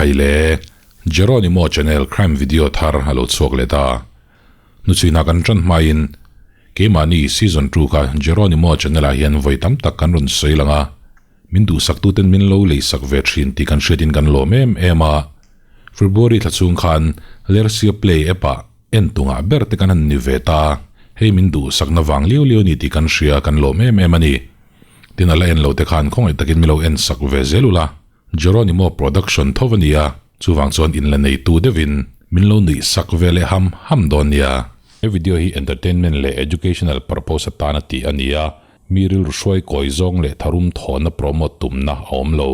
Khaile, Jeronimo channel crime video thar a lo chhuak leh ta. Hnuchhuina kan tan hmain keimahni season 2 kha Jeronimo channel ah hian vawi tam tak kan rawn sawi lang a, min duhsaktuten min lo leisak ve thin tih kan hriatin kan lawm em em a. February thla chhung khan Lersia Play app ah en tungah ber te kan han ni ve ta, hei min duhsakna vang liau liau a ni tih kan hria kan lawm em em a ni. Tin a la en lo te khan khawngaih takin min lo en sak ve zel ula, Jeronimo production tho a nia, chuvang chuan in la neitu deuhin min lo nuih sak ve leh ham ham dawn nia. He video hi entertainment leh educational purpose atana tih a ni a, mi rilru hruai kawi zawng leh tharum thawhna promote tumna a awm lo.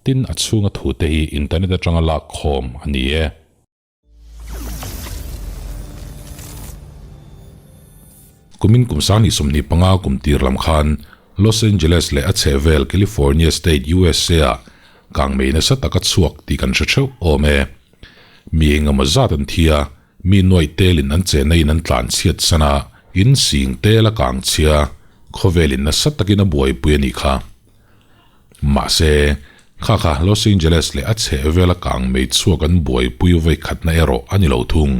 Tin a chhunga thute hi internet atanga lak khawm a ni e. Kumin kum 2025 kum tir lam khan Los Angeles leh a chhehvel California State, USA ah kangmei nasa taka chhuak tih kan hre theuh awm e. Mi engemaw zat an thi a, mi nuaih telin an chenna in an tlan chhiat san a, in sing tel a kang chhia, khawvelin nasa takin a buaipui a nih kha. Mahse, kha kha Los Angeles leh a chhehvela kang mei chhuak an buaipui vawi khatna erawh a ni lo thung.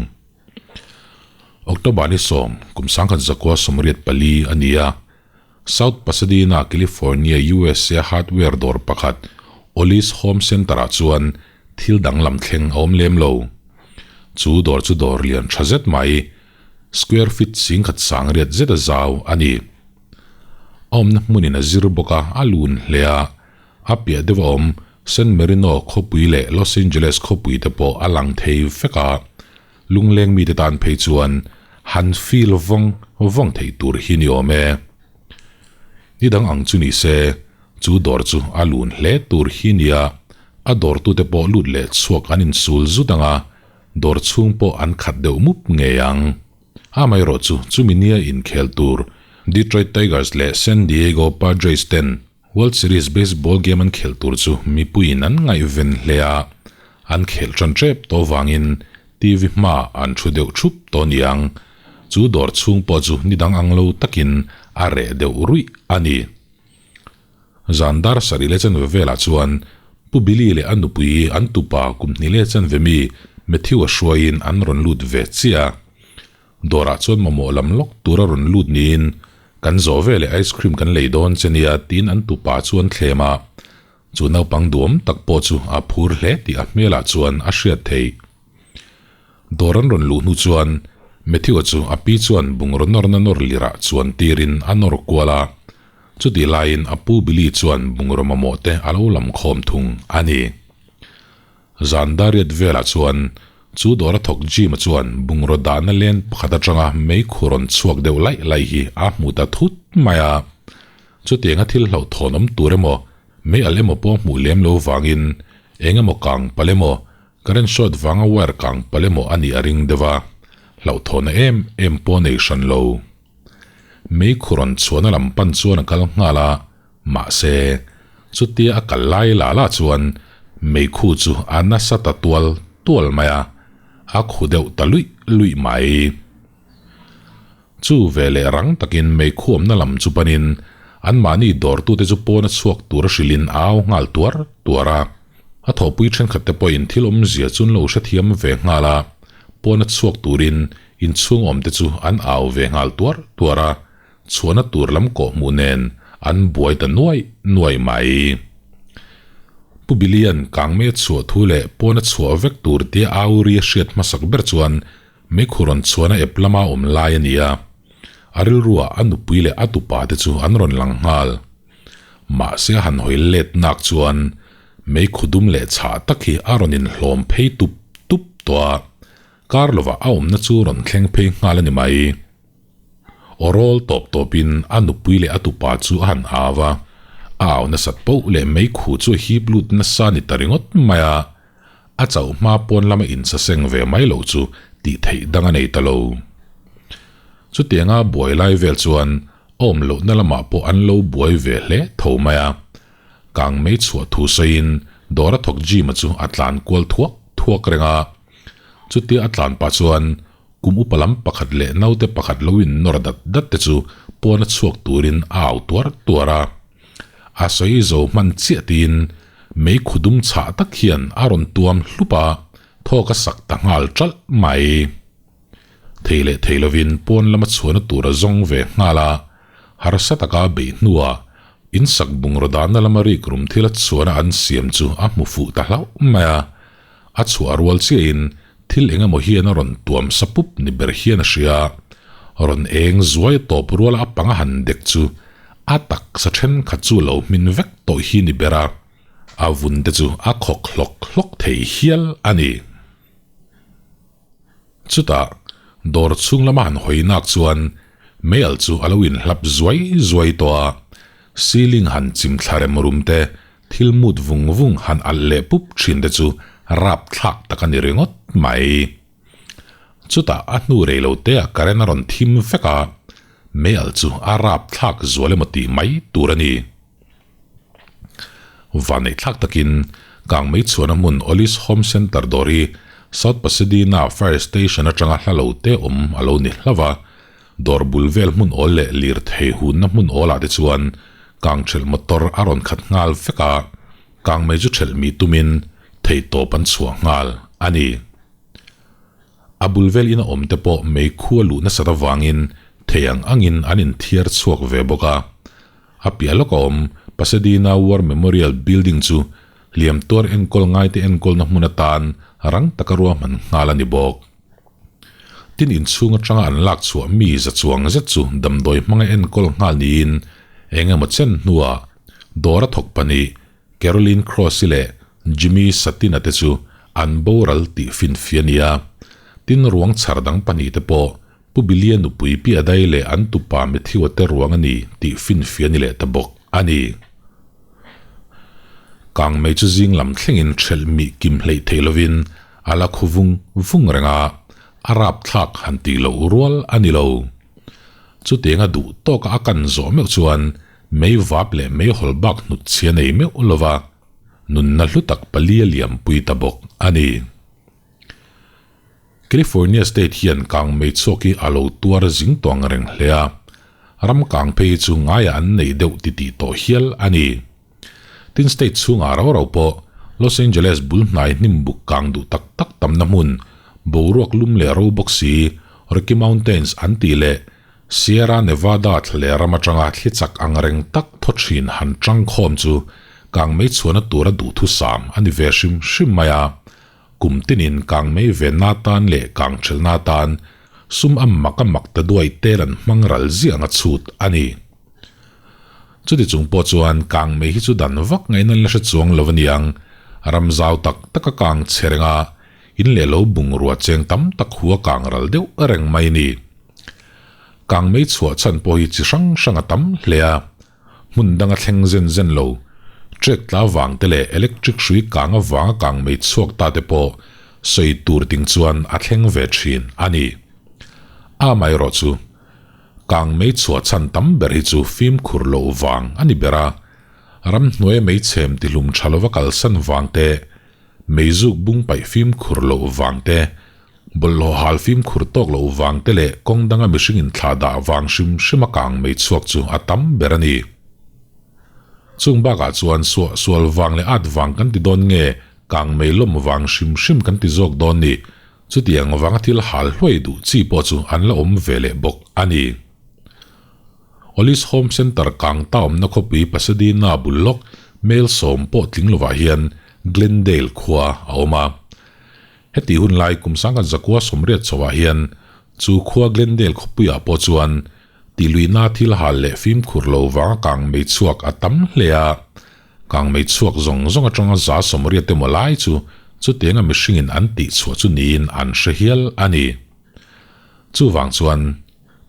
October ni 10, kum 1984 a ni a, South Pasadena, California, USA hardware dawr pakhat Ollie's Home Center-ah chuan thil danglam thleng a awm lem lo. Chu dawr chu dawr lian tha zet mai, square feet 10,000 sang riat zeta zau a ni. A awmna hmunin a zir bawk a, a lun hle a. A piah deuh a awm San Marino khawpui leh Los Angeles khawpui te pawh a lang thei vek a. Lungleng mite tan phei chuan han feel vawng vawng theih tur hi ni awm e. Ni dang ang chu ni se, chu dawr chu a lun hle tur hi nia, a dawrtute pawh lut leh chhuak an insul zut ang a, dawr chhung pawh an khat deuh mup ngei ang. Amaherawh chu chumi nia inkhel tur Detroit Tigers leh San Diego Padres ten World Series baseball game an khelh tur chu mipuiin an ngaihven hle a, an khelh tan tep tawh vangin TV hma an thu deuh thup tawh niang. Chu dawr chhung pawh chu ni dang ang lo takin a reh deuh ruih a ni. Zan dar sarih leh chanve velah chuan Pu Billy leh a nupui an tupa kum hnih leh chanve mi Matthew-a hruaiin an rawn lut ve chiah a. Dawrah chuan mamawh lam lawk tura rawn lut niin kan zawh veleh ice cream kan lei dawn che nia tiin an tupa chu an thlem a. Chu naupang duam tak pawh chu a phur hle tih a hmelah chuan a hriat theih. Dawr an rawn luh hnu chuan Matthew-a chu a pi chuan bungraw nawrna nawr lirah chuan tirin a nawr kual a. Chutih laiin a pu Billy chuan bungraw mamawh te a lo lam khawm thung a ni. Zan dariat velah chuan chu dawra thawk Jim-a chuan bungraw dahna len pakhat atanga meikhu rawn chhuak deuh laih laih hi a hmu ta thut mai a. Chutianga thil hlauhthawn awm tur emaw, mei alh emaw pawh hmuh lem lo vangin eng emaw kang palh emaw, Current short vanga wire kang palh emaw a nih a ring deuh a, hlauhthawhna em em pawh nei hran lo. Meikhu rawn chhuahna lam pan chuan a kal nghal a, mahse, chutia a kal lai lah lah chuan meikhu chu a nasa ta tual tual mai a, a khu deuh ta luih luih mai. Chu veleh rang takin meikhu awmna lam chu panin anmahni dawrtute chu pawna chhuak tura hrilhin a au nghal tuar tuar a. A thawhpui thenkhat te pawhin thil awmzia chu an lo hrethiam ve nghal a, pawna chhuak turin inchhung awmte chu an au ve nghal tuar tuar a, chhuahna tur lam kawhhmuh nen an buai ta nuai nuai mai. Pu Billy-a'n kangmei a chhuah thu leh pawna chhuah vek tur tia au ri a hriat hmasak ber chuan Meikhu rawn chhuahna ep lama awm lai a ni a, a rilruah a nupui leh a tupa te chu an rawn lang nghal. Mahse a han hawi let nak chuan meikhu dum leh chhah tak hi a rawn inhlawm phei tup tup tawh a, kar lovah a awmna chu rawn thleng phei nghal a ni mai. Aw rawl tawp tawpin a nupui leh a tupa chu a han au a, a au nasat poh leh meikhu chu a hip lut nasa ni ta ringawt mai a, A chauh hma pawn lama insaseng ve mai loh chu tih theih dang a nei ta lo. Chutianga buai lai vel chuan awm lohna lamah pawh an lo buai ve hle tho mai a. Kang mei chhuah thu sawiin dawra thawk Jim-a chu a tlan kual thuak thuak reng a. Chutia a tlan pah chuan kum upa lam pakhat leh naute pakhat lo innawr dat dat te chu pawna chhuak turin a au tuar tuar a. A sawi zo hman chiah tiin. Mei khu dum chhah tak hian a rawn tuam hlup a, thawk a sak ta nghal ṭalh mai. Thei leh thei lovin pawn lama chhuahna tur a zawng ve nghal a, harsa taka a beih hnuah insak bungraw dahna lama rik rum thila chhuahna an siam chu a hmu fuh ta hlauh mai a. A chhuah rual chiahin thil eng emaw hian a rawn tuam sa pup ni ber hian a hria. Rawn eng zuai a tawp ruala a panga han dek chu a taksa thenkhat chu lo hmin vek tawh hi ni ber a, a vun te chu a khawk hlawk hlawk thei hial a ni. Chutah, dawr chhung lama han hawi nak chuan meialh chu a lo inhlap zuai zuai tawh a, ceiling han chim thla rem rum te, thil mut vung vung han alh leh pup thin te chu rapthlak tak a ni ringawt mai. Chutah a hnu rei lo te ah current a rawn thim vek a, meialh chu a rapthlak zual emaw tih mai tur a ni. Vaneihthlak takin Kangmei chhuahna hmun Ollie's Home Centre dawr hi South Pasadena Fire Station atanga hla lo te awm a lo ni hlauh a, dawr bul vel hmun awl leh lirthei hunna hmun awlah te chuan kangthelh motor a rawn khat nghal vek a, kangmei chu thelh mi tumin theihtawp an chhuah nghal a ni. A bul vel ina awm te pawh mei khu a luh nasat avangin thei ang angin an inthiar chhuak ve bawk a. A piah lawk a awm Pasadena War Memorial Building chu hliam tuar enkawl ngaite enkawlna hmun atan rang taka ruahman nghal a ni bawk. Tin inchhung atanga an lak chhuah mi za chuang zet chu damdawi hmanga enkawl nghal niin eng emaw chen hnuah dawr a thawk pahnih Caroline Cross-i leh Jimmy Satin-a te chu an boral tih finfia a ni a. Tin ruang chhar dang pahnihte pawh Pu Billy-a nupui Pi Adai leh an tupa Matthew-a te ruang a ni tih finfia a ni leh ta bawk a ni. Kangmei chu zing lam thlengin ṭhelh mih kim hleih theih lovin a la khu vung vung reng a, a rapthlak han tih loh rual a ni lo. Chutianga duh tawka a kan zawh meuh chuan Mei vap leh mei hawl bak hnut chhia nei meuh lova nunna hlu tak pali a liampui ta bawk a ni. California state hian kang mei chhuak hi a lo tuar zing tawng reng hle a, ram kang phei hi chu ngaiah an nei deuh titih tawh hial a ni. Tin state chhungah rau rau pawh Los Angeles bul hnai hnim buk kang duh tak tak tamna hmun boruak lum leh ro bawk si Rocky Mountains an tih leh Sierra Nevada thla leh ram atanga thli chak ang reng tak thaw thin han tang khawm chu kangmei chhuahna tura duhthusam a ni ve hrim hrim mai a. Kum tinin kangmei venna tan leh kangthelna tan sum a mak a mak ta duai tel an hmang ral ziah anga chhut a ni. Chuti chung pawh chuan kangmei hi chu dan vak ngaihna an la hre chuang lo a niang. Ram zau tak tak a kang che reng a, in leh lo bungrua cheng tam tak hu a kang ral deuh reng mai a ni. Kangmei chhuah chhan pawh hi chi hrang hrang a tam hle a, hmun danga thleng zen zen lo, trek tla vang te leh electric hrui kang avanga kangmei chhuak ta te pawh sawi tur ting chuan a thleng ve thin a ni. Amaherawh chu, kangmei chhuah chhan tam ber hi chu fimkhur loh vang a ni ber a, ramhnuaia meichhem tihlum tha lova kalsan vang te, meizuk bung paih fimkhur loh vang te, Bawlhhlawh hal fimkhur tawk loh vang te leh kawng danga mihring inthlah dah vang hrim hrim a kang mei chhuak chu a tam ber a ni. Chung bakah chuan suah sual vang leh at vang kan ti dawn nge kang mei lawm vang hrim hrim kan ti zawk dawn ni. Chutiang vanga thil hal hluai duh chi pawh chu an la awm ve leh bawk a ni. Ollie's Home Centre kang ta awmna khawpui Pasadena bul lawk mel sawm pawh tling lovah hian Glendale khua a awm a. Heti hun lai kum sangkhat zakua sawmriat chhoah hian chu khua Glendale khawpuiah pawh chuan tihluihna thil hal leh fimkhur lo vanga kang mei chhuak a tam hle a. Kang mei chhuak zawng zawng atanga za 80 emaw lai chu chutianga mihringin an tihchhuah chu niin an hre hial a ni. Chuvang chuan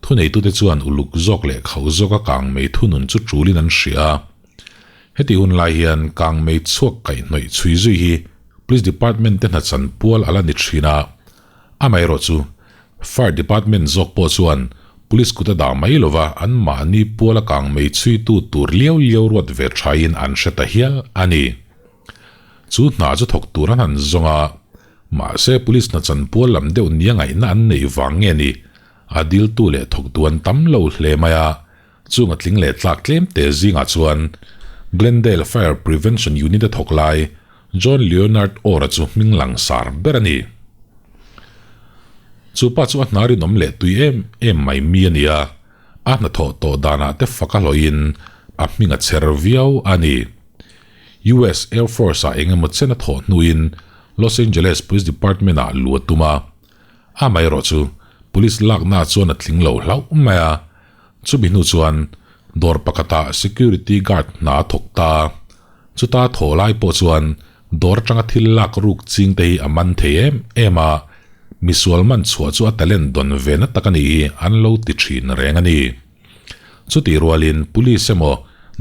thuneitute chuan uluk zawk leh khauh zawka kang mei thunun chu tulin an hria a. Heti hun lai hian kang mei chhuak kaihhnawih chhui zui hi Police Department te hnachan pual a la ni thin a, amaherawh chu Fire Department zawk pawh chuan Police kut a dah mai lova anmahni puala kang mei chhuitu tur liau liau ruat ve thain an hre ta hial a ni. Chu hna chu thawk tur an han zawng a, mahse Police hnachan pual lam deuh nia ngaihna an neih vang nge ni, a diltu leh thawktu an tam lo hle mai a, Chung a tling leh tlak tlem te zingah chuan Glendale Fire Prevention Unit-a thawk lai John Leonard Orr-a chu hming langsar ber a ni. Chu pa chu a hna rinawm leh tui em em mai mi a ni a, a hnathawh tawh danah te fak a hlawhin a hming a chher viau a ni. US Air Force-ah eng emaw chen a thawh hnuin Los Angeles Police Department-ah lu a tum a. Amaherawh chu police lakna chuan a tling lo hlauh mai a. Chumi hnu chuan dawr pakhatah security guard hna a thawk ta. Chuta thaw lai pawh chuan dawr atanga thil lak ruk ching te hi a man thei em em a, misual man chhuah chu a talent dawn ve na tak a nih hi an lo ti thin reng a ni. Chutih rualin police emaw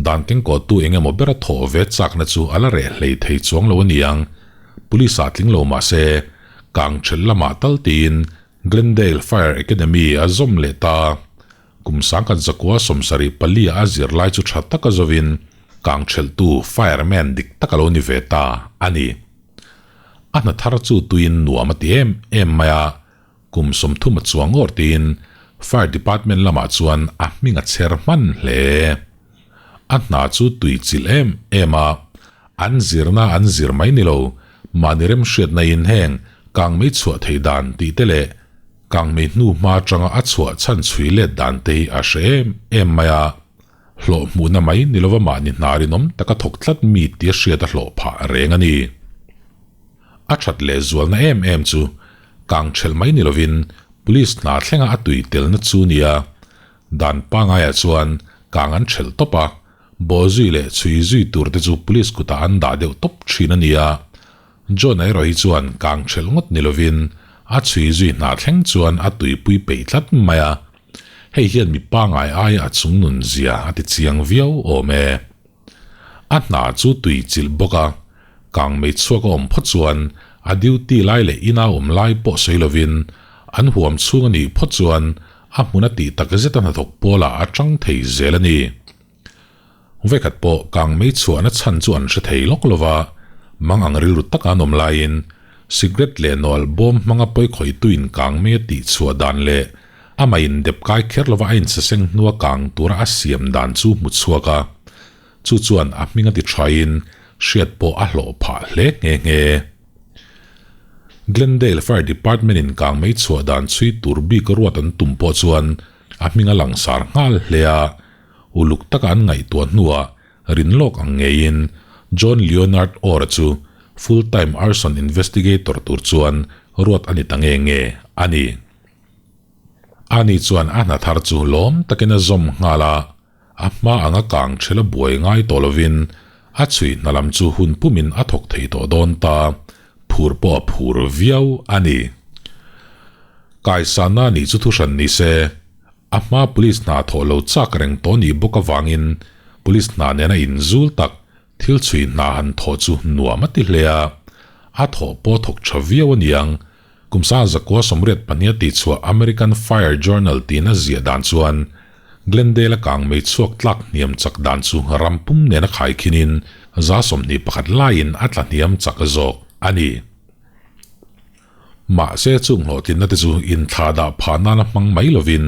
dan kengkawhtu eng emaw bera thawh ve chakna chu a la reh hlei thei chuang lo a ni ang. Police ah tling lo mah se kang ṭhelh lamah tal tiin Glendale Fire Academy a zawm leh ta. Kum sangkhat zakua 74 a zir lai chu tha taka zovin kang ṭhelhtu fireman dik tak a lo ni ve ta a ni. A hna thar chu tuiin nuam a ti em em mai a, kum 30 a chuang awr tiin Fire Department lamah chuan a hming a chher hman hle. A hna chu tui chilh em em a, an zirna an zir mai ni lo, mahni remhriatna in heng kang mei chhuah theih dan tih te leh kang mei hnu hma atanga a chhuah chhan chhui let dan te hi a hre em em mai a. Hlawh hmuhna mai ni lova mahni hna rinawm taka thawk tlat mi tia hriat a hlawh phah reng a ni. A that leh zualna em em chu kang thelh mai ni lovin police hna thlenga a tui telna chu nia. Dan pangaiah chuan kang an thelh tawp a, bawhzui leh chhui zui tur te chu police kutah an dah deuh tawp thin a nia. John-a erawh hi chuan kang thelh ngawt ni lovin a chhui zui hna thleng chuan a tuipui peih tlat mai a. Hei hian mi pangai aia a chungnun zia a ti chiang viau awm e. A hna chu tui chilh bawk a, kang mei chhuak a awm phawt chuan a duty lai leh ina awm lai pawh sawi lovin an huam chhung a nih phawt chuan a hmun a tih tak zet a hnathawk pawlah a tang thei zel a ni. Vekhat pawh kang mei chhuahna chhan chu an hre thei lawk lova, mang ang rilru taka an awm laiin cigarette leh nawlh bawm hmanga pawi khawihtuin kang mei a tih chhuah dan leh amah in dep kai kher lova a insaseng hnua kang tura a siam dan chu hmu chhuak a, chu chuan a hming a ti thain hriat pawh a hlawh phah hle nghe nghe. Glendale Fire Department in kang mei chhuah dan chhui tur bik ruat an tum pawh chuan a hming a langsar nghal hle a, Uluk taka an ngaihtuah hnuah rin lawk ang ngeiin John Leonard Orr-a chu full-time arson investigator tur chuan ruat a ni ta nge nge a ni. Ani chuan a hna thar chu lawm takin a zawm nghal a, a hma anga kang ṭhela buai ngai tawh lovin a chhui hna lam chu hun pumin a thawk thei tawh dawn ta, phur pawh a phur viau a ni. Kaisana nih chu thuhran ni se. A hma police hna thawh lo chak reng tawh nih bawk avangin police hna nena inzul tak thil chhui hna han thawh chu nuam a ti hle a, a thawh pawh thawk tha viau a niang. Kum 1982 tihchhuah American Fire Journal tiin a ziah dan chuan Glendale-a kang mei chhuak tlak hniam chak dan chu ram pum nena khaikhinin 21% laiin a tla hniam chak zawk a ni. Mahse chung hlawhtlinna te chu inthlah dah phah nana hmang mai lovin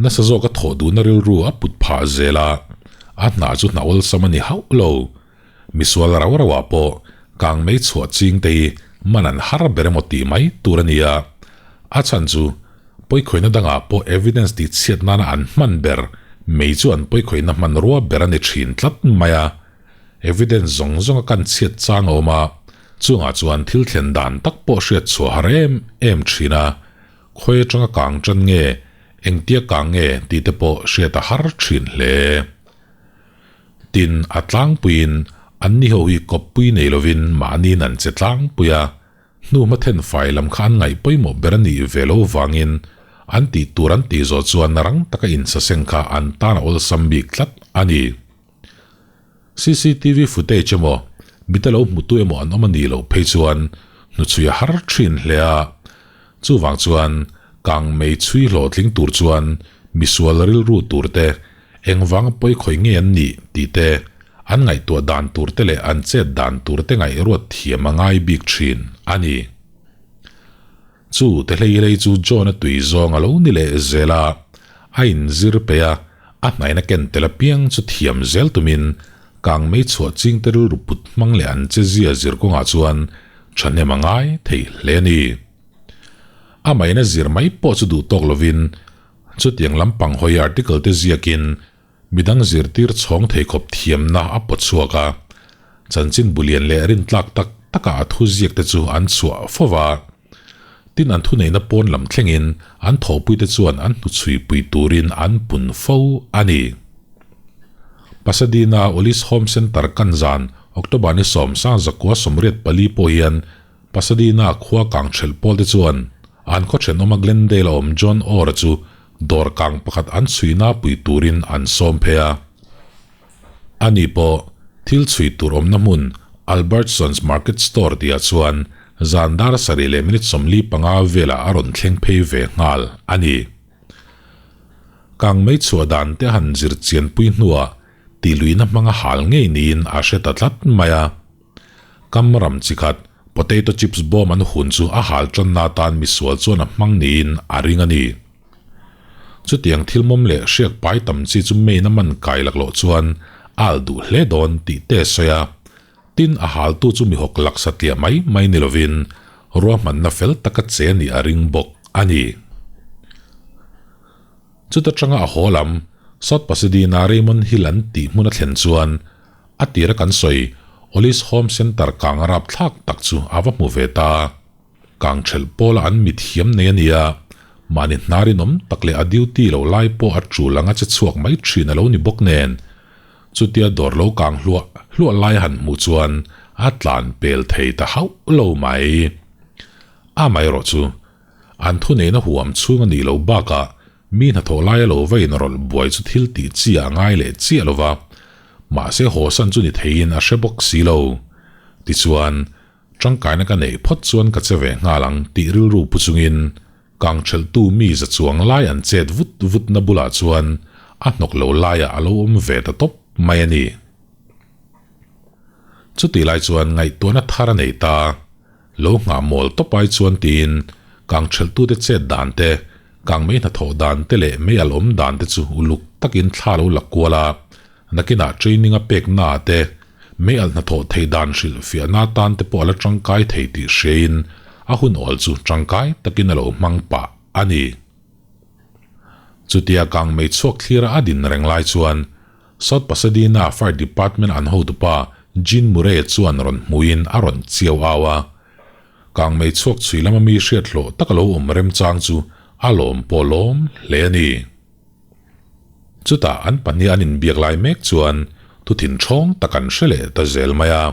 nasa zawka thawh duhna rilru a put phah zel a, a hna chu hna awlsam a ni hauh lo. Misual rau rauah pawh kang mei chhuah ching te hi man an har ber emaw tih mai tur a ni a, a chhan chu pawikhawihna dangah pawh evidence tih chhiat nana an hman ber mei chu an pawikhawihna hmanrua ber a ni thin tlat mai a, evidence zawng zawnga kan chhiat chang a awm a. Chungah chuan thil thlen dan tak pawh hriat chhuah har em em thin a, khawi atanga kang tan nge, engtia kang nge tih te pawh hriat a har thin hle. Tin, a tlangpuiin an ni ho hi kawppui nei lovin mahniin an che tlangpui a, hnu hma then fai lam kha an ngaih pawimawh ber a nih ve lo vangin an tih tur an tih zawh chuan rang taka insaseng kha an tan a awlsam bik tlat a ni. Cctv footage emaw, mite lo hmutu emaw an awm a nih loh phei chuan hnuchhui a har thin hle a. Chuvang chuan kang mei chhui hlawhtling tur chuan misual rilru tur te, engvanga pawi khawi nge an nih tih te, an ngaihtuah dan tur te leh an chet dan tur te ngaihruat thiam a ngai bik thin a ni. Chu te hlei hlei chu John-a tui zawng a lo ni leh zel a, a inzir peih a, a hnaina ken tel apiang chu thiam zel tumin Kang mei chhuah chingte rilru put hmang leh an che zia zir kawngah chuan thahnem a ngai thei hle a ni. Amahin a zir mai pawh chu duh tawk lovin chutiang lampang hawi article te ziakin midang zirtir chhawng thei khawp thiamna a pawt chhuak a, chanchin bulian leh rintlak tak takah a thu ziak te chu an chhuah fo va. Tin an thuneihna pawn lam thlengin an thawhpuite chuan an hnuchhuipui turin an pun fo a ni. Pasadena Olis Home Center kan zan October ni 10 1984 pawh hian Pasadena khua kang ṭhelh pawl te chuan an khaw ṭhenawma Glendale a awm John Orr-a chu dawr kang pakhat an chhuina pui turin an sawm phei a. Ani pawh thil chhui tur awmna hmun Albertsons Market Store tihah chuan zan dar sarih leh minute 45 velah a rawn thleng phei ve nghal a ni. Kang mei chhuah dan te a han zir chianpui hnuah tihluihna hmanga hal ngei niin a hre ta tlat mai a. Kam ram chi khat potato chips bawm an hun chu a hal tanna atan misual chuan a hmang niin a ring a ni. Chutiang thil mawm leh hriak pai tam chi chu main a man kai lak loh chuan a al duh hle dawn tih te a sawi a. Tin, a haltu chu mi hawk lak satliah mai mai ni lovin ruahmanna fel taka che nih a ring bawk a ni. Chuta tanga a haw lam, South Pasadena Raymond Hill an tih hmun a thlen chuan a tira kan sawi Olis Home Center kang rapthlak tak chu a va hmu ve ta. Kang ṭhelh pawla an mi thiam nei a nia, mahni hnar inawm tak leh a duty lo lai pawh a ṭul anga che chhuak mai ṭhin a lo ni bawk nen, chutia dawr lo kang hluah hluah lai a han hmuh chuan a tlan pel thei ta hauh lo mai. Amaherawh chu, an thuneihna huam chhung a nih loh bakah mi hnathawh laia lo va inrawlh buai chu thil tih chi a ngai leh chiah lo va, mahse hawsan chu ni theiin a hre bawk si lo. Tichuan, Tangkaina ka neih phawt chuan ka che ve nghal ang tih rilru pu chungin kang thelhtu mi za chuang lai an chet vut vutna bulah chuan a hnawk lo laiah a lo awm ve ta tawp mai a ni. Chutih lai chuan ngaihtuahna thar a nei ta, lo nghah mawl tawp ai chuan tiin kang thelhtute chet dan te, kang mei hnathawh dan te leh mei al awm dan te chu uluk takin thla lo la kual a, Nakinah training a pekna te, mei alh hnathawh theih dan hrilh fiahna atan te pawh a la tangkai thei tih hriain a hun awl chu tangkai takin a lo hmang pah a ni. Chutia kang mei chhuak thlira a din reng lai chuan South Pasadena Fire Department an hotupa Gene Murray chuan rawn hmuin a rawn chiau au a. Kang mei chhuak chhui lama mi hriat hlawh tak a lo awm remchang chu a lawm pawh lawm hle a ni. Chutah an pahnih an inbiak lai mek chuan thuthin ṭhawng tak an hre leh ta zel mai a.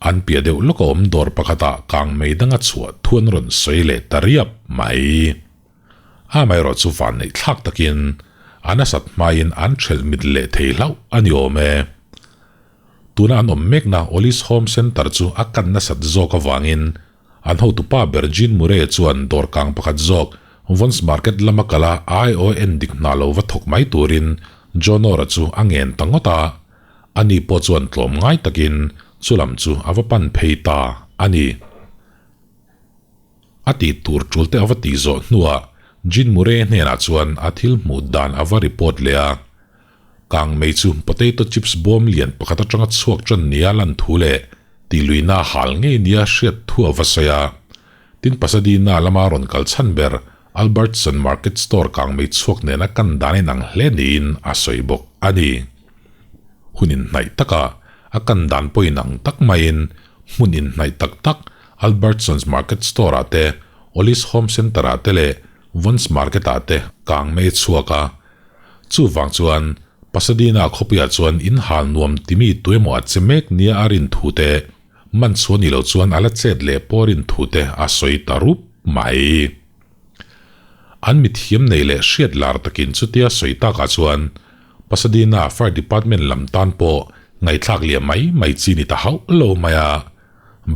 An piah deuh lawk a awm dawr pakhatah kang mei danga chhuah thu an rawn sawi leh ta riap mai. Amaherawh chu vanneih thlak takin a nasat hmain an ṭhelh mit leh thei hlauh a ni awm e. Tuna an awm mekna Olis Home Centre chu a kan nasat zawk avangin An hotupa ber Jean Murray chuan dawr kang pakhat zawk Vons Market lama kal a ION dik hna lo va thawk mai turin Jonor-a chu a ngen ta ngawt a. Ani pawh chuan tlawm ngai takin chu lam chu a va pan phei ta a ni. A tih tur tul te a va tih zawh hnuah Jean Murray hnenah chuan a thil hmuh dan a va report leh a. Kang mei chu potato chips bawm lian pakhat atanga chhuak tan nia lan thu leh tihluihna a hal ngei nia hriat thu a va sawi a. Tin Pasadena lama rawn kal chhan ber Albertson Market Store kang mei chhuak nena kan dan inang hle niin a sawi bawk a ni. Hun inhnaih taka a kan dan pawh inang tak maiin hmun inhnaih tak tak Albertsons Market Store-ah te, Ollie's Home Center-ah te leh Vons Market-ah te kang mei a chhuak a. Chuvang chuan, Pasadena khawpuiah chuan in hal nuam timi tuemaw a che mek nia a rin thu te, man chhuah ni lo chuan a la chet leh pawh a rin thu te a sawi ta rup mai. An mithiam nei leh hriat lar takin chutia sawi takah chuan Pasadena Fire Department lam tan pawh ngaihthlak liam mai mai chi ni ta hauh lo mai a,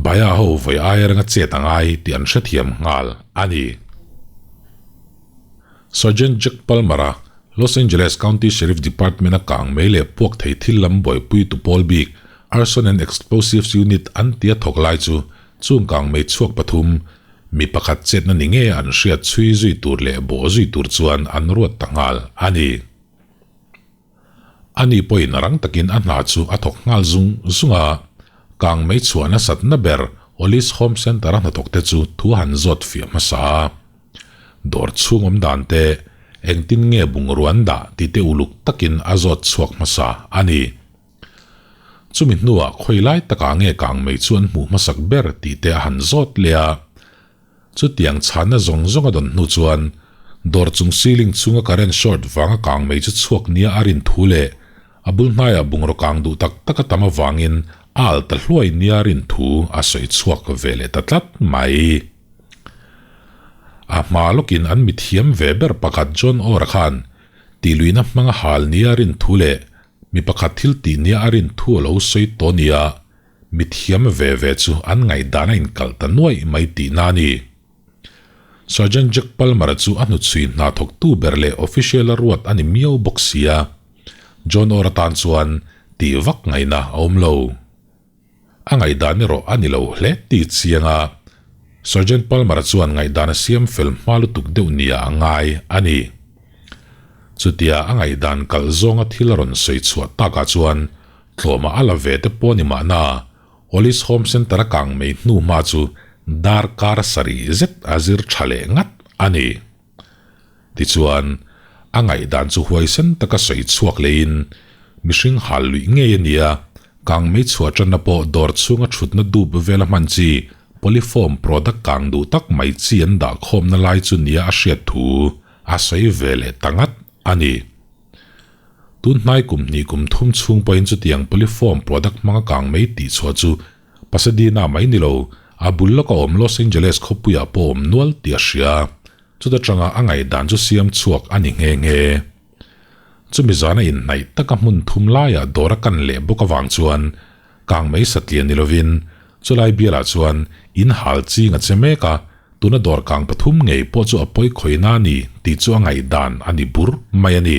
Baya ho vawi aia renga chet a ngai tih an hrethiam nghal a ni. Sergeant Jack Palmer-a Los Angeles County Sheriff Department-a kang mei leh puak thei thil lam buaipui tu pawl bik Arson and Explosives Unit an tia thawk lai chu chung kang mei chhuak pathum mi pakhat chetna ni nge an hriat chhui zui tur leh bawh zui tur chuan an ruat ta nghal a ni. Ani pawhin rang takin a hna chu a thawk nghal zung zung a, kang mei chhuah nasatna ber Ollie's Home Centre-a hnathawkte chu thu han zawt fiah hmasa a. Dawr chhung awm dan te, engtin nge bungrua an dah tih te uluk takin a zawt chhuak hmasa a ni. Chumi hnuah khawi lai takah nge kang mei chu an hmuh hmasak ber tih te a han zawt leh a. Chutiang chhanna zawng zawng a dawn hnu chuan dawr chung ceiling chhunga current short vanga kang mei chu chhuak nia a rin thu leh a bul hnaiah bungraw kang duh tak tak a tam avangin a al ta hluai nia rin thu a sawi chhuak ve leh ta tlat mai. A hma lawkin an mithiam ve ber pakhat John Orr-a khan tihluihna hmanga hal nia rin thu leh mi pakhat thil tih nia a rin thu a lo sawi tawh nia mithiam ve ve chu an ngaihdan a inkalh ta nuaih mai tihna a ni. Sergeant Jack Palmer-a chu a hnuchhui hna thawktu ber leh official-a ruat a ni miau bawk sia, John Orr atan chuan tih vak ngaihna a awm lo. A ngaihdan erawh a ni lo hle tih chiang a, Sergeant Palmer-a chuan ngaihdan a siam fel hma lutuk deuh nia a ngai a ni. Chutia a ngaihdan kalh zawnga thil a rawn sawi chhuah takah chuan tlawmah a la ve te pawh ni mahna Ollie's Home Centre-a kang mai hnu hma chu darkar sarih zet a zir tha leh ngat a ni. Tichuan, a ngaihdan chu huaisen taka sawi chhuak leiin, mihring hal luih ngei a nia, kang mei chhuah tanna pawh dawr chhunga thutna dup vela hman chi polyfoam product kang duh tak mai chi an dah khawmna lai chu nia a hriat thu a sawi ve leh ta ngat a ni. Tun hnai kum hnih kum thum chhung pawhin chutiang polyfoam product hmanga kang mei tih chhuah chu Pasadena mai ni lo, a bul lawka awm Los Angeles khawpuiah pawh awm nual tih a hria. Chuta tanga a ngaihdan chu siam chhuak a ni nghe nghe. Chumi zana inhnaih taka hmun thum laiah dawr a kan leh bawk avang chuan kang mei satlian ni lovin chulai bialah chuan in hal ching a che mek a, tuna dawr kang pathum ngei pawh chu a pawi khawina a ni tih chu a ngaihdan a ni bur mai a ni.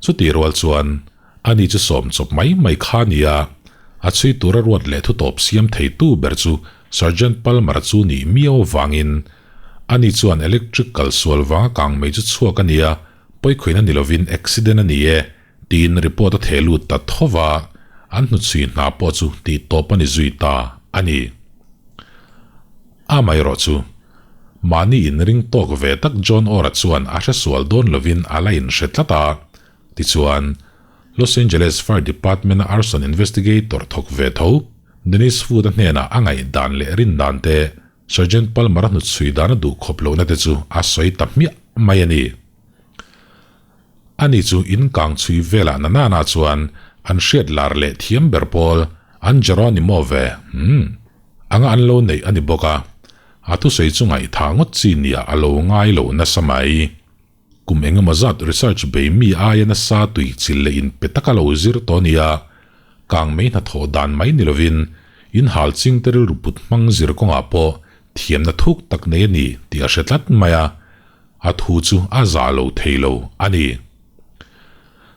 Chutih rual chuan ani chu sawm chawp mai mai kha a ni a, a chhui tura ruat leh thutawp siam theitu ber chu Sergeant Palmer-a chu nih miau avangin Ani chuan electric kal sual vanga kang mai chu chhuak a nia, pawikhawina ni lovin accident a ni e, tiin report a theh lut ta tho va, an hnuchhui hna pawh chu tih tawp a ni zui ta a ni. Amaherawh chu, mahni inring tawk ve tak John Orr-a chuan a hre sual dawn lovin a la inhre tlat a, tichuan, Los Angeles Fire Department-a arson investigator thawk ve tho, Dennis Wood-a hnenah a ngaihdan leh rindan te Sergeant Palmer a hnutchhui dan a duh khawp lohna te chu a sawi ta hmiah mai a ni. Ani chu in kang chhui velah na nana chuan an hriat lar leh thiam ber pawl an Geronimo ve, hmm, anga an lo neih a ni bawk a, a thusawi chu ngaihtha ngawt chi nia a lo ngai lo nasa mai. Kum engemaw zat research bei mi aia nasa tui chil leh in pe taka lo zir tawh nia, kang mei hnathawh dan mai ni lovin in hal ching te rilru put hmang zir kawngah pawh thiamna thuk tak nei a ni tih a hre tlat mai a, a thu chu a zah lo thei lo a ni.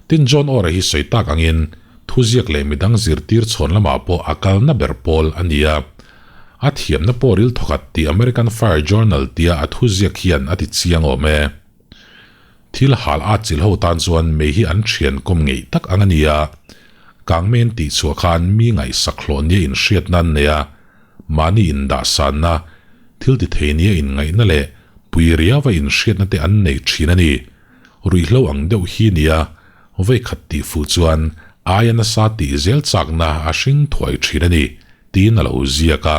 Tin John Orr-a hi sawi tak angin thuziak leh midang zirtir chhawn lamah pawh a kalna ber pawl a ni a. A thiamna pawh ril thawkhat tih American Fire Journal tia a thuziak hian a ti chiang awm e. Thil hal at chilh ho tan chuan mei hi an thian kawm ngeih tak ang a ni a. Kangmen tih chhuah khan mi ngaihsak hlawh nia inhriatna an nei a, mahni indahsanna, thil ti thei nia inngaihna leh pui riauva inhriatna te an nei thin a ni. Ruihhlo ang deuh hi nia, vawikhat tih fuh chuan aia nasa tih zel chakna a hring thuai thin a ni, tiin a lo ziak a.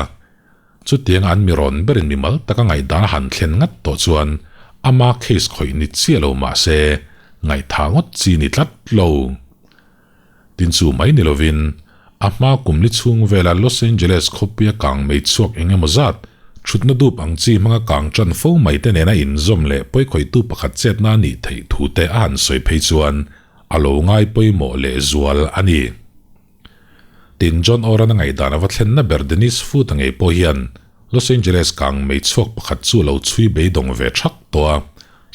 Chutianga an mi rawn berin mimal taka ngaihdan a han thlen ngat tawh chuan ama case khawih ni chiah lo mah se, ngaihtha ngawt chi ni tlat lo. Tin chu mai ni lovin, a hma kum li chhung vela Los Angeles khawpuia kang mei chhuak eng emaw zat, thutna dup ang chi hmanga kang tan fo mai te nena inzawm leh pawikhawihtu pakhat chetna a nih theih thu te a han sawi phei chuan a lo ngai pawimawh leh zual a ni. Tin, John Oran a ngaihdan a va thlenna ber Dennis Foot-a ngei pawh hian Los Angeles kang mei chhuak pakhat chu a lo chhui beidawng ve thak tawh a,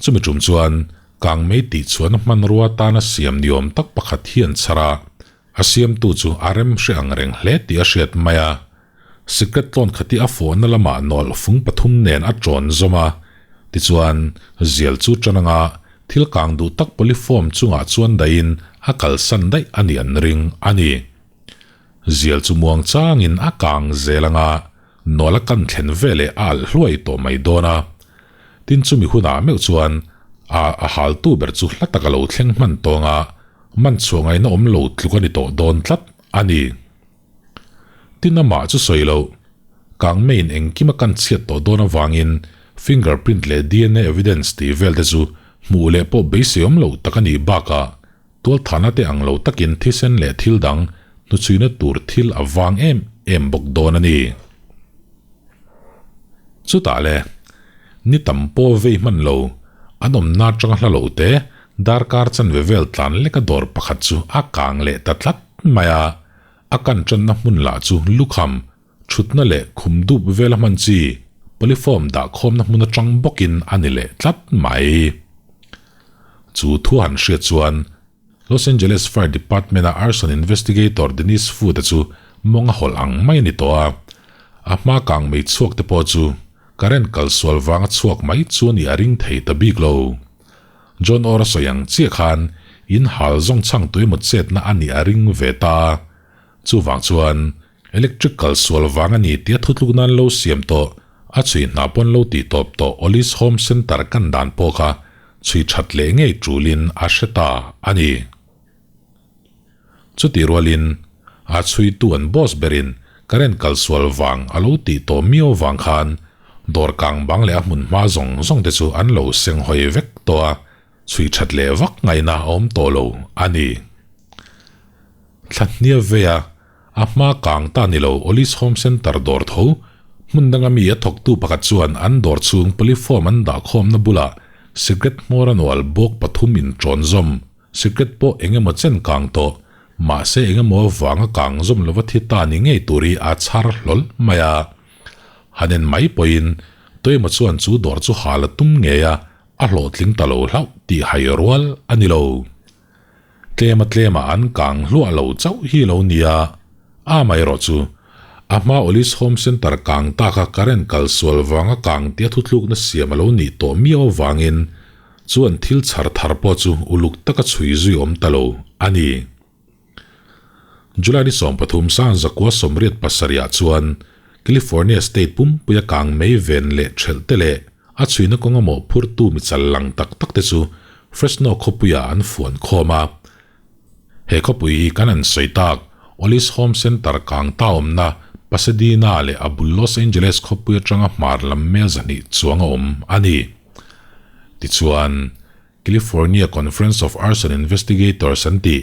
chumi tum chuan Kang mei tih chuan a hmanrua tana siam ni awm tak pakhat hi an chhar a, a siamtu chu a rem hre ang reng hle tih a hriat mai a. Sikret tlawn khati a fawhna lamah nawlh fung pathum nen a tawn zawm a, tichuan zial chu tan anga Thil kang duh tak polyfoam chungah chuan dahin a kalsan daih a nih an ring a ni. Zial chu muang changin a kang zel anga nawl a kan thlen veleh a alh hluai tawh mai dawn a. Tin chumi hunah meuh chuan a a haltu ber chu hla tak a lo thleng hman tawng a, man chhuah ngaihna awm lo tluk a ni tawh dawn tlat a ni. Tin amah chu sawi loh, kang meiin engkim a kan chhiat tawh dawn avangin fingerprint leh dna evidence tih vel te chu hmuh leh pawh beisei awm loh tak a nih bakah tualthahna te ang lo takin thisen leh thil dang hnuchhuina tur thil a vang em em bawk dawn a ni. Chutah le, ni tam pawh vei hman lo, an awmna atanga hla lo te darkar chanve vel tlan leka dawr pakhat chu a kang leh ta tlat mai a, a kan tanna hmun lah chu lukham, thutna leh khum dup vela hman chi polyfoam dah khawmna hmun atang bawkin a ni leh tlat mai. Chu thu han hriat chuan Los Angeles Fire Department-a arson investigator Denise Foot-a chu mawng a hawlh ang mai a ni tawh a. A hma kang mei chhuak te pawh chu current kal sual vanga chhuak mai chu a nih a ring thei ta bik lo. John Orr a sawi ang chiah khan in hal zawng chhang tu emaw chetna a nih a ring ve ta a. Chuvang chuan electric kal sual vang a ni tia thutluk nan lo siam tawh a chhui hna pawn lo tih tawp tawh Ollie's Home Centre kan dan pawh kha chhui that leh ngei tulin a hre ta a ni. Chutih rualin a chhuitu an boss berin current kal sual vang a lo tih tawh miau vang khan dawr kang bang leh a hmun hma zawng zawng te chu an lo seng hawi vek tawh a, chhui that leh vak ngaihna a awm tawh lo a ni. Thla hniam veia a hma kang ta ni lo Ollie's Home Centre dawr tho hmun danga mi a thawktu pakhat chuan an dawr chhung polyfoam an dah khawmna bulah cigarette hmawr a nual bawk pathum in ṭawn zawm cigarette pawh eng emaw chen kang tawh mahse eng emaw avanga kang zawm lova thi ta ni ngei tur hi a chhar hlawl mai a. Han en mai pawhin tuemaw chuan chu dawr chu hal a tum ngei a, a hlawhtling ta lo hlauh tih hai rual a ni lo. Tlema tlema an kang hluah lo chauh hi lo nia, a amaherawh chu a hma Ollie's Home Centre kang ta kha current kal sual vanga kang tia thutlukna siam a lo nih tawh miau avangin chuan thil chhar thar pawh chu uluk taka chhui zui awm ta lo a ni. July ni 13 Sangzakua 87 ah chuan California state pumpuia kang mei ven leh thelh te leh a chhuina kawnga mawhphurtu mi chal lang tak tak te chu Fresno khawpuiah an fuan khawm a. He khawpui hi kan an sawi tak Ollie's Home Center kang ta awmna Pasadena leh a bul Los Angeles khawpui atanga hmar lam mel zahnih chuang a awm a ni. Tichuan. California Conference of Arson Investigators an tih,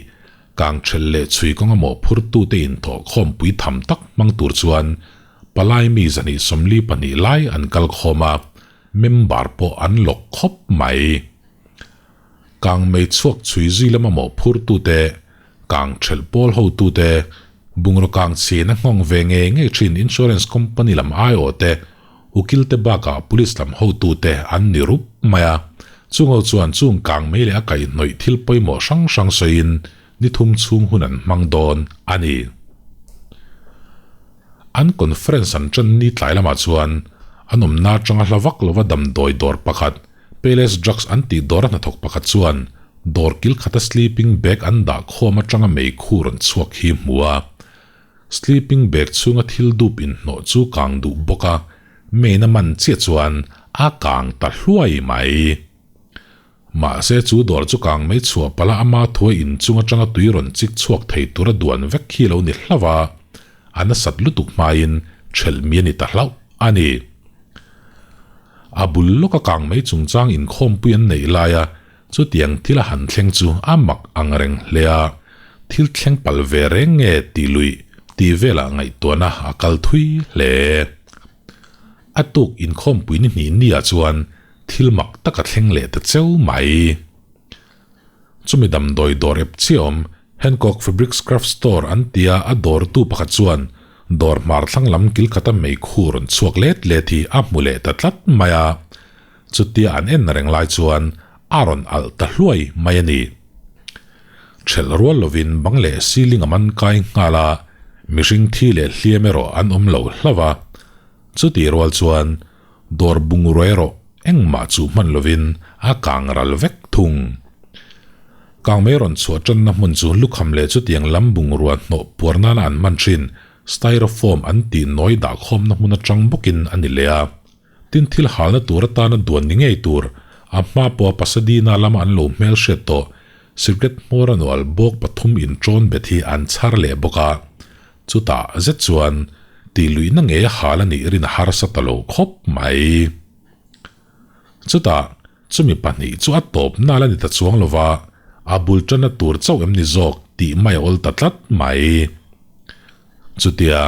kang thelh leh chhui kawnga mawhphurtute inthawh khawmpui tham tak hmang tur chuan palai mi zahnih 42 lai an kal khawm a, member pawh an lawk khawp mai. Kang mei chhuak chhui zui lama mawhphurtute, kang thelh pawl hotute, bungraw kang chhin a nghawng ve ngei ngei thin insurance company lam aiawhte, Ukilte bakah police lam hotute an ni rup mai a, chungho chuan chung kang mei leh a kaihhnawih thil pawimawh hrang hrang sawiin ni thum chhung hun an hmang dawn a ni. An conference an ṭan ni tlai lamah chuan an awmna aṭanga hla vak lova damdawi dawr pakhat, Payless Drugs an tih dawra hnathawk pakhat chuan dawr kil khata sleeping bag an dah khawm aṭanga meikhu rawn chhuak hi hmu a. Sleeping bag chhunga thil dup inhnawh chu kang duh bawk a, main a man chiah chuan a kang ta hluai mai. Mahse chu dawr chu kang mai chhuah pala ama thuai inchung atanga tui rawn chik chhuak thei tura duan vek hi lo ni hlauh a, a nasat lutuk hmain thelh mi a ni ta hlauh a ni. A bul lawka kang mai chungchang inkhawmpui an neih laia Chutiang thil a han thleng chu a mak ang reng hle a, thil thleng palh ve reng nge tih luih tih velah ngaihtuahna a kal thui hle. A tuk inkhawmpui ni hnih niah chuan thil mak tak a thleng leh ta cheu mai. Chumi damdawi dawr ep chiah awm Hancock Fabrics Craft Store an tia a dawrtu pakhat chuan dawr hmar thlang lam kil khata meikhu rawn chhuak let let hi a hmu leh ta tlat mai a. Chutia an en reng lai chuan a rawn alh ta hluai mai a ni. Thelh rual lovin bang leh ceiling a man kai nghal a, mihring thi leh hliam erawh an awm lo hlauh a. Chutih rual chuan dawr bungrua erawh engmah chu hman lovin a kang ral vek thung. thung. Kangmei rawn chhuah tanna hmun chu lukham leh chutiang lam bungrua hnawh puar nana an hman thin styrofoam an tih nawi dahkhawmna hmun atang bawkin a ni leh a. Tin thil halna tur atana duan ni ngei tur a hma pawha Pasadena lama an lo hmelhriat tawh cigarette hmawr a nual bawk pathum inṭawn bet hi an chhar leh bawk a. Chutah zet chuan tih luihna ngei a hal a nih rin a harsa ta lo khawp mai. Chutah chumi pahnih chu a tawp nal a ni ta chuang lo va, a bul tanna tur chauh em ni zawk tih mai a awl ta tlat mai. Chutia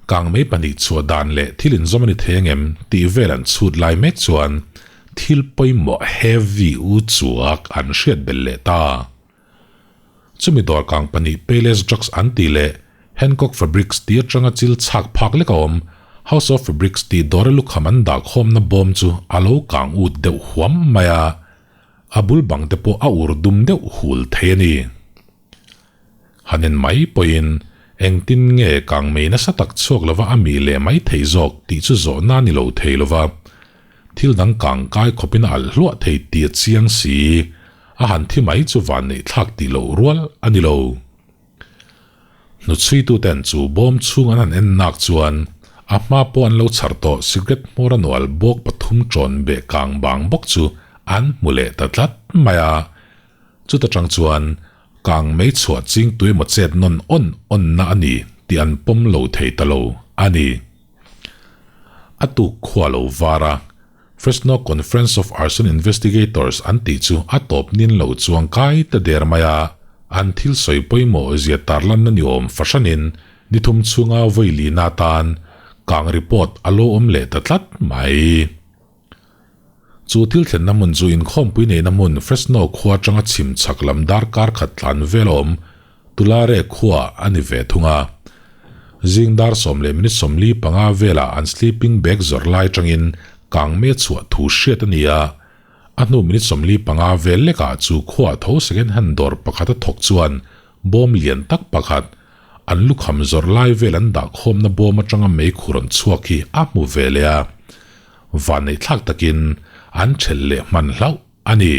kangmei pahnih chhuah dan leh thil inzawm a ni thei angem tih vel an chhut lai mek chuan thil pawimawh heavy u chuak an hriat belh leh ta. Chumi dawr kang pahnih Payless Drugs an tih leh Hancock Fabrics tih atanga chil chhak phak lek a awm, House of Fabrics tih dawra lukham an dahkhawmna bawm chu a lo kang ut deuh huam mai a, a bul bang te pawh a ur dum deuh hul thei a ni. Han en mai pawhin engtin nge kangmei nasa tak chhuak lova a mi leh mai thei zawk tih chu zawhna a ni lo thei lova, thil dang kang kai khawpin a alh hluah thei tih a chiang si, a han thi mai chu van neih thlak tih loh rual a ni lo. Hnuchhuituten chu bawm chhung an han en nak chuan a hma pawh an lo chhar tawh cigarette hmawr a nual bawk pathum ṭawn beh kang bang bawk chu an hmu leh ta tlat mai a. Chuta tang chuan kang mei chhuah ching tuemaw chet nawn awn awnna a ni tih an pawm lo thei ta lo a ni. A tuk khua lo var a, Fresno Conference of Arson Investigators an tih chu a tawp nin lo chuang kai ta der mai a, an thil sawi pawimawh zia tarlanna ni awm fahranin ni thum chhunga vawi lina atan kang report a lo awm leh ta tlat mai. Chu thil thlenna hmun chu inkhawmpui neihna hmun Fresno khua atanga chhim chhak lam darkar khat tlan vel a awm Tulare khua a ni ve thung a. Zing dar 10 leh minute 45 velah an sleeping bag zawrh lai atangin kang me chhuah thu hriat a ni a. A hnu minute 45 vel lekah chu khuaah tho second hand dawr pakhat a thawk chuan bawm lian tak pakhat an lukham zawrh lai vel an dahkhawmna bawm atanga meikhur rawn chhuak hi a hmu ve leh a. Vanneihthlak takin an thelh leh hman hlauh a ni.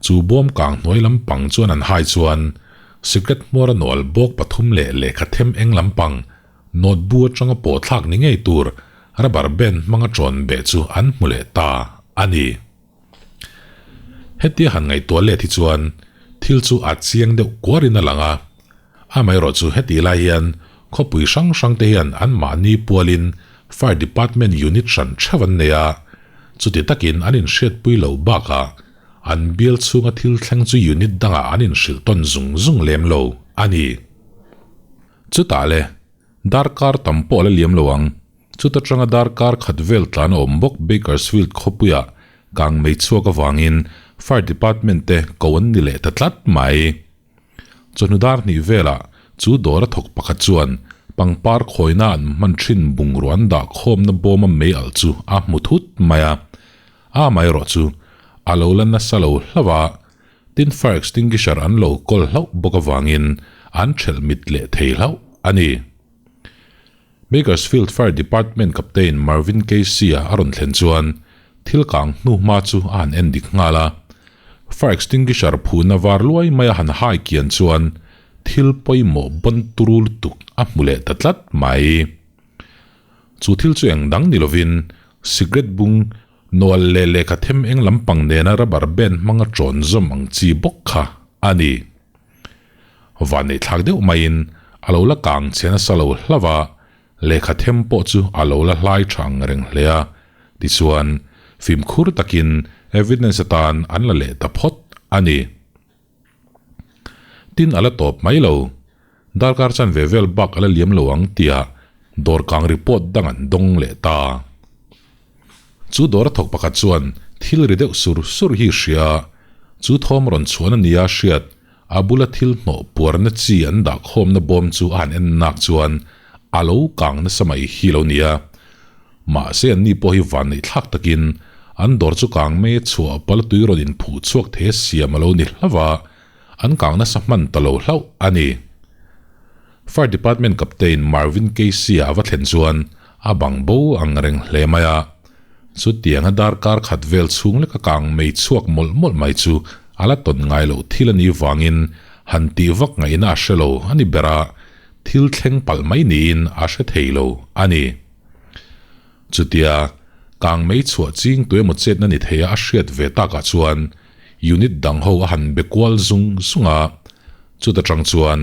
Chu bawm kang hnuai lampang chuan an hai chuan sikret hmuar a nual bawk pathum leh lehkha them eng lampang nawt bu atanga pawh thlak ni ngei tur rubber band hmanga tawn beh chu an hmu leh ta a ni. Hetia han ngaihtuah let hi chuan thil chu a chiang deuh kuarin a lang a. Amaherawh chu hetih lai hian khawpui hrang hrang te hian anmahni pualin Fire Department unit hran theuh an nei a, chuti takin an inhriatpui loh bakah an bial chhunga thil thleng chu unit dangah an inhrilh tawn zung zung lem lo a ni. Chutah le, darkar tam pawh a la liam lo ang, chuta tanga darkar khat vel tlan a awm bawk Bakersfield khawpuiah kangmei chhuak avangin Fire Department te ko an ni leh ta tlat mai. Chawhnu dar hnih velah chu dawr a thawk pakhat chuan pangpar khawina an hman thin bungrua an dah khawmna bawma mei alh chu a hmu thut mai a. A amaherawh chu a lo la nasa lo hlauh a, tin fire extinguisher an lo kawl hlauh bawk avangin an thelh mit leh thei hlauh a ni. Bakersfield Fire Department Captain Marvin Casey-a a rawn thlen chuan thil kang hnu hma chu a han en dik nghal a. Fire extinguisher phuhna var luai mai a han hai kian chuan thil pawimawh bawn turu lutuk a hmu leh ta tlat mai. Chu thil chu eng dang ni lovin cigarette bung nawlh leh lehkha them eng lampang nena rubber band hmanga tawn zawm ang chi bawk kha a ni. Vanneih thlak deuh maiin a lo la kang chhe nasa lo hlauh a, lehkha them pawh chu a lo la hlai tha ang reng hle a, tichuan fimkhur takin evidence atan an la leh ta phawt a ni. Tin a la tawp mai lo, darkar chanve vel bak a la liam lo ang tia dawr kang report dang an dawng leh ta. Chu dawr a thawk pakhat chuan thil ri deuh sur sur hi hria, chu thawm rawn chhuan a nia hriat, a bula thil hnawh puarna chi an dah khawmna bawm chu a han en nak chuan a lo kang nasa mai hi lo nia. Mahse anni pawh hi vanneih thlak takin an dawr chu kang mai a chhuah pala tui rawn inphuh chhuak thei a siam a lo ni hlauh a, an kang nasa hman ta lo hlauh a ni. Fire Department Captain Marvin Casey-a a va thlen chuan a bang bo ang reng hle mai a. Chutianga darkar khat vel chhung leka kang mei chhuak mawlh mawlh mai chu a la tawn ngai loh thil a nih vangin han tih vak ngaihna a hre lo a ni ber a, thil thleng palh mai niin a hre thei lo a ni. Chutia kang mei chhuah ching tuemaw chetna ni theia a hriat ve takah chuan unit dang ho a han be kual zung zung a, chuta tang chuan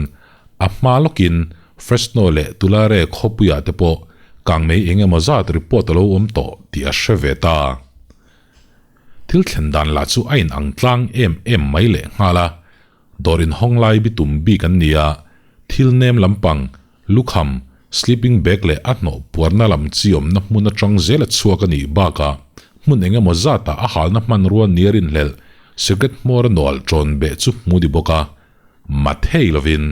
a hma lawkin Fresno leh Tulare khawpuiah te pawh kangmei eng emaw zat report a lo awm tawh tih a hre ve ta. Thil thlen dan lah chu a inang tlang em em mai leh nghal a, dawr inhawng lai bitum bik an ni a, thil nem lampang, lukham, sleeping bag leh a hnawh puarna lam chi awmna hmun atang zel a chhuak a nih bakah hmun eng emaw zatah a halna hmanrua nia rinhlelh cigarette hmawr a nual ṭawn beh chu hmu ni bawk a. Mathei lovin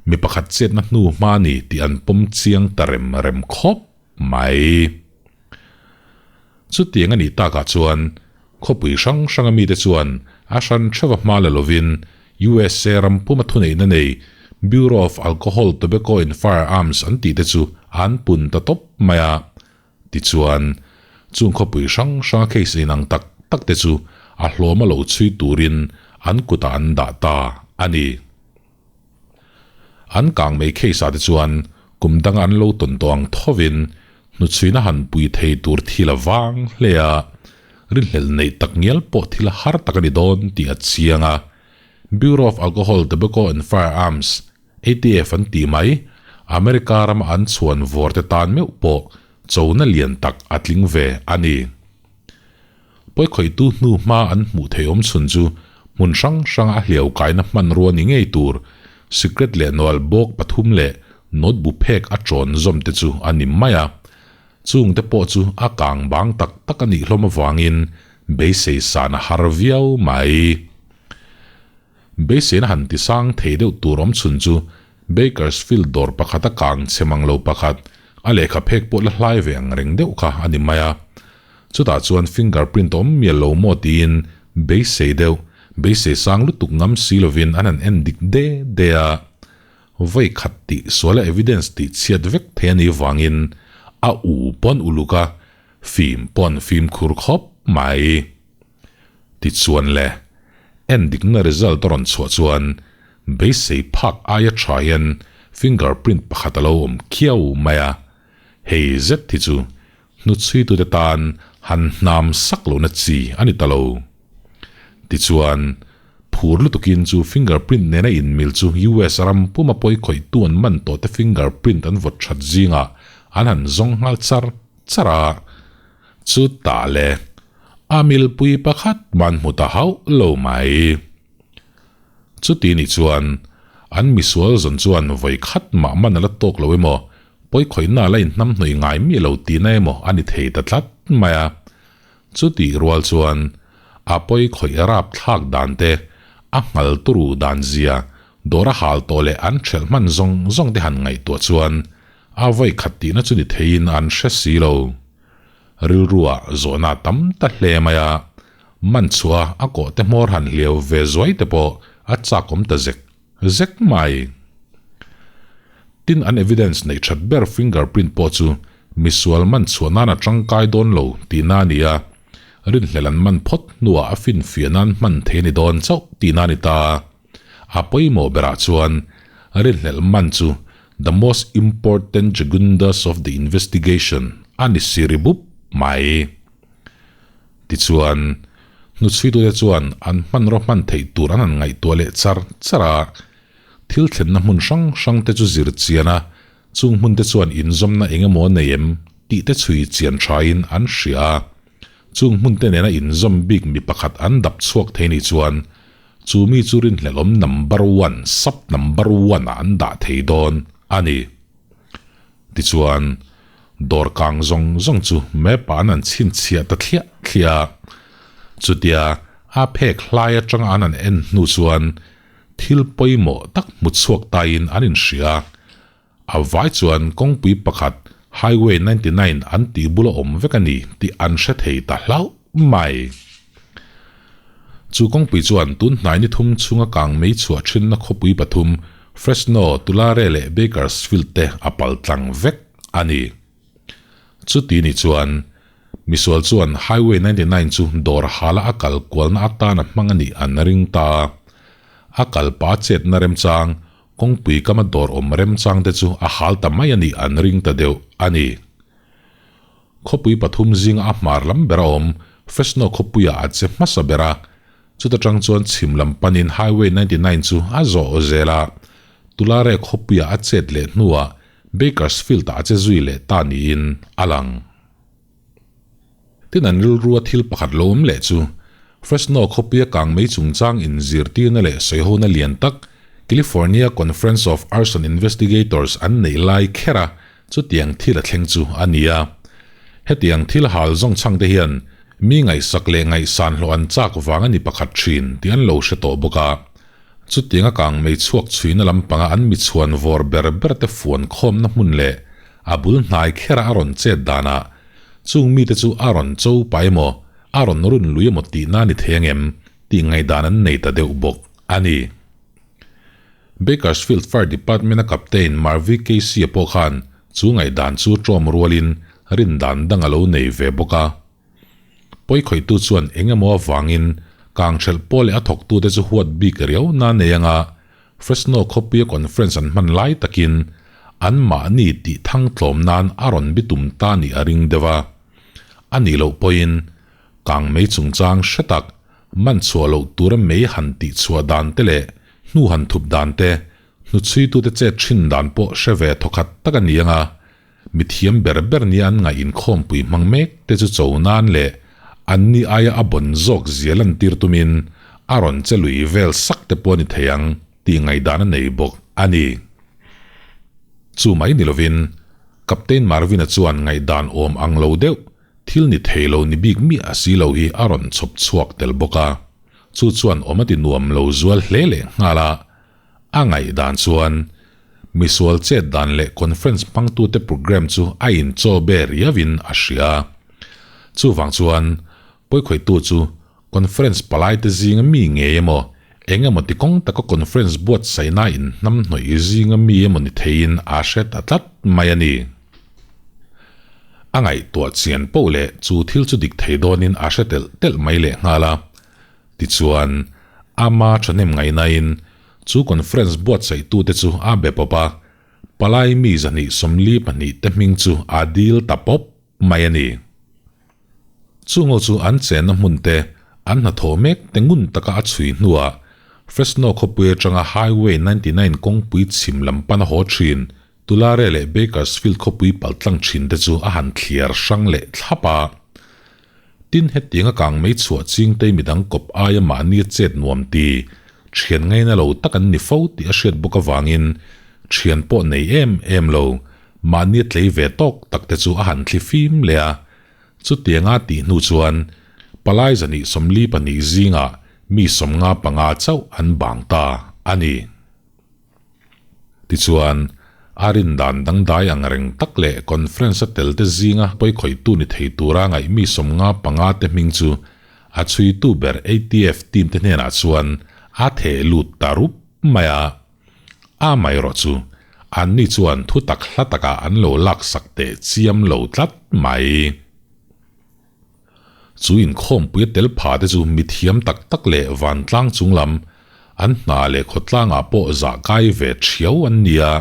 mi pakhat chetna hnu hma ni tih an pawm chiang ta rem rem khawp mai. Chutiang a nih takah chuan khawpui hrang hranga mite chuan a hran theuh a hma la lovin USA ram puma thuneihna nei Bureau of Alcohol, Tobacco and Firearms an tihte chu an pun ta tawp mai a. Tichuan, chung khawpui hrang hranga case inang tak tak te chu a hlawm a lo chhui turin an kutah an dah ta a ni. An kang mai case ah te chuan kum danga an lo tawn tawh ang thovin hnuchhuina han pui thei tur thil a vang hle a, rinhlelh neih tak ngial pawh thil har tak a ni dawn tih a chiang a. Bureau of Alcohol, Tobacco and Firearms, ATF an tih mai, America rama an chhuan vawr te tan meuh pawh chona lian tak a tling ve a ni. Pawikhawihtu hnu hma an hmuh theih awm chhun chu hmun hrang hranga a hliau kaina hmanrua ni ngei tur sikret leh nawlh bawk pathum leh note bu phek a ṭawn zawm te chu a ni mai a. Chung te pawh chu a kang bang tak tak a nih hlawm avangin beisei san a har viau mai. Beiseina han ti sang thei deuh tur awm chhun chu Bakersfield dawr pakhat a kang chhe mang lo pakhat, a lehkha phek pawh la hlai ve ang reng deuh kha a ni mai a. Chutah chuan fingerprint awm mial lo maw tiin beisei deuh, beisei sang lutuk ngam si lovin an han en dik de de a. Vawi khat tih suala evidence tih chhiat vek thei a nih vangin a u pawn uluk a, fim pawn fimkhur khawp mai. Tichuan le, endikna result a rawn chhuah chuan beisei phak aia tha hian fingerprint pakhat a lo awm khiau mai a, hei zet hi chu hnuchhuitute tan han hnam sak lohna chi a ni ta lo. Tichuan, phur lutukin chu fingerprint nena inmil chu US ram puma pawi khawihtu an man tawhte fingerprint an vawt that zingah an han zawng nghal char char a, Chutah le, a milpui pakhat man hmu ta hauh lo mai. Chuti nih chuan, an misual zawn chuan vawi khat mah man a la tawk lo emaw, pawikhawihna a la inhnamhnawih ngai miah lo tihna emaw a ni thei ta tlat mai a. Chutih rual chuan, a pawikhawih rapthlak dan te, a nghal turu dan zia, dawr a hal tawh leh an ṭhelh hman zawng zawng te han ngaihtuah chuan, a vawi khat tihna chu ni theiin an hre si lo. Rilrua zawhna tam ta hle mai a, man chhuah a kawh te hmawr han hliau ve zuai te pawh a chak awm ta zek zek mai. Tin an evidence neih that ber fingerprint pawh chu misual man chhuah nan a tangkai dawn lo tihna a ni a, rinhlelh an man phawt hnuah a finfiah nan hman thei a ni dawn chauh tihna a ni ta. A pawimawh berah chuan rinhlelh man chu the most important jagundas of the investigation a ni si ri bup mai. Tichuan, hnuchhuitute chuan an hmanraw hman theih tur an han ngaihtuah leh char char a, thil thlenna hmun hrang hrang te chu zir chian a, chung hmun te chuan inzawmna eng emaw nei em tih te chhui chian thain an hria a. Chung hmun te nena inzawm bik mi pakhat an dap chhuak thei nih chuan Chu mi chu rinhlelhawm number one, sub number one ah an dah thei dawn a ni. Tichuan, dawr kang zawng zawng chu map ah an han chhinchhiah ta thliah thliah a. Chutia a phek hlai atanga an han en hnu chuan thil pawimawh tak hmu chhuak taiin an inhria a. A vai chuan kawngpui pakhat Highway 99 an tih bula awm vek a ni tih an hre thei ta hlauh mai. Chu kawngpui chuan tun hnai ni thum chhunga kang mei chhuah thinna khawpui pathum Fresno, Tulare leh Bakersfield te a pal tlang vek a ni. Chuti ni chuan. Misual chuan Highway 99 chu dawr hala a kal kualna atan a hmang a nih an ring ta a. A kal pah chetna remchang, kawngpui kama dawr awm remchang te chu a hal ta mai a nih an ring ta deuh a ni. Khawpui pathum zinga a hmar lam ber a awm Fresno khawpuiah a che hmasa ber a, chuta tang chuan chhim lam panin Highway 99 chu a zawh zel a, Tulare khawpuiah a chet leh hnuah Bakersfield-ah a che zui leh ta niin a lang. Tin an rilrua thil pakhat lo awm leh chu Fresno khawpuia kang mei chungchang inzirtirna leh sawihona lian tak California Conference of Arson Investigators an neih lai kher a chutiang thil a thleng chu a ni a. Hetiang thil hal zawng chhang te hian mi ngaihsak leh ngaihsan hlawh an chak vang a ni pakhat thin tih an lo hre tawh bawk a. Chutianga kang mei chhuak chhuina lampanga an michhuan vawr ber ber te fuan khawmna hmun leh A bul hnai khera a rawn chet danah chung mite chu a rawn cho pa emaw, a rawn run lui emaw tihna ni thei angem tih ngaihdan an nei ta deuh bawk a ni. Bakersfield Fire Department-a Captain Marvi Casey-a pawh khan chu ngaihdan chu ṭawm rualin rindan dang a lo nei ve bawk a. Pawikhawihtu chuan eng emaw avangin kanghrelh pawh leh a thawktute chu huat bik riau na nei anga Fresno khawpuia conference an hman lai takin anmahni tih thang tlawm nan a rawn bitum ta nih a ring deuh a. A nih loh pawhin kang mei chungchang hre tak man chhuah loh tura mei han tih chhuah dan te leh hnu han thup dan te hnuchhuitute chet thin dan pawh hre ve thawkhat tak a ni anga Mithiam ber ber nia an ngaih inkhawmpui hmang mek te chu cho nan leh anni aia a bawn zawk zia lantir tumin a rawn che lui vel sak te pawh a ni thei ang tih ngaihdan a nei bawk a ni. Chu mai ni lovin Captain Marvin-a chuan ngaihdan awm ang lo deuh thil ni thei lo ni bik miah si lo hi a rawn chhawp chhuak tel bawk a, chu chuan awm a ti nuam lo zual hle leh nghal a. A ngaihdan chuan misual chet dan leh conference hmangtute programme chu a inchaw be riauin a hria. Chuvang chuan pawikhawihtu chu conference palaite zinga mi ngei emaw, eng emaw ti kawng taka conference buatsaihna inhnamhnawih zinga mi emaw ni theiin a hre ta tlat mai a ni. A ngaihtuah chian poh leh chu thil chu dik thei dawnin a hre telh telh mai lehnghal a. Tichuan, ama thahnem ngaihnain chu conference buatsaihtute chu a be pawp a, palai mi 242 te hming chu a dil ta pawp mai a ni. Chungo chu an chenna hmun te, an hnathawh mek te ngun taka a chhui hnuah Fresno khawpui atanga Highway 99 kawngpui chhim lam pana haw thin Tulare leh Bakersfield khawpui paltlang thin te chu a han thliar hrang leh thlap a. Tin, hetianga kang mei chhuah chingtei midang kawp aia mahni a chet nuam ti, thian ngaina lo tak an ni fo tih a hriat bawk avangin thian pawh nei em em lo, mahni a tlei ve tawk tak te chu a han thli fim leh a. Chutianga tih hnu chuan palai 242 zingah mi 55 chauh an bang ta a ni. Tichuan, a rin dan dangdai ang reng tak leh conference-a telte zinga pawikhawihtu ni thei tura ngaih mi 55 te hming chu a chhuitu ber ATF team te hnenah chuan a theh lut ta rup mai a. A amaherawh chu anni chuan thu tak hla takah an lo laksak teh chiam lo tlat mai. Chu inkhawmpui a tel pha te chu mithiam tak tak leh vantlang chunglam an hna leh khawtlangah pawh zah kai ve thiau an ni a,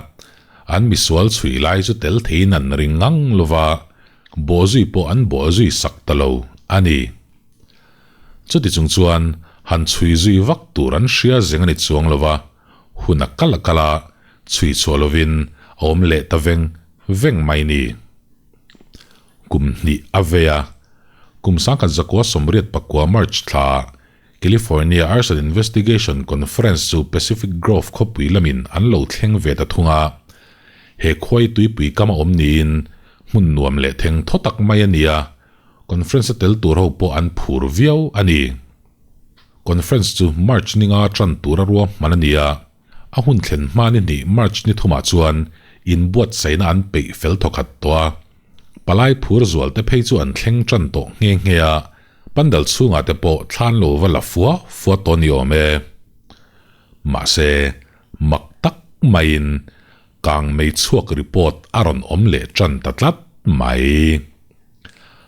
an misual chhui lai chu tel theiin an ring ngang lo va, bawhzui pawh an bawhzui sak ta lo a ni. Chuti chung chuan han chhui zui vak tur an hria zeng a ni chuang lo va, hun a kal a kal a, chhui chhuah lovin a awm leh ta veng veng mai ni. Kum hnih a vei a, kum 1989 March thla California Arson Investigation Conference chu Pacific Grove khawpui lamin an lo thleng ve ta thung a. He khuai tuipui kam a awm niin hmun nuam leh theng thaw tak mai a ni a, conference a tel tur ho pawh an phur viau a ni. Conference chu March ninga tan tura ruahman a ni a. A hun thlen hma ni hnih March ni thumah chuan inbuatsaihna an peih fel thawkhat tawh a. Palai phur zual te phei chu an thleng tan tawh nghe nghe a, pandal chhungah te pawh thlan lo va la fua fua tawh ni awm e. Mahse, mak tak maiin kang mei chhuak report a rawn awm leh tan ta tlat mai.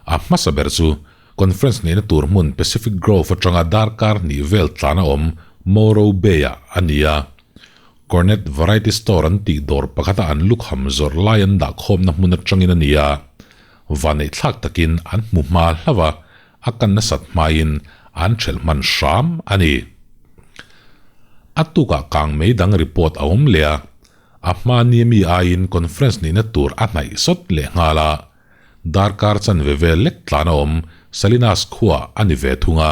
A hmasa ber chu conference neihna tur hmun Pacific Grove atanga darkar hnih vel tlana awm Morro Bay-ah a ni a. Cornet Variety Store an tih dawr pakhata an lukham zawrh lai an dahkhawmna hmun atangin a ni a. Vaneihthlak takin an hmu hma hlauh a, a kan nasat hmain an ṭhelh hman hram a ni. A tukah kang mei dang report a awm leh a, a hma ni mi aiin conference nihna tur a hnaih sawt leh nghal a, darkar chanve vel lek tlan a awm Salinas khua a ni ve thung a.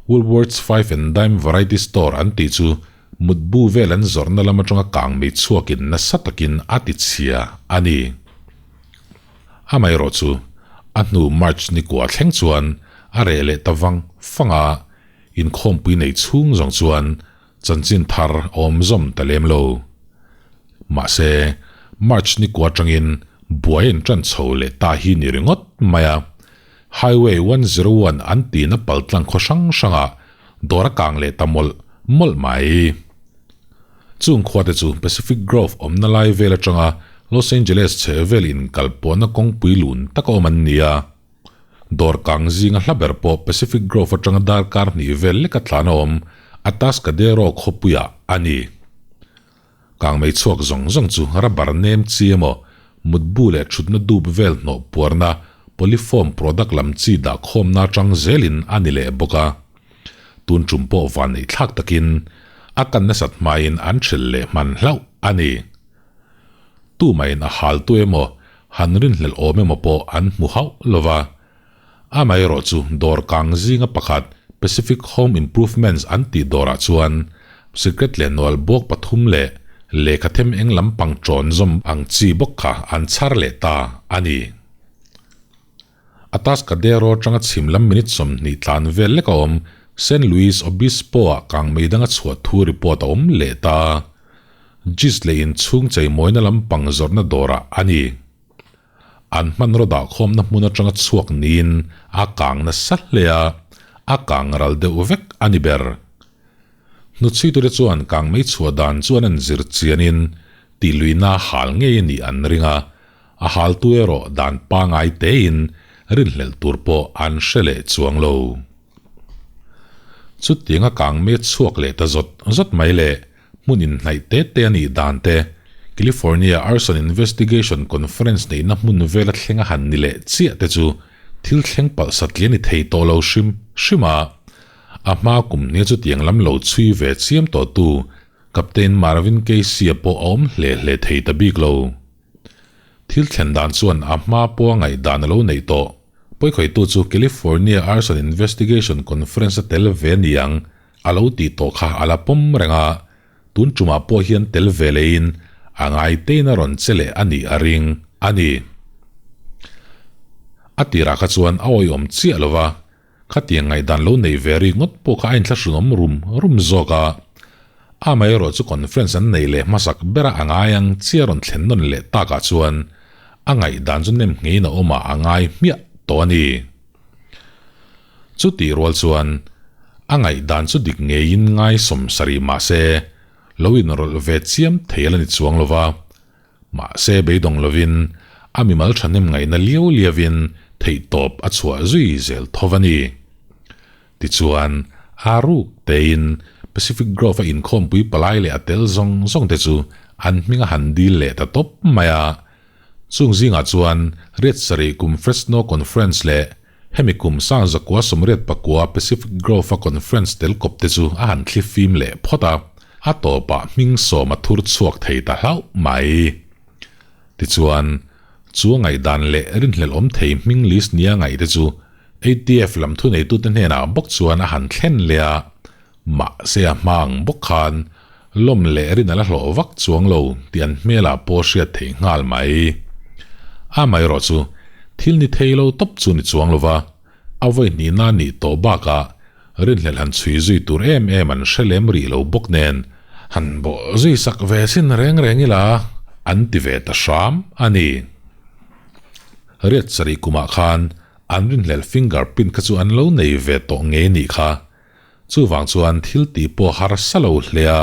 Woolworths Five and Dime Variety Store an tih chu mutbu vel an zawrhna lam atanga kang mei chhuakin nasa takin a ti chhia a ni. Amaherawh chu, a hnu March ni kua thleng chuan a reh leh ta vang fang a, inkhawmpui nei chhung zawng chuan chanchin thar a awm zawm ta lem lo. Mahse, March ni kua atangin buai an tan chho leh ta hi ni ringawt mai a, Highway 101 an tina paltlang khaw hrang hrangah dawr a kang leh ta mawlh mawlh mai. Chung khuate chu Pacific Grove awmna lai vel atanga Los Angeles chheh vel inkal pawhna kawngpui lun taka awm an ni a. Dawr kang zinga hla ber pawh Pacific Grove atanga darkar hnih vel leka tlan a awm Atascadero khawpuiah a ni. Kangmei chhuak zawng zawng chu rubber nem chi emaw, mutbu leh thutna dup vel hnawh puarna polyfoam product lam chi dah khawmna atang zelin a ni leh bawk a. Tun tum pawh van neih thlak takin a kan nasat hmain an hril leh hman hlauh a ni. Tumahin a hal tu emaw, han rinhlelh awm emaw pawh an hmu hauh lo va. Amaherawh chu dawr kang zinga pakhat Pacific Home Improvements an tih dawrah chuan sikret leh nual bawk pathum leh lehkha them eng lampang tawn zawm ang chi bawk kha an chhar leh ta a ni. Atascadero atanga chhim lam minute 20 tlan vel lek a awm San Luis Obispo-ah kangmei danga chhuah thu report a awm leh ta. Gist leh inchhung cheimawina lampang zawrhna dawrah a ni. An hmanraw dahkhawmna hmun atanga chhuak niin a kang nasa hle a, a kang ral deuh vek a ni ber. Hnuchhuitute chuan kangmei chhuah dan chuan an zir chianin tihluihna hal ngei a nih an ring a, a haltu erawh dan pangai tein rinhlelh tur pawh an hre leh chuang lo. Chutianga kangmei chhuak leh ta zawt zawt mai le, hmun inhnaih te te a nih dan te, California Arson Investigation Conference neihna hmun vela thleng a han ni leh chiah te chu thil thleng palh satliah ni thei tawh lo hrim hrim a. A hma kum hnia chutiang lam lo chhui ve chiam tawh tu Captain Marvin Casey-a pawh a awm hle hle thei ta bik lo. Thil thlen dan chuan a hma pawha ngaihdan a lo neih tawh. Pawikhawihtu chu California Arson Investigation Conference-a tel ve a ni ang a lo tih tawh kha a la pawm reng a, tun tumah pawh hian tel ve leiin a ngai tein a rawn che leh a nih a ring a ni. A tirah kha chuan a awihawm chiah lo va, Khatiang ngaihdan lo nei ve rik ngawt pawh kha a inthlahrunawm rum rum zawk a. Amaherawh chu conference an neih leh hmasak bera a ngai ang chiah rawn thlen nawn leh takah chuan a ngaihdan chu nem ngeiin a awm ah a ngai hmiah tawh a ni. Chutih rual chuan a ngaihdan chu dik ngeiin ngai sawmsarih mahse lo inrawlh ve chiam thei a la ni chuang lo va. Mahse beidawng lovin a mimal thahnem ngaihna liau liauin theihtawp a chhuah zui zel tho a ni. Tichuan, a ruk tein Pacific Grove-a inkhawmpui palai leh a tel zawng zawng te chu an hming a han dil leh ta tawp mai a. Chung zingah chuan riat sarih kum Fresno Conference leh hemi kum sang zakua 89 Pacific Grove-a conference tel kawp te chu a han thli fim leh phawt a, a tawpah hming sawm a thur chhuak thei ta hlauh mai. Tichuan, chu a ngaihdan leh rinhlelh awm thei hming list nia ngaih te chu ATF lam thuneitute hnenah bawk chuan a han thlen leh a, mahse a hma ang bawk khan lawm leh rin a la hlawh vak chuang lo tih an hmelah pawh hriat theih nghal mai. Amaherawh chu thil ni thei lo tawp chu ni chuang lova, a vawi hnihna nih tawh bakah rinhlelh han chhui zui tur em em an hre lem rih lo bawk nen han bawh zui sak ve sin reng reng ila an ti ve ta hram a ni. Riat sarih kumah khan an rinhlelh finger print kha chu an lo nei ve tawh ngei nih kha. Chuvang chuan thil tih pawh harsa lo hle a,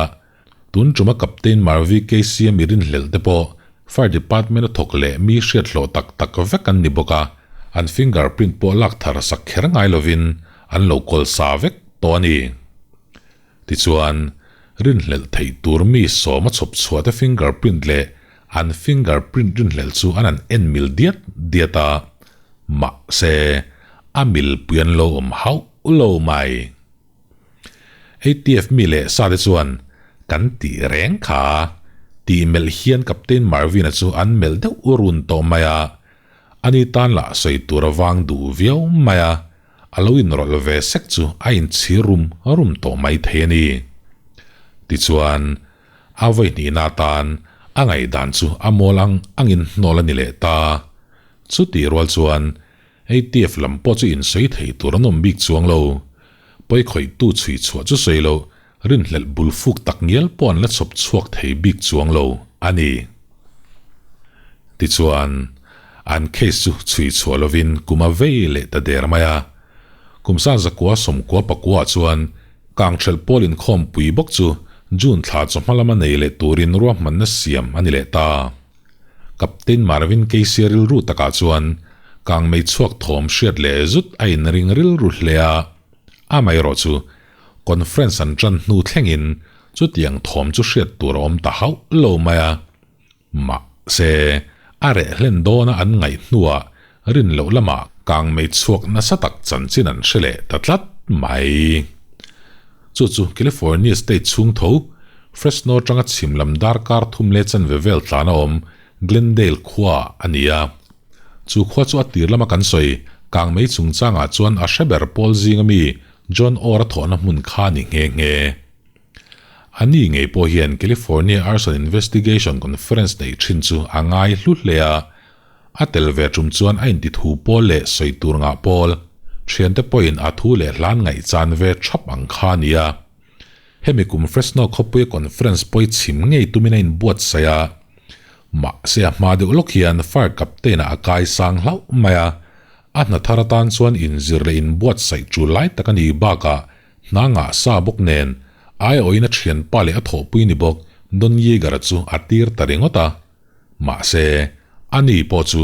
tun tuma Captain Marvi KCM i rinhlelh te pawh Fire Department a thawk leh mi hriat hlawh tak tak vek an ni bawk a, An finger print pawh lak thar sak kher ngai lovin an lo kawl sa vek tawh a ni. Tichuan, rinhlelh theih tur mi sawma chhawp chhuah te finger print leh an finger print rinhlelh chu an han en mil diat diat a, mahse, a milpui an lo awm hauh lo mai. ATF mi leh sa te chuan kan tih reng kha tih melh hian Captain Marvin-a chu an melh deuh run tawh mai a, ani tan lah sawi tur a vang duh viau mai a, a lo inrawlh ve sek chu a inchhir rum rum tawh mai thei a ni. Tichuan, a vawi hnihna atan a ngaihdan chu a mawl ang angin hnawl a ni leh ta. Chutih rual chuan ATF lam pawh chu insawi thei tur an awm bik chuang lo. Pawi khawihtu chhui chhuah chu sawi lo, rinhlelh bul fuk tak ngial pawh an la chhawp chhuak thei bik chuang lo a ni. Tichuan, an case chu chhui chhuah lovin kum a vei leh ta der mai a. Kum san zakua sawmkua pakua chuan Kangthelh pawl inkhawmpui bawk chu June thla chawhma lama nei leh turin ruahmanna siam a ni leh ta. Captain Marvin Casey rilru takah chuan kangmei chhuak thawm hriat leh zut a inring rilru hle a, amaherawh chu conference an tan hnu thlengin chutiang thawm chu hriat tur a awm ta hauh lo mai a. Mahse, a reh hlen dawna an ngaih hnuah rin loh lamah kangmei chhuak nasa tak chanchin an hre leh ta tlat mai. Chu chu California state chhung tho, Fresno atanga chhim lam darkar thum leh chanve vel tlan a awm Glendale khua a ni a. Chu khua chu a tir lama kan sawi kangmei chungchangah chuan a hre ber pawl zinga mi John Orr a thawhna hmun kha a ni nghe nghe. A ni ngei pawh hian California Arson Investigation Conference neih thin chu a ngai hlu hle a, A tel ve tum chuan a inti thu pawl leh sawi tur ngah pawl, thiante pawhin a thu leh hlan ngaihchan ve thap ang kha a nia. Hemi kum Fresno khawpuia conference pawi chhim ngei tumin a inbuatsaih a. Mahse a hma deuh lawk hian fire captain-ah a kai sang hlauh mai a, a hna thar atan chuan inzir leh inbuatsaih tul lai tak a nih bakah hna ngah sa bawk nen aiawhin a thianpa leh a thawhpui ni bawk Don Yeager-a chu a tir ta ringawt a. Mahse, ani pawh chu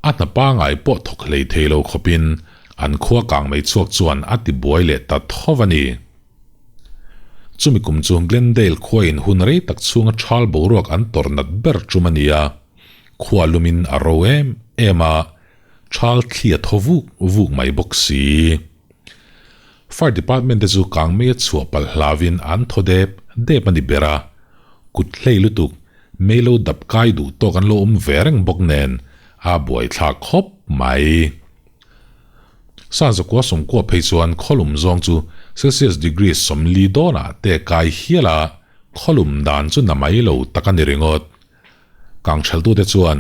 a hna pangai pawh thawk hlei thei lo khawpin an khua kang mai chhuak chuan a ti buai leh ta tho a ni. Chumi kum chu Glendale khuain hun rei tak chhunga thal boruak an tawrh nat ber tum a ni a, khua lumin a ro em em a, thal thli a thaw vuk vuk mai bawk si. Fire department te chu kang mai a chhuah palh hlauin an thaw dep dep a ni ber a, kut hlei lutuk mei lo dap kai duh tawk an lo awm ve reng bawk nen a buaithlak khawp mai. Sanzakua sawmkua phei chuan khawlum zawng chu Celsius degree 40 dawnah te kai hial a, khawlum dan chu na mai lo tak a ni ringawt. Kangtheltute chuan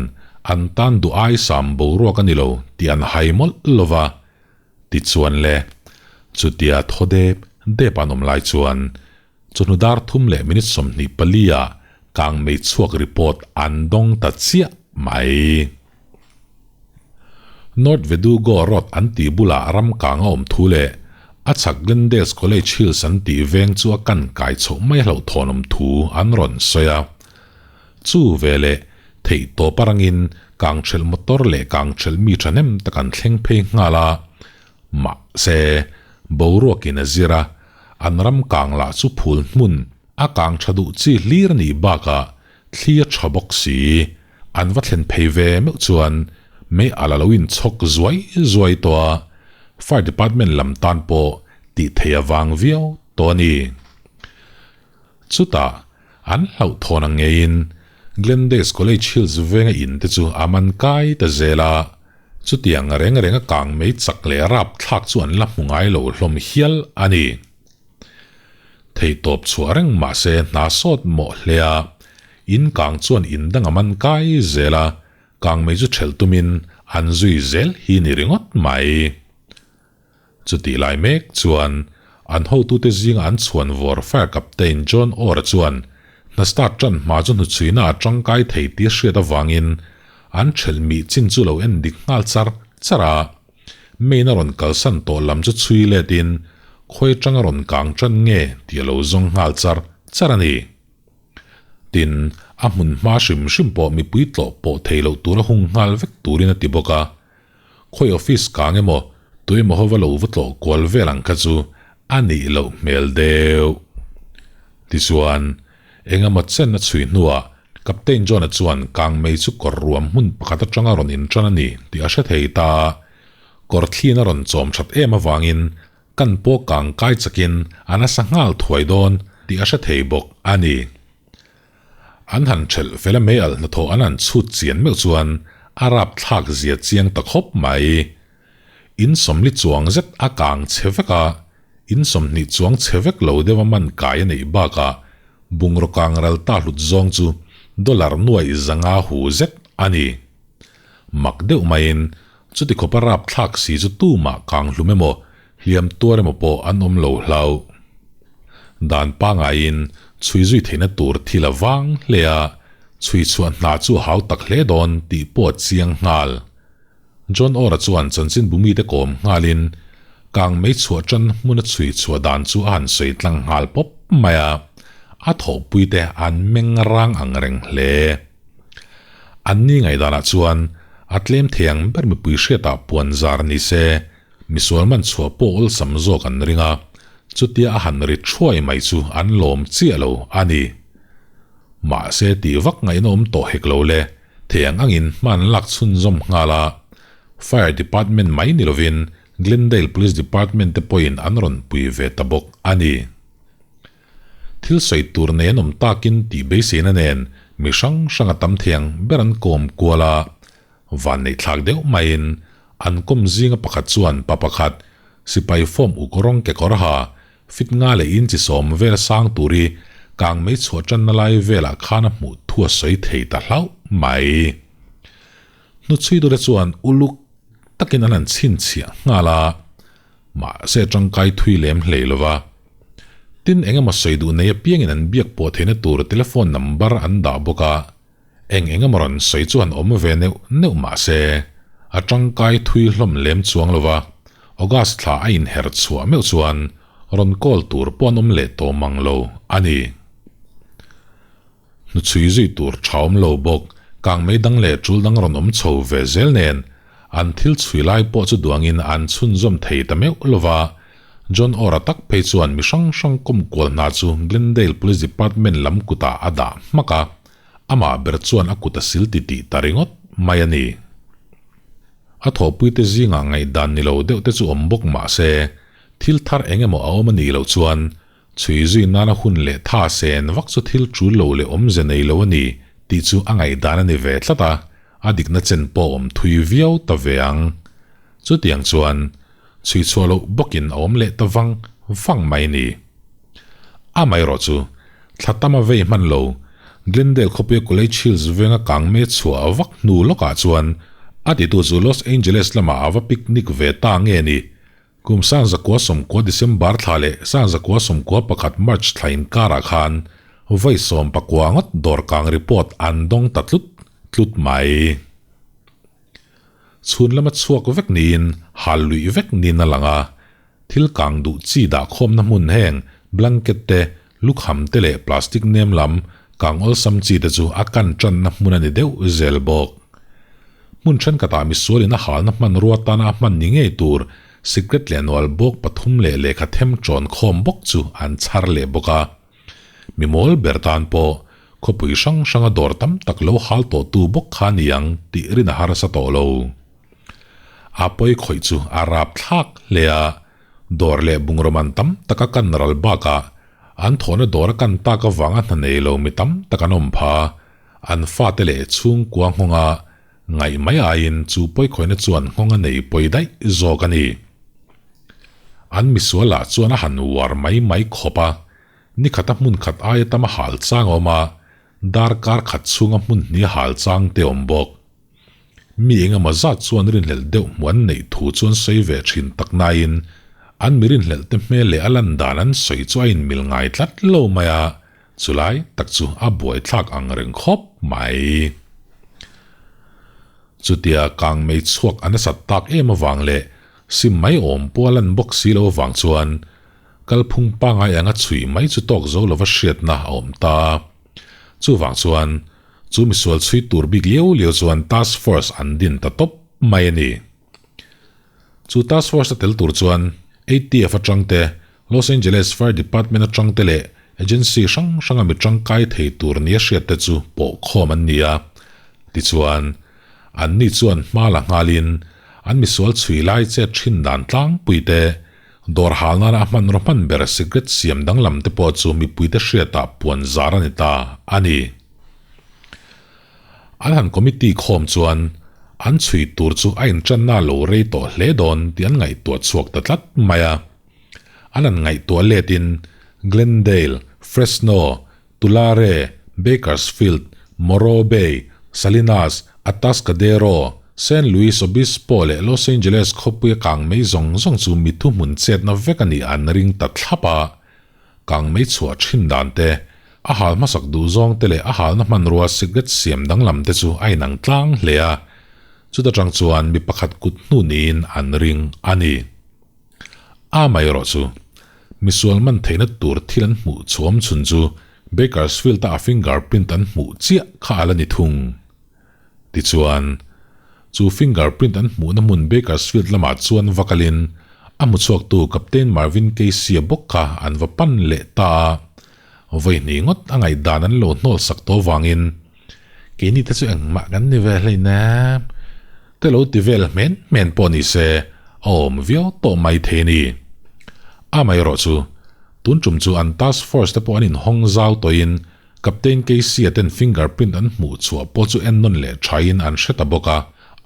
an tan duh ai sam boruak a ni lo tih an hai mawlh lo va, Tichuan le, chutia thaw dep dep an awm lai chuan chawhnu dar thum leh minute 24 ah kangmei chhuak report an dawng ta chiah mai. North Vedugo Road an tih bulah ram kang a awm thu leh a chhak Glendales College Hills an tih veng chu a kan kai chhoh mai hlauhthawn awm thu an rawn sawi a. Chu veleh theih tawp arangin kangthelh motor leh kangthelh mi thahnem tak an thleng phei nghal a, mahse boruakin a zir a, an ram kang lah chu phul hmun a kang tha duh chi hlir a nih bakah thli a tha bawk si. An va thlen phei ve meuh chuan mei a la lo inchhawk zuai zuai tawh a, Fire Department lam tan pawh tih theih a vang viau tawh a ni. Chutah, an hlauhthawn ang ngeiin Glendales College Hills venga in te chu a man kai ta zel a, chutiang reng renga kang mei chak leh rap thlak chu an la hmu ngai lo hlawm hial a ni. Theihtawp chhuah reng mah se hna sawt mawh hle a, in kang chuan in dang a man kai zel a, kang mei chu ṭhelh tumin an zui zel hi ni ringawt mai. Chutih lai mek chuan an hotute zinga an chhuan vawr Fire Captain John Orr-a chuan hna start tan hma chu hnuchhuina a tangkai thei tih a hriat avangin an ṭhelh mih chin chu lo en dik nghal char char a. Main a rawn kalsan tawh lam chu chhui letin khawi atanga rawn kang tan nge tih a lo zawng nghal char char a ni. Tin, a hmun hma hrim hrim pawh mipui tlawh pawh thei loh tura hung nghal vek turin a ti bawk a. Khawi office kang emaw, tuemaw ho va lo va tlawh kual vel ang kha chu a nih loh hmel deuh. Tichuan, engemaw chen a chhui hnuah Captain John-a chuan kang mei chu kawr ruam hmun pakhat atanga rawn intan a ni tih a hre thei ta. Kawr thliin a rawn chawm that em avangin kan pawh kang kai chakin a nasa nghal thuai dawn tih a hre thei bawk a ni. An han thelh fel a mei alh hnathawh an han chhut chian meuh chuan a rapthlak zia chiang ta khawp mai. In sawmli chuang zet a kang chhe vek a, in sawmhnih chuang chhe vek lo deuh a man kai a neih bakah bungraw kang ral ta hlut zawng chu dollar nuaih zanga hu zet a ni. Mak deuh maiin chuti khawpa rapthlak si chu tumah kang hlum emaw hliam tuar emaw pawh an awm lo hlauh. Dan pangaiin chhui zui theihna tur thil a vang hle a, chhui chhuah hna chu a hau tak hle dawn tih pawh a chiang nghal. John Ora chuan chanchin bumite kawm nghalin kang mei chhuah tan hmuna chhui chhuah dan chu a han sawi tlang nghal pawp mai a, a thawhpuite an meng rang ang reng hle. An ni ngaihdanah chuan a tlem thei ang ber mipui hriatah puan zar ni se, Misual man chhuah pawh awlsam zawk an ring a, chutia a han ri thuai mai chu an lawm chiah lo a ni. Mahse tih vak ngaihna awm tawh hek lo le, thei ang angin hma an lak chhunzawm nghal a, Fire Department mai ni lovin Glendale Police Department te pawhin an rawn pui ve ta bawk a ni. Thil sawi tur nei an awm takin tih beiseina nen mi hrang hrang a tam thei ang ber an kawm kual a, Vanneih thlak deuh maiin an kawm zinga pakhat chuan pa pakhat sipai form uk rawng kekawr ha fit nga leh inchi sawm vel sang tur hi kang mei chhuah tanna lai velah khan a hmuh thu a sawi thei ta hlauh mai. Hnuchhui dawte chuan uluk takin an han chhinchhiah nghal a, mahse tangkai thui lem hlei lova. Tin engemaw sawi duh nei apiangin an biak pawh theihna tur telephone number an dah bawk a. Eng eng emaw rawn sawi chu han awm ve neuh neuh mah se, a tangkai thui hlawm lem chuang lo va, August thla a inher chhuah meuh chuan rawn call tur pawh an awm leh tawh mang lo a ni. Hnuchhui zui tur tha awm lo bawk, kangmei dang leh tul dang rawn awm chho ve zel nen an thil chhui lai pawh chu duangin an chhunzawm thei ta meuh lo va, John Ora tak phei chuan mi hrang hrang kawmkual hna chu Glendale Police Department lam kutah a dah hmak a. Amah ber chuan a kut a sil ti tih ta ringawt mai a ni. A thawhpuite zingah ngaihdan ni lo deuh te chu awm bawk mah se, thil thar eng emaw a awm a nih loh chuan chhui zui nana hun leh tha sen vak chu thil tul lo leh awmze nei lo a ni tih chu a ngaihdan a ni ve tlat a, a dikna chen pawh awm thui viau ta ve ang. Chutiang chuan chhui chhuah loh bawkin a awm leh ta vang vang mai ni. Amaherawh chu, thla tam a vei hman lo, Glendale khawpuia College Hills venga kang me chhuah vak hnu lawkah chuan a titu chu Los Angeles lamah a va picnic ve ta nge ni. Kum Sangzakua sawmkua December thla leh Sangzakua sawmkua pakhat March thla inkarah khan vawi sawmpakua ngawt dawr kang report an dawng ta tlut tlut mai. Chhun lama chhuak vek niin hal luih vek niin a lang a, thil kang duh chi dah khawmna hmun heng blanket te, lukham te leh plastic nem lam kang awlsam chi te chu a kan tanna hmun a ni deuh zel bawk. Hmun thenkhatah misualin a halna hmanrua tana a hman ni ngei tur sikret leh nual bawk pathum leh lehkha them tawn khawm bawk chu an chhar leh bawk a. Mi mawl ber tan pawh khawpui hrang hranga dawr tam tak lo hal tawhtu bawk kha ni ang tih rin a harsa tawh lo. A pawi khawih chu a rap thlak hle a, dawr leh bungraw man tam tak a kan ral bakah an thawhna dawr a kan tak avanga hna nei lo mi tam tak an awm pha. An fate leh chhungkua nghawnga ngaih mai aiin chu pawi khawihna chuan nghawng a nei pawi daih zawk a ni. An misual lah chuan a han uar mai mai khawp a, ni khata hmun khat aia tam a hal chang a awm a, darkar khat chhunga hmun hnih a hal chang te awm bawk. Mi engemaw zat chuan rinhlelh deuh hmuh an neih thu chu an sawi ve thin tak nain an mi rinhlelh te hmel leh a lan dan an sawi chu a inmil ngai tlat lo mai a, chulai tak chu a buaithlak ang reng khawp mai. Chutia kangmei chhuak a nasat tak em avang leh sim mai awm pawh a lan bawk si lo avang chuan kalphung pangai anga chhui mai chu tawk zo lova hriatna a awm ta. Chuvang chuan chu misual chhui tur bik liau liau chuan task force an din ta tawp mai a ni. Chu task force a tel tur chuan ATF atang te, Los Angeles Fire Department atang te leh agency hrang hranga mi tangkai thei tur nia hriat te chu pawh khawm an ni a. Tichuan, anni chuan hma la nghalin an misual chhui lai chet thin dan tlangpui te, dawr hal nana a hmanraw hman ber cigarette siam danglam te pawh chu mipuite hriatah puan zar a ni ta a ni. An han committee khawm chuan an chhui tur chu a inṭanna lo rei tawh hle dawn tih an ngaihtuah chhuak ta tlat mai a. An han ngaihtuah letin Glendale, Fresno, Tulare, Bakersfield, Morro Bay, Salinas, Atascadero, San Luis Obispo leh Los Angeles khawpuia kang mei zawng zawng chu mi thuhmun chetna vek a nih an ring ta thlap a. Kang mei chhuah thin dan te, a hal hmasak duh zawng te leh a halna hmanrua cigarette siam danglam te chu a inang tlang hle a, chuta tang chuan mi pakhat kut hnu niin an ring a ni. A mai erawh chu, misual man theihna tur thil an hmuh chhuam chhun chu Bakersfield-a a fingerprint an hmuh chiah kha a la ni thung. Tichuan, chu fingerprint an hmuhna hmun Bakersfield lamah chuan va kalin a hmuchhuaktu Captain Marvin Casey-a bawk kha an va pan leh ta a. Vawihnih ngawt a ngaihdan an lo hnawl sak tawh vangin, Keini te chu engmah kan ni ve hleinem, te lo ti vel hmen hmen pawh ni se a awm viau tawh mai thei a ni. Amaherawh chu, tun tum chu an task force te pawh an inhawng zau tawhin Captain Casey-a ten fingerprint an hmuh chhuah pawh chu ennawn leh thain an hre ta bawk a,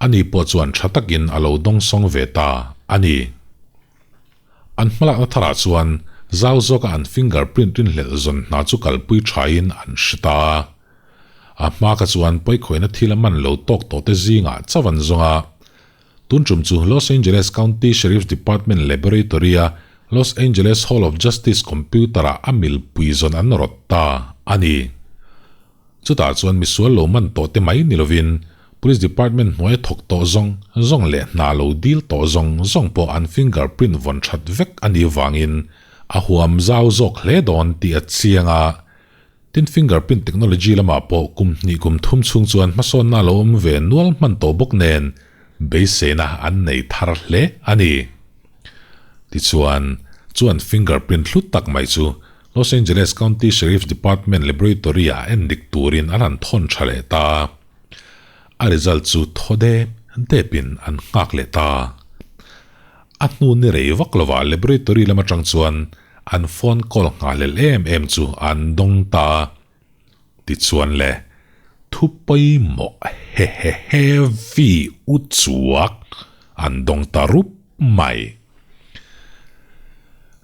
ani pawh chuan tha takin a lo dawngsawng ve ta a ni. An hmalakna tharah chuan zau zawka an fingerprint rinhlelh zawn hna chu kalpui thain an hre ta a. A hma kha chuan pawikhawihna thil a man lo tawk tawh te zingah chauh an zawng a. Tun tum chu Los Angeles County Sheriff's Department Laboratory-a Los Angeles Hall of Justice computer-ah a milpui zawn an rawt ta a ni. Chutah chuan misual lo man tawh te mai ni lovin Police Department hnuaia thawk tawh zawng zawng leh hna lo dil tawh zawng zawng pawh an fingerprint vawn that vek a nih vangin a huam zau zawk hle dawn tih a chiang a. Tin fingerprint technology lamah pawh kum hnih kum thum chhung chuan hmasawnna a lo awm ve nual hman tawh bawk nen beiseina an nei thar hle a ni. Tichuan, chuan fingerprint hlu tak mai chu Los Angeles County Sheriff's Department Laboratory-ah en dik turin an han thawn tha leh ta a. A result chu thaw dep depin an nghak leh ta. A hnu ni rei vak lovah laboratory lam atang chuan An phone call nghahhlelh em em chu an dawng ta a, tichuan le, thu pawimawh hehehevi u chuak an dawng ta rup mai.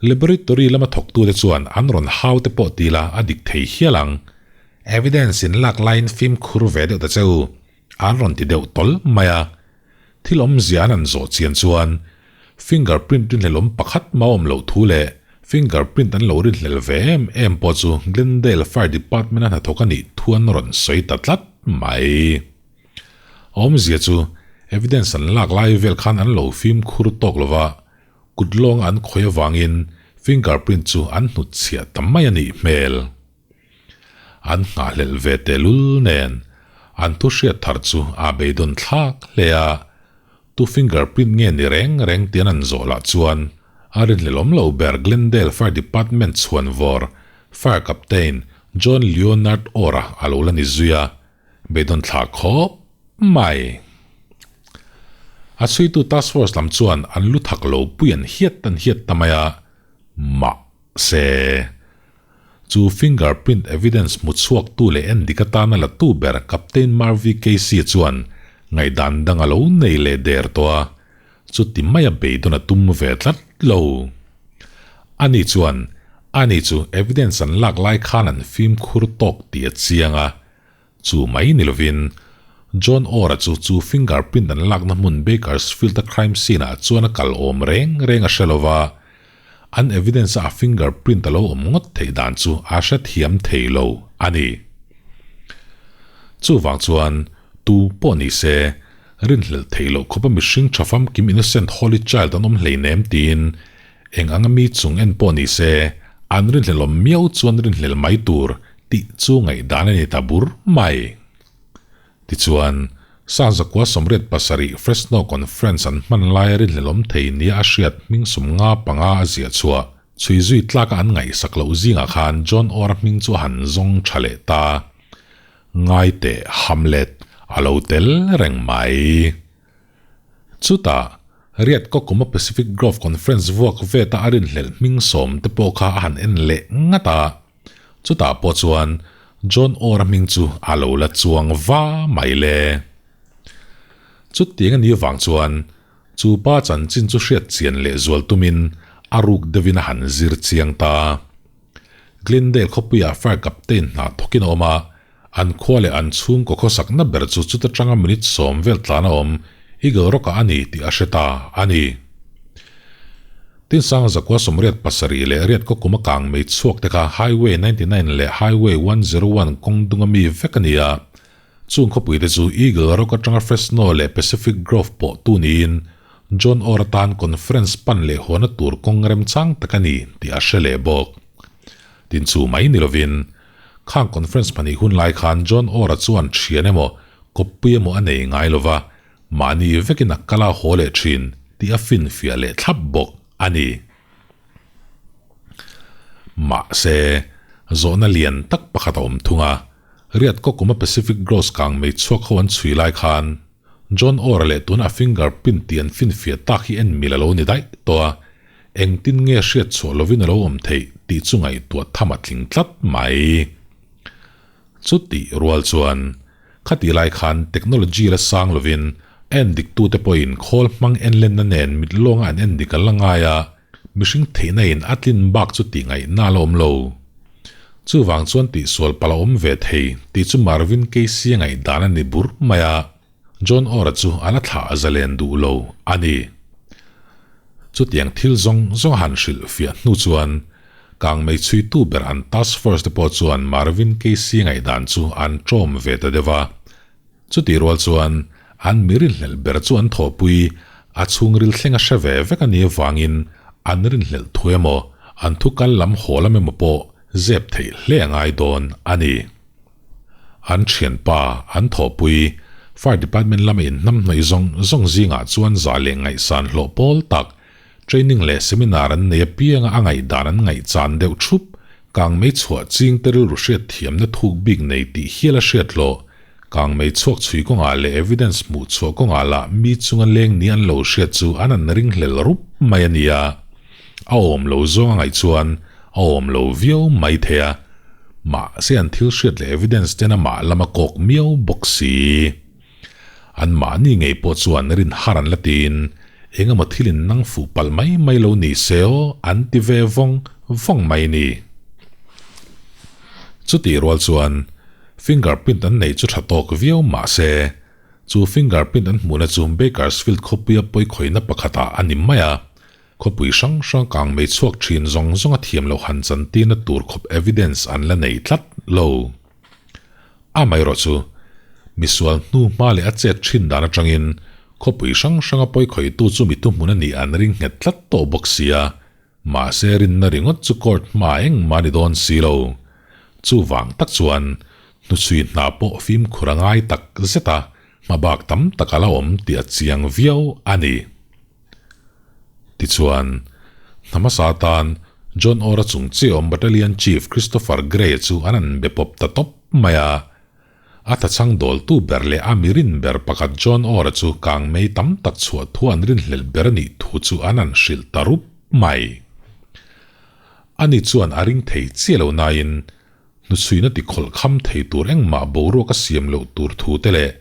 Laboratory lama thawktute chuan an rawn hau te pawh tila a dik thei hial ang. Evidence in lak laiin fimkhur ve deuh ta che u, an rawn ti deuh tawl mai a. Thil awmzia an han zawh chian chuan fingerprint rinhlelawm pakhat mah awm loh thu leh fingerprint an lo rinhlel ve em em pawh chu Glendale Fire Department a hnathawk a nih thu an rawn sawi ta tlat mai. A awmzia chu evidence an lak lai vel khan an lo fimkhur tawk lova, kut lawnga an khawih avangin fingerprint chu an hnutchhiah ta mai a nih hmel. An nghahhlelh ve tehlul nen an thu hriat thar chu a beidawn thlak hle a, tu fingerprint nge ni reng reng tian an zawh lah chuan a rinhlelawm lo ber Glendale Fire Department chhuan vawr Fire Captain John Leonard Orr-a a lo la ni zui a, beidawn thlak khawp mai. A chhuitu task force lam chuan an lu thak lo pui an hiat an hiat ta mai a, mah se. Chu fingerprint evidence hmu chhuaktu leh en dik atana la tu ber Captain Marvi Casey chuan ngaihdan dang a lo nei leh der tawh a, chuti maia beidawn a tum ve tlat lo. Ani chuan ani chu evidence an lak lai khan an fimkhur tawk tih a chiang a, chu mai ni lovin John Orr-a chu chu fingerprint an lakna hmun Bakersfield-a crime scene-ah chuan a kal awm reng reng a hre lo va, an evidence-a a fingerprint a lo awm ngawt theih dan chu a hre thiam thei lo a ni. Chuvang chuan tu pawh ni se, rinhlelh theih loh khawpa mihring tha famkim innocent holy child an awm hleinem tiin eng anga mi chung en pawh ni se, an rinhlelh awm miau chuan rinhlelh mai tur tih chu ngaihdan a ni ta bur mai. Tichuan, Sangzakua 87 Fresno Conference an hman laia rinhlelawm thei nia a hriat hming 55 a ziah chhuah chhui zui tlaka an ngaihsak loh zingah khan John Orr-a hming chu a han zawng tha leh ta. Ngai teh Hamlet a lo tel reng mai. Chutah, Riat Kokuma Pacific Grove Conference vuak veta a rinhlelh hming sawm te pawh kha a han en leh ngat a. Chutah pawh chuan John Orr-a hming chu a lo la chuang va mai le. Chutiang a nih avang chuan chu pa chanchin chu hriat chian leh zual tumin a ruk deuhin a han zir chiang ta. Glendale khawpuiah fire captain hna thawkin a awm a, an khua leh an chhungkaw khawsakna ber chu chuta tanga minute sawm vel tlan a awm Eagle Rock-ah a ni tih a hre ta a ni. Tinsanga zakua 87 leh riat kaw kum a kang mei chhuak te kha Highway 99 leh Highway 101 kawng dunga mi vek a ni a, chung khawpui te chu Eagle Rock atanga Fresno leh Pacific Grove pawh tu niin John Orr atan conference pan leh huana tur kawng remchang tak a ni tih a hre leh bawk. Tin chu mai ni lovin Khang conference pahnih hun lai khan John Orr-a chuan thian emaw, kawppui emaw a nei ngai lova, mahni vekin a kal a haw leh thin tih a finfiah leh thlap bawk a ni. Mahse, zawhna lian tak pakhat a awm thung a, Riat Kokuma Pacific Gross kang mei chhuak ho an chhui lai khan John Orr-a leh tuna a finger print tih an finfiah tak hi en mil a lo ni daih tawh a, Engtin nge hriat chhuah lovin a lo awm theih tih chu ngaihtuah tham a tling tlat mai. Chutih rual chuan, khatih lai khan technology la sang lovin a endiktute pawhin khawl hmang enlenna nen mit lawnga an endik an la ngai a, mihring theihna in a tlin bak chu tih ngaihna a la awm lo. Chuvang chuan tihsual palh a awm ve thei tih chu Marvin Casey a ngaihdan a ni bur mai a. John Orr-a chu a la thlah zalen duh lo a ni. Chutiang thil zawng zawng a han hrilh fiah hnu chuan kangmei chhuitu ber an task force te pawh chuan Marvin Casey ngaihdan chu an ṭawm ve ta deuh a. Chutih rual chuan an mi rinhlelh ber chu an thawhpui a chhungril thleng a hre ve vek a nih avangin an rinhlelh thu emaw an thu kal lam haw lam emaw pawh zep theih hle a ngai dawn a ni. An thianpa, an thawhpui, Fire Department lama inhnamhnawih zawng zawng zingah chuan zah leh ngaihsan hlawh pawl tak, training leh seminar an nei apianga a ngaihdan an ngaihchan deuh thup, kangmei chhuah ching te rilru hriatthiamna thuk bik nei tih hial a hriat hlawh, kangmei chhuak chhui kawngah leh evidence hmuh chhuah kawngah lah mi chunga leng ni an lo hriat chu an an ringhlel rup mai a nia. A awm lo zawng a ngaih chuan a awm lo viau mai thei a. Mahse an thil hriat leh evidence ten amah lam a kawk miau bawk si. An mahni ngei pawh chuan rin har an la tiin eng emaw thil in nang fuh palh mai mai lo ni se aw an ti ve vawng vawng mai ni. Chutih rual chuan fingerprint an neih chu tha tawk viau mahse chu fingerprint an hmuhna chu Bakersfield khawpuia pawikhawihna pakhatah a ni mai a. Khawpui hrang hrang kang mei chhuak thin zawng zawng a thiam loh han chantirna tur khawp evidence an la nei tlat lo. Amaherawh chu, misual hnu hma leh a chet thin dan atangin khawpui hrang hranga pawikhawitu chu mi thuhmun a nih an ring nghet tlat tawh bawk sia, mahse rinna ringawt chu court hma engmah a ni dawn si lo. Chuvang tak chuan hnuchhui hna pawh fimkhur a ngai tak zet a, hmabak tam tak a la awm tih a chiang viau a ni. Tichuan, hna hmasa atan John Orr-a chung chiah awm Battalion Chief Christopher Gray chu an an be pawp ta tawp mai a. A thachhang dawltu ber leh a mirin ber pakhat John Orr-a chu kangmei tam tak chhuah thu an rinhlelh ber a nih thu chu an an hrilh ta rup mai. Ani chuan a ring thei chiah lo nain hnuchhuina ti khawlh kham thei tur engmah boruak a siam loh tur thu te leh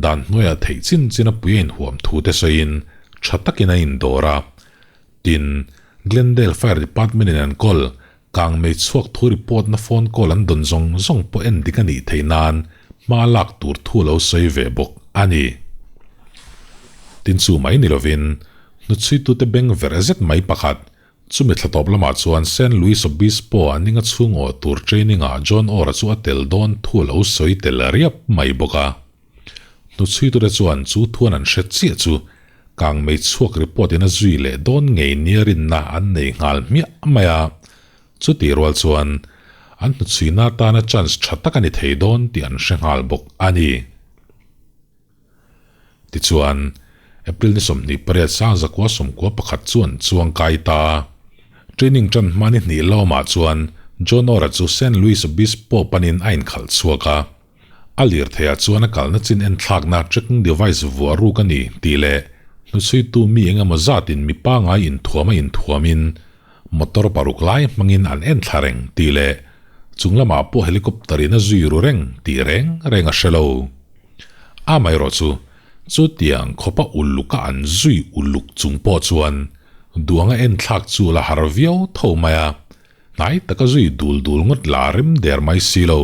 dan hnuaiah theih chin chin a pui a inhuam thu te sawiin tha takin a indawr a. Tin, Glendale Fire Department in an kawl kangmei chhuak thu report na phone call an dawn zawng zawng pawh en dik a nih theih nan hma lak tur thu a lo sawi ve bawk a ni. Tin chu mai ni lovin hnuchhuitute beng verh zet mai pakhat Chumi thla tawp lamah chuan San Luis Obispo a ninga chhung awh tur training ah John Orr-a chu a tel dawn thu a lo sawi tel riap mai bawk a. Hnuchhuitute chuan chu thuan an hre chiah chu kangmei chhuak report in a zui leh dawn ngei nia rinna an nei nghal hmiah mai a. Chutih rual chuan an hnuchhuina atana chance tha tak a ni thei dawn tih an hre nghal bawk a ni. Tichuan, April ni 28 1991 chu an chuang kai ta. Training tan hma ni hnih lawmah chuan John Orr-a chu San Luis Obispo panin a inkhalh chhuak a. A lirtheiah chuan a kalna chin enthlakna tracking device vuah ruk a ni tih leh hnuchhuitu mi eng emaw zatin mi pangai inthuam a inthuamin motor paruk lai hmangin an enthla reng tih leh chung lamah pawh helicopter in a zui ru reng tih reng reng a hre lo. Amaherawhchu, chutiang khawpa uluk a an zui uluk chung pawh chuan duang a enthlak chu la har viau tho mai a. Hnai taka zui dul dul ngawt la rem der mai si lo.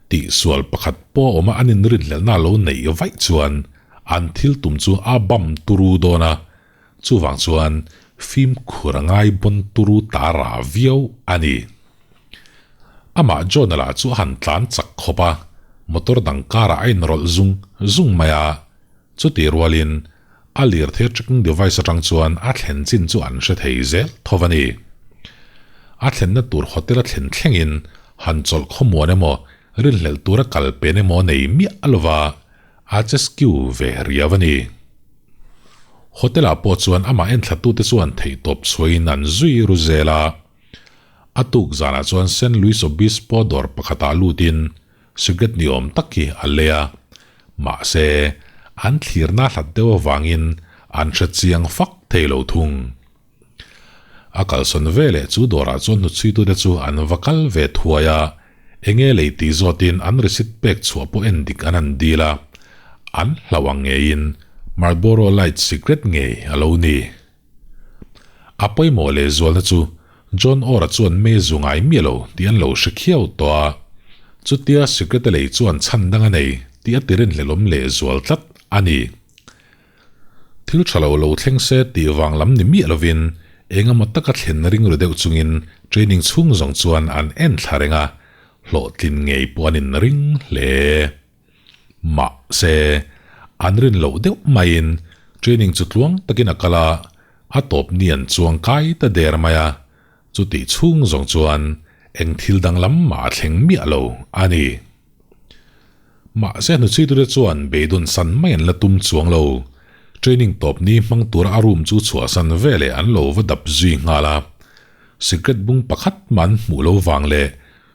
Tihsual pakhat pawh a awm a an inrinhlelhna lo neih vaih chuan an thil tum chu a bam turu dawn a, chuvang chuan fimkhur a ngai bawn turu ta ra viau a ni. Amah John-a lah chu a han tlan chak khawp a, motor dang karah a inrawlh zung zung mai a, Chutih rualin, a lirthei tracking device atang chuan a thlen chin chu an hre thei zel tho a ni. A thlenna tur hotel a thlen thlengin han chawlh khawmuan emaw, rinhlelh tura kal pen emaw nei miah a lova, a che skew ve riau a ni. Hotel ah pawh chuan amah enthlatute chuan theihtawp chhuahin an zui ru zel a. A tuk zanah chuan San Luis Obispo dawr pakhatah lutin Cigarette ni awm tak hi a lei a, mahse an thlirna hlat deuh avangin an hre chiang fak thei lo thung. A kalsawn ve leh chu dawrah chuan hnuchhuitute chu an va kal ve thuai a, enge lei tih zawtin an receipt pek chhuah pawh en dik an han dil a, an hlauh ang ngeiin Marlboro Light cigarette ngei a lo ni. A pawimawh leh zualna chu John Orr-a chuan May zu ngai miah lo tih an lo hre khiau tawh a. Chutia Secretary lei chuan chhan dang a nei tih a tirinhlelawm leh zual tlat a ni. Thil tha lo lo thleng se tih vang lam ni miah lovin eng emaw taka thlen ring ru deuh chungin training chhung zawng chuan an en thla reng a, hlawhtlin ngei pawh an inring hle. Mahse, an rin loh deuh maiin training chu tluang takin a kal a, a tawp ni an chuang kai ta der mai a, chutih chhung zawng chuan eng thil danglam mah a thleng miah lo a ni. Mahse, hnuchhuitute chuan beidawn san mai an la tum chuang lo. Training tawp ni hmang tura a room chu chhuahsan veleh an lo va dap zui nghal a, secret bung pakhat mah an hmuh lo vang leh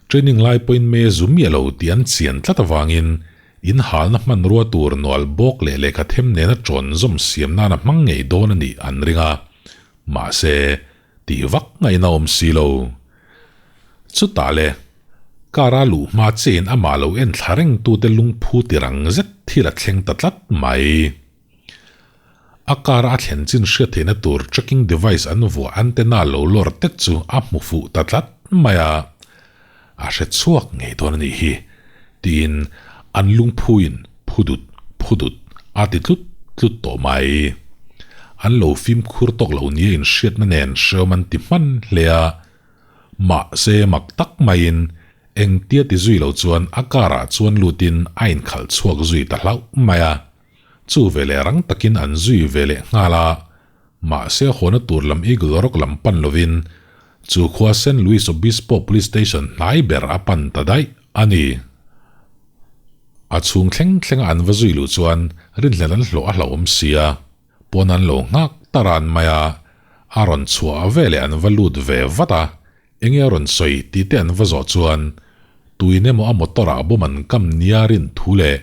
Training lai pawhin me zu miah lo tih an chian tlat avangin in halna hmanrua tur nual bawk leh lehkha them nena ṭawn zawm siam nan a hmang ngei dawn a nih an ring a, mahse, tih vak ngaihna awm si lo. Chutah le, car a luh hma chiahin amah lo en thla rengtute lungphu tirang zet thil a thleng ta tlat mai. A car a thlen chin hriat theihna tur tracking device an vuah antenna lo lawr tet chu a hmu fuh ta tlat mai a, a hre chhuak ngei dawn a nih hi tiin an lungphuin phu dut phu dut a ti tlut tlut tawh mai. An lo fimkhur tawk lo nia inhriatna nen hreawm an ti hman hle a, mahse mak tak maiin engtia ti zui lo chuan a car ah chuan lutin a inkhalh chhuak zui ta hlauh mai a. Chu veleh rang takin an zui ve leh nghal a, mahse hawna tur lam Eagle Rock lam pan lovin chu khua San Luis Obispo Police Station hnai ber a pan ta daih a ni. A chhung thleng thlenga an va zui luh chuan rinhlelh an hlawh a hlauhawm si a, pawn an lo nghak ta ran mai a, a rawn chhuah veleh an va lut ve vat a, Enge a rawn sawi tih te an va zawh chuan tuin emaw a motor ah bawm an kam nia rin thu leh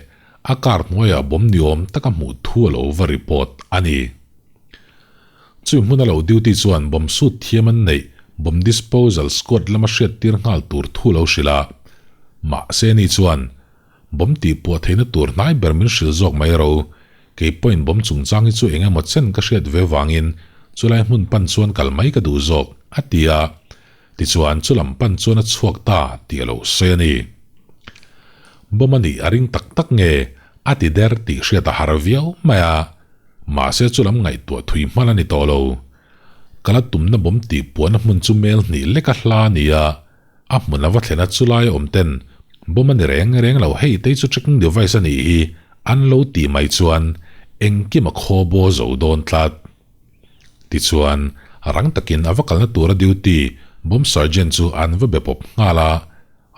a car hnuaiah bawm ni awm taka hmuh thu a lo va report a ni. Chu hmun a lo duty chuan bawm suit thiam an neih bomb disposal squad lama hriat tir nghal tur thu lo hrilh a. Mahse ni chuan bomb tih puah theihna tur hnai ber min hrilh zawk mai ro. Kei pawhin bomb chungchang hi chu eng emaw chen ka hriat ve vangin chulai hmun pan chuan kal mai ka duh zawk, a ti a. Tichuan chu lam pan chuan a chhuak ta tih a lo sawi a ni. Bomb a nih a ring tak tak nge a ti der tih hriat a har viau mai a. Mahse chu lam ngaihtuah thui hman a ni tawh lo. Kala tumna bomb tih puahna hmun chu mel hnih leka hla a ni a. A hmun a va thlen a chulai awm ten bomb a ni reng reng lo hei tei chu tracking device a nih hi an lo tih mai chuan engkim a khaw baw zo dawn tlat. Tichuan rang takin a va kalna tura duty bomb sergeant chu an va be pawp nghal a,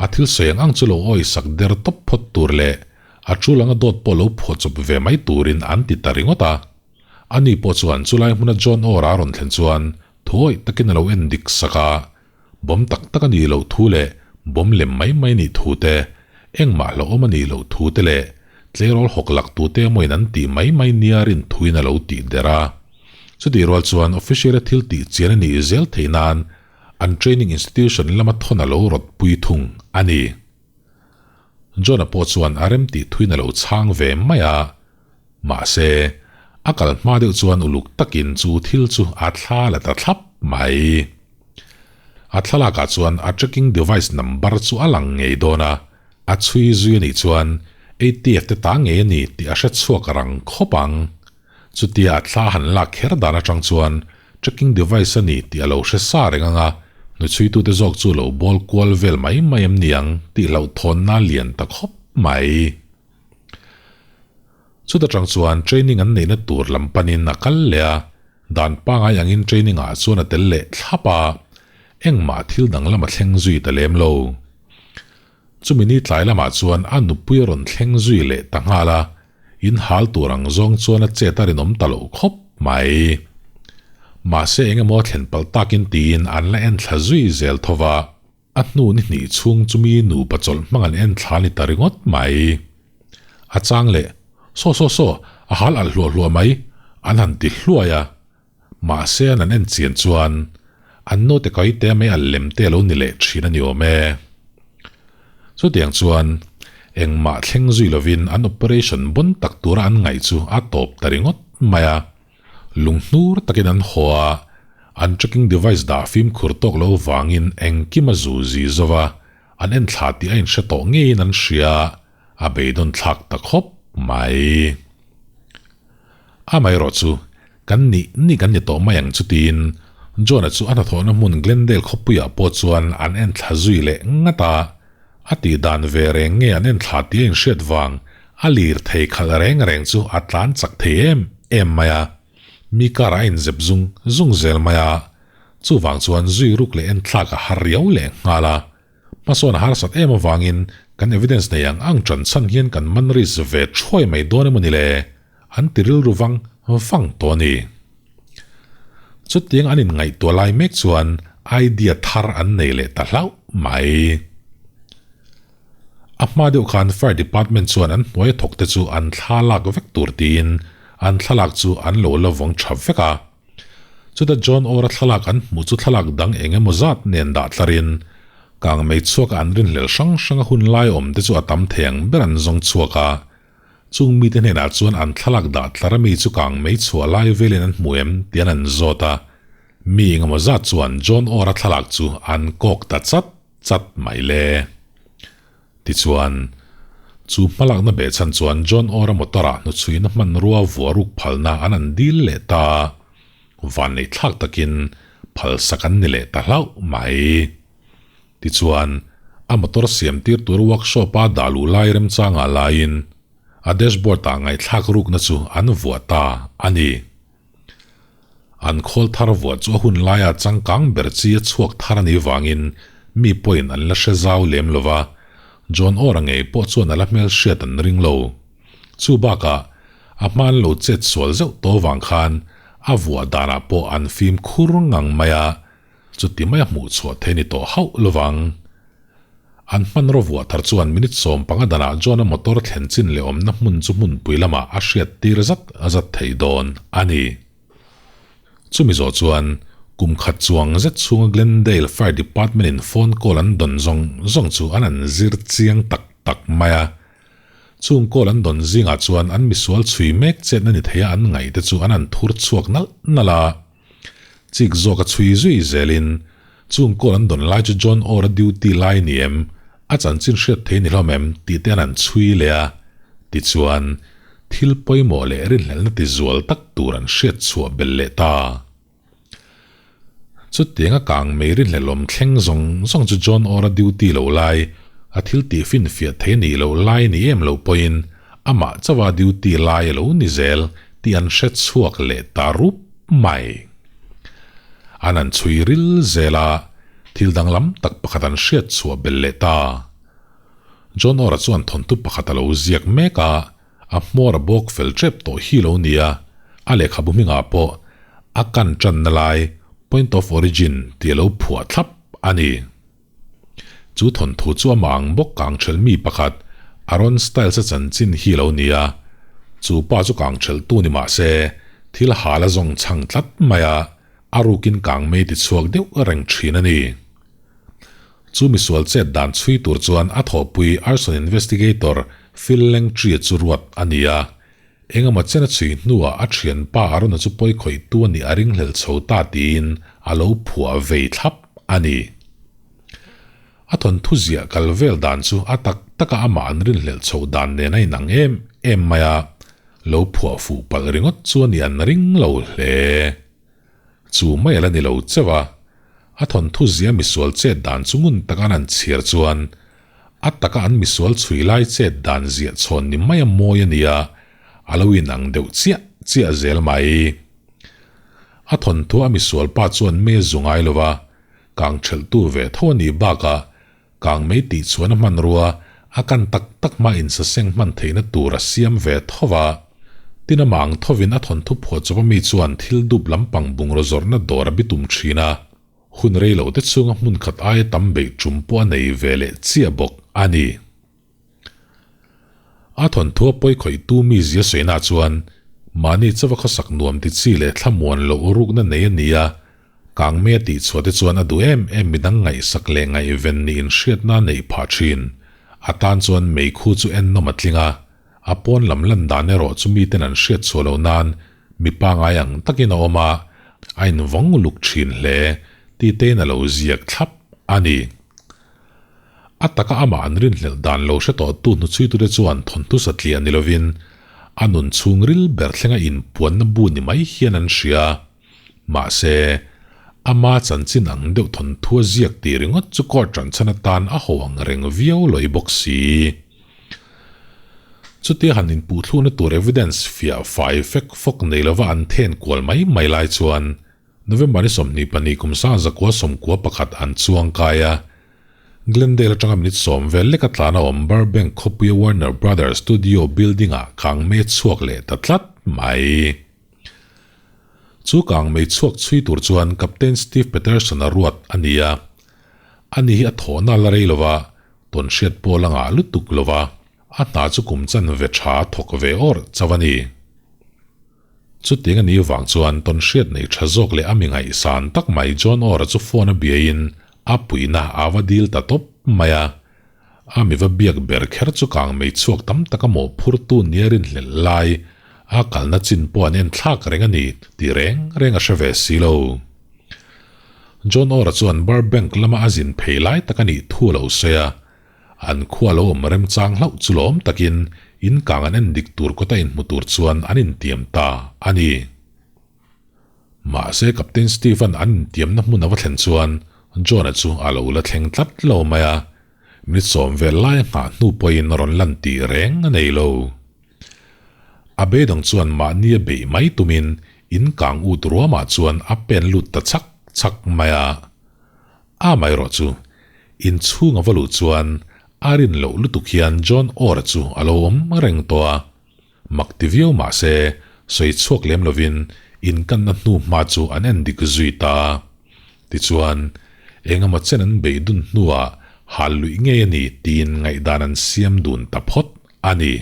a thil sawi ang ang chu lo awi sak der tawp phawt tur leh. A tul anga dawt pawh lo phuahchawp ve mai turin an ti ta ringawt a. Ani pawh chuan chulai hmuna John Orr a rawn thlen chuan thuawih takin a lo en dik sak a. Bawm tak tak a nih loh thu leh bawm lem mai mai nih thu te, engmah hlauhawm a nih loh thu te leh tleirawl hawk lak tute emawin an tih mai mai nia rin thuin a lo tih der a. Chutih rual chuan official-a thil tih chian a nih zel theih nan an training institution lama thawn a lo rawt pui thung a ni. John-a pawh chuan a rem tih thuin a lo chhang ve mai a. Mahse, a kal hma deuh chuan uluk takin chu thil chu a thla la ta thlap mai. A thlalakah chuan a tracking device number chu a lang ngei dawn a, a chhui zui a nih chuan ATF te ta ngei a ni tih a hre chhuak rang khawp ang. Chutia a thla han lak kher dan atang chuan tracking device a ni tih a lo hre sa reng ang a, hnuchhuitute zawk chu lo bawl kual vel mai mai em niang tih hlauhthawnna lian ta khawp mai. Chuta tang chuan training an neihna tur lam panin a kal leh a, dan pangai angin training ah chuan a tel leh thlap a, engmah thil danglam a thleng zui ta lem lo. Chumi ni tlai lamah chuan a nupui a rawn thleng zui leh ta nghal a, in hal tur ang zawng chuan a chet a rinawm ta lo khawp mai. Mahse eng emaw thlen palh takin tiin an la en thla zui zel tho va. A hnu ni hnih chhung chu mi nupa chawlh hmang an en thla ni ta ringawt mai. A chang leh, Saw saw saw, a hal alh hluah hluah mai, an han ti hluai a. Mahse an an en chian chuan an naute kai te mai alh lem te a lo ni leh thin a ni awm e. Chutiang chuan engmah thleng zui lovin an operation bawn tak tura an ngaih chu a tawp ta ringawt mai a. Lunghnur takin an haw a, an tracking device dah fimkhur tawk lo vangin engkim a zu zi zo va, an en thla tih a inhre tawh ngeiin an hria, a beidawn thlak ta khawp mai. Amaherawh chu, kan nih nih kan ni tawh mai ang chu tiin John-a chu a hnathawhna hmun Glendale khawpuiah pawh chuan an en thla zui leh ngat a, a tih dan ve reng nge an en thla tih a inhriat vang A lir thei khalh reng reng chu a tlan chak thei em em mai a, mi karah a inzep zung zung zel mai a, chuvang chuan zui ruk leh enthlak a har riau leh nghal a. Hmasawn a harsat em avangin kan evidence nei ang ang ṭan chhan hian kan man risk ve thuai mai dawn emaw ni le? An ti rilru vang vang tawh a ni. Chutiang an inngaihtuah lai mek chuan idea thar an nei leh ta hlauh mai. A hma deuh khan Fire Department chuan an hnuaia thawk te chu an thla lak vek tur tiin an thlalak chu an lo la vawng tha vek a. Chuta John Orr-a thlalak an hmuh chu thlalak dang eng emaw zat nen dah tlarin kang mei chhuaka an rinhlelh hrang hranga hun lai awm te chu a tam thei ang ber an zawng chhuak a. Chung mite hnenah chuan an thlalak dah tlar ami chu kang mei chhuah lai velin an hmu em tian an zawt a. Mi eng emaw zat chuan John Orr-a thlalak chu an kawk ta chat. Chat mai le. Tichuan, chu hmalakna behchhan chuan John Orr-a motor-ah hnuchhuina hmanrua vuaruk phalna an an dil leh ta. Vanneih thlak takin phalsak an ni leh ta hlauh mai. Tichuan, a motor siam tir tur workshop-a dah luh lai remchangah laiin a dashboard-ah ngaihthlak rukna chu an vuah ta a ni. An khawl thar vuah chu a hun laia changkang ber chi a chhuak thar a nih vangin mi pawhin an la hre zau lem lo va, John Orr-a ngei pawh chuan a la hmelhriat an ring lo. Chu bakah, a hma an lo chet sual zeuh tawh vang khan a vuah danah pawh an fim khur ngang mai a, chuti maia hmuh chhuah thei ni tawh hauh lo vang. An hmanraw vuah thar chuan minute 15 danah John-a motor thlen chin leh awmna hmun chu hmunpui lamah a hriat tir zat zat thei dawn a ni. Chumi zawh chuan kum khat chuang zet chhunga Glendale Fire Department-in phone call an dawn zawng zawng chu an an zir chiang tak tak mai a. Chung call an dawn zingah chuan an misual chhui mek chetna ni theia an ngaihte chu an an thur chhuak nalh nalh a. Chik zawk a chhui zui zelin, Chung call an dawn lai chu John Orr-a duty lai ni em? A chanchin hriat thei ni hlawm em? tih te an han chhui leh a. Tichuan, thil pawimawh leh rinhlelhna ti zual tak tur an hriat chhuah belh leh ta. Chutianga kang mei rinhlelhawm thleng zawng zawng chu John Orr-a duty lo lai, a thil tih finfiah thei nih loh lai ni em lo pawhin amah chauha duty lai a lo ni zel tih an hre chhuak leh ta rup mai. An han chhui ril zel a, thil danglam tak pakhat an hriat chhuah belh leh ta. John Orr-a chuan thawnthu pakhat a lo ziak mek a, a hmawr a bawk fel tep tawh hi lo nia, a lehkhabu hmingah pawh a kan tanna lai, point of origin, tih a lo phuah thlap a ni. Chu thawnthu chu amah ang bawk kangthelh mi pakhat Aaron Stiles-a chanchin hi lo nia, chu pa chu kangthelhtu ni mah se thil hal a zawng chhang tlat mai a, a rukin kangmei ti chhuak deuh reng thin a ni. Chu misual chet dan chhui tur chuan a thawhpui arson investigator Phil Langtry-a chu ruat a ni a. Engemaw chen a chhui hnuah a thianpa Aaron-a chu pawi khawihtu a nih a ringhlel chho ta tiin a lo phuah vei thlap a ni. A thawnthu ziah kal vel dan chu a tak taka amah an rinhlelh chhoh dan nen a inang em em mai a, lo phuah fuh palh ringawt chu a nih an ring lo hle. Chu mai a la ni lo chauh a, a thawnthu zia misual chet dan chu ngun taka an han chhiar chuan a taka an misual chhui lai chet dan ziah chhawn ni mai a mawi a nia, a lo inang deuh chiah chiah zel mai. A thawnthu a misual pa chuan me zu ngai lo va, kang thelhtu ve tho a nih bakah kang mei tih chuan a hmanrua a kan tak tak hma insaseng hman theihna tur a siam ve tho va. Tin amah ang thovin a thawnthu phuah chawp ami chuan thil dup lampang bungraw zawrhna dawr a bitum thin a, hun rei lo te chhunga hmun khat aia tam beih tum pawh a nei ve leh chiah bawk a ni. A thawnthu a pawi khawihtu mi zia sawihnah chuan mahni chauha khawsak nuam ti chi leh thlamuan loh rukna nei a ni a, kangmei a tihchhuah te chuan a duh em em midang ngaihsak leh ngaihven nih inhriatna a neih phah thin. A tan chuan meikhu chu ennawm a tling a, a pawn lam lan dan erawh chu miten an hriat chhuah loh nan mi pangai ang takin a awm a, a invawng uluk thin hle tih tein a lo ziak thlap a ni. A taka amah an rinhlelh dan lo hre tawhtu hnuchhuitute chuan thawnthu satliah ni lovin a nun chhungril ber thlenga inpuanna bu ni mai hian an hria. Mahse, ama chanchin ang deuh thawnthu a ziak tih ringawt chu court ṭanchhan atan a ho ang reng viau lawih bawk si. Chutia han inpuhthlukna tur evidence fiah fai fek fawk nei lova an then kual mai mai lai chuan November ni 22 kum 1991 an chuang kai a, Glendale atanga minute sawm vel leka tlana awm Burbank khawpuia Warner Brothers Studio building-ah kangmei a chhuak leh ta tlat mai. Chu kangmei chhuak chhui tur chuan Captain Steve Peterson-a ruat a ni a, ani hi a thawhna la rei lova, tawn hriat pawh la ngah lutuk lova, a hna chu kum chanve tha thawk ve awrh chauh a ni. Chutiang a nih vang chuan tawnhriat nei tha zawk leh a mi ngaihsan tak mai John Orr-a chu phone a biain a puihna a va dil ta tawp mai a. A mi va biak ber kher chu kang mei chhuak tam taka mawhphurtu nia rinhlelh lai a kalna chin pawh an en thlak reng a ni tih reng reng a hre ve si lo. John Orr-a chuan Burbank lama a zin phei lai tak a nih thu a lo sawi a. An khua lo awm remchang hlauh chu lawm takin in kang an en dik tur kawta inhmu tur chuan an intiam ta a ni. Mahse Captain Steve-a'n an intiamna hmun a va thlen chuan John-a chu a lo la thleng tlat lo mai a, minute sawm vel lai a nghah hnu pawhin rawn lan tih reng a nei lo. A beidawng chuan mahni a beih mai tumin in kang ut ruamah chuan a pen lut ta chak chak mai a. Amaherawh chu, inchhung a va luh chuan a rin loh lutuk hian John Orr-a chu a lo awm reng tawh a. Mak ti viau mah se, sawi chhuak lem lovin inkanna hnu hma chu an en dik zui ta a. Tichuan, engemaw chen an beih dun hnuah hal luih ngei a ni tiin ngaihdan an siam dun ta phawt a ni.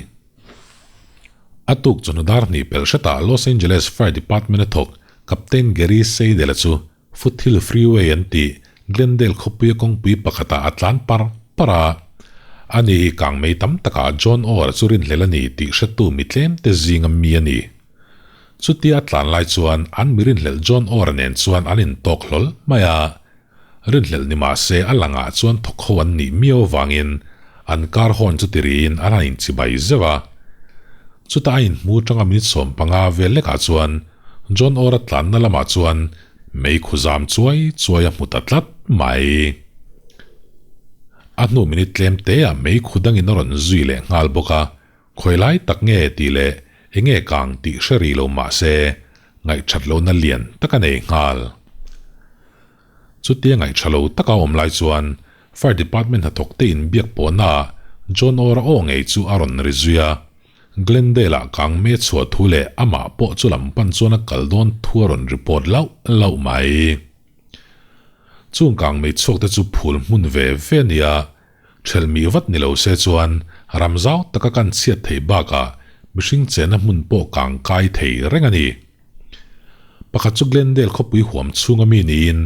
A tuk chawhnu dar hnih pelh hretah Los Angeles Fire Department-a thawk Captain Gary Seidel-a chu Foothill Freeway an tih Glendale khawpuia kawngpui pakhatah a tlan par par a. Ani hi kangmei tam takah John Orr chu rinhlel a ni tih hretu mi tlemte zinga mi a ni. Chutia a tlan lai chuan an mi rinhlelh John Orr-a nen chuan an intawk hlawl mai a. Rinhlelh ni mah se a langah chuan thawk ho an nih miau avangin an car horn chu tiriin an han inchibai zeuh a. Chuta a inhmu tanga minute 15 vel lekah chuan John Orr-a tlanna lamah chuan mei khu zam chuai chuai a hmu ta tlat mai. A hnu minute tlem te ah mei khu dangin a rawn zui leh nghal bawk a, khawi lai tak nge tih leh enge kang tih hre rih lo mah se ngaihthat lohna lian tak a nei nghal. Chutia ngaihtha lo taka awm lai chuan Fire Department hnathawk te inbiak pawhna ah John Orr-a aw ngei chu a rawn ri zui a. Glendale-ah kang me chhuah thu leh amah pawh chu lam pan chuan a kal dawn thu a rawn report lauh lauh mai. Chung kang mei chhuak te chu phul hmun ve ve a nia, Ṭhelhmih vat ni lo se chuan ram zau taka kan chhiat theih bakah mihring chenna hmun pawh kang kai thei reng a ni. Pakhat chu Glendale khawpui huam chhunga mi niin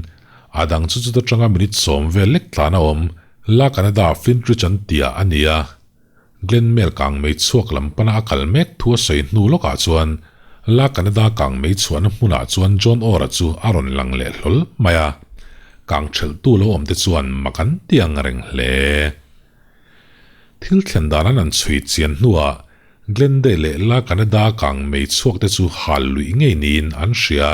a dang chu chuta tanga minute sawm vel lek tlan a awm La Canada Flint Ridge an tia a ni a. Glen Mel kang mei chhuak lam pana a kal mek thu a sawi hnu lawkah chuan La Canada kang mei chhuahna hmunah chuan John Orr-a chu a rawn lang leh hlawl mai a, kang ṭhelhtu lo awmte chuan mak an ti ang reng hle. Thil thlen dan an han chhui chian hnuah Glendale leh La Canada kang mei chhuakte chu hal luih ngei niin an hria.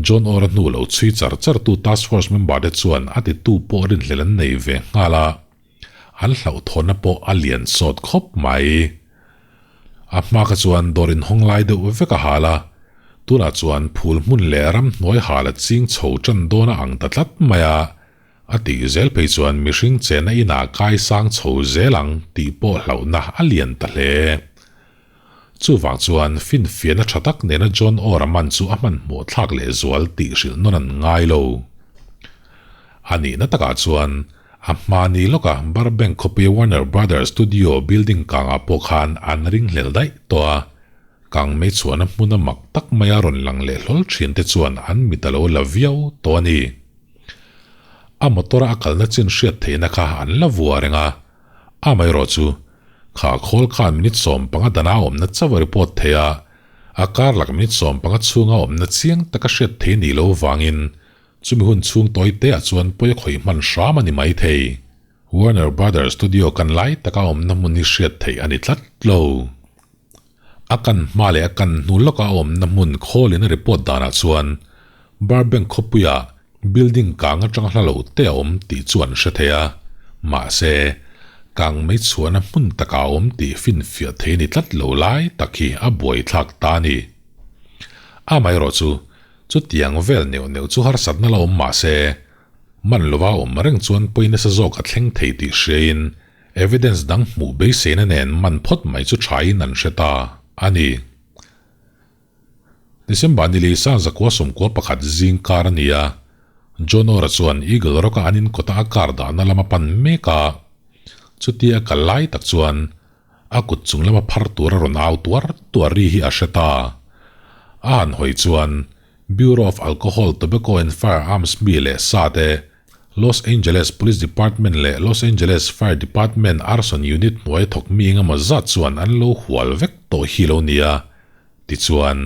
John Orr-a hnu lo chhui char chartu Task Force member-te chuan a titu pawh rinhlelh an nei ve nghal a. An hlauhthawnna pawh a lian sawt khawp mai. A hma kha chuan dawr inhawng lai deuh vek a hal a, tunah chuan phul hmun leh ramhnuai hal a ching chho tan dawn a ang ta tlat mai a, a tih zel phei chuan mihring chenna inah kai sang chho zel ang tih pawh hlauhna a lian ta hle. Chuvang chuan finfiahna tha tak nena John Orr-a man chu a hmanhmawh thlak lehzual tih hrilh nawn an ngai lo. A nihna takah chuan a hmani lawka Burbank khawpuia Warner Brothers Studio building kangah pawh khan an ringhlel daih tawh a, kang mei chhuahna hmuna mak tak maia rawn lang leh hlawl thinte chuan an mit a lo la viau tawh a ni. A motor-a a kalna chin hriat theihna kha an la vua reng a, Amaherawh chu, kha khawl khan minute 15 dana awmna chauh a report thei a, a kar lak minute 15 chhunga awmna chiang taka hriat thei ni lo vangin chumi hun chhung tawi te ah chuan pawi a khawih hman hram a ni mai thei. Warner Brothers Studio kan lai taka awmna hmun hi hriat theih a ni tlat lo. A kan hma leh a kan hnu lawka a awmna hmun khawlin a report danah chuan Burbank khawpuia building kang atanga hla lo te a awm tih chu an hre thei a, mahse, kang mei chhuahna hmun takah a awm tih finfiah thei a ni tlat lo lai tak hi a buaithlak ta a ni. Amaherawh chu, chutiang vel neuh neuh chu harsatna la awm mahse, man lova awm reng chuan pawi nasa zawk a thleng thei tih hriain Evidence dang hmuh beiseina nen man phawt mai chu thain an hre ta a ni. December nili sang zakua sawmkua pakhat zing kar a ni a, John Orr-a chuan Eagle Rock-a an inkawta a kar dahna lam a pan mek a. Chutia a kal lai tak chuan a kut chung lama phar tur a rawn au tuar tuar ri hi a hre ta. A han hawi chuan Bureau of Alcohol, Tobacco and Firearms mi leh sa te, Los Angeles Police Department leh Los Angeles Fire Department Arson Unit hnuai thawk mi engemaw zat chuan an lo hual vek tawh hi lo nia. Tichuan,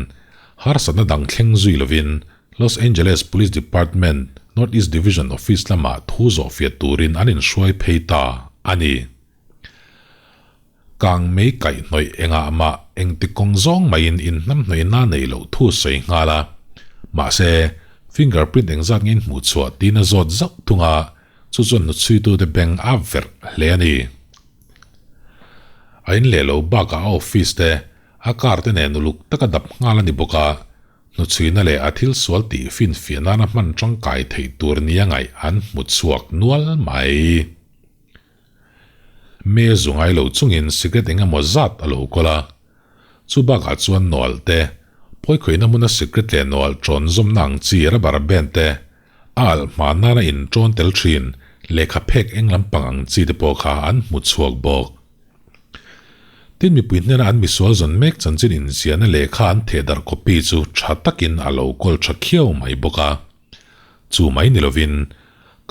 harsatna dang thleng zui lovin Los Angeles Police Department North East Division Office lamah thu zawhfiah turin an inhruai phei ta a ni. Kang mei kaihhnawih engah mah engti kawng zawng maiin inhnamhnawihna nei loh thu sawi nghal a. Mahse, fingerprint engzat nge inhmuh chhuah tiin a zawt zauh thung a, chu chuan hnuchhuitute beng a verh hle a ni. A in leh lo bakah a office te, a car te nen uluk taka dap nghal a ni bawk a, hnuchhuina leh a thil sual tih finfiah nana hman tangkai theih tur nia ngaih an hmu chhuak nual mai. Me zu ngai lo chungin cigarette eng emaw zat a lo kawl a. Chu bakah chuan nawlh te, pawikhawihna hmuna cigarette leh nawlh ṭawn zawmna ang chi rubber band te, a alh hma nana in ṭawn tel ṭhin lehkha phek eng lampang ang chi te pawh kha an hmu chhuak bawk. Tin mipui hnena an misual zawn mek chanchin inziahna lehkha an thehdarh copy chu ṭha takin a lo kawl ṭha khiau mai bawk a. Chu mai ni lovin,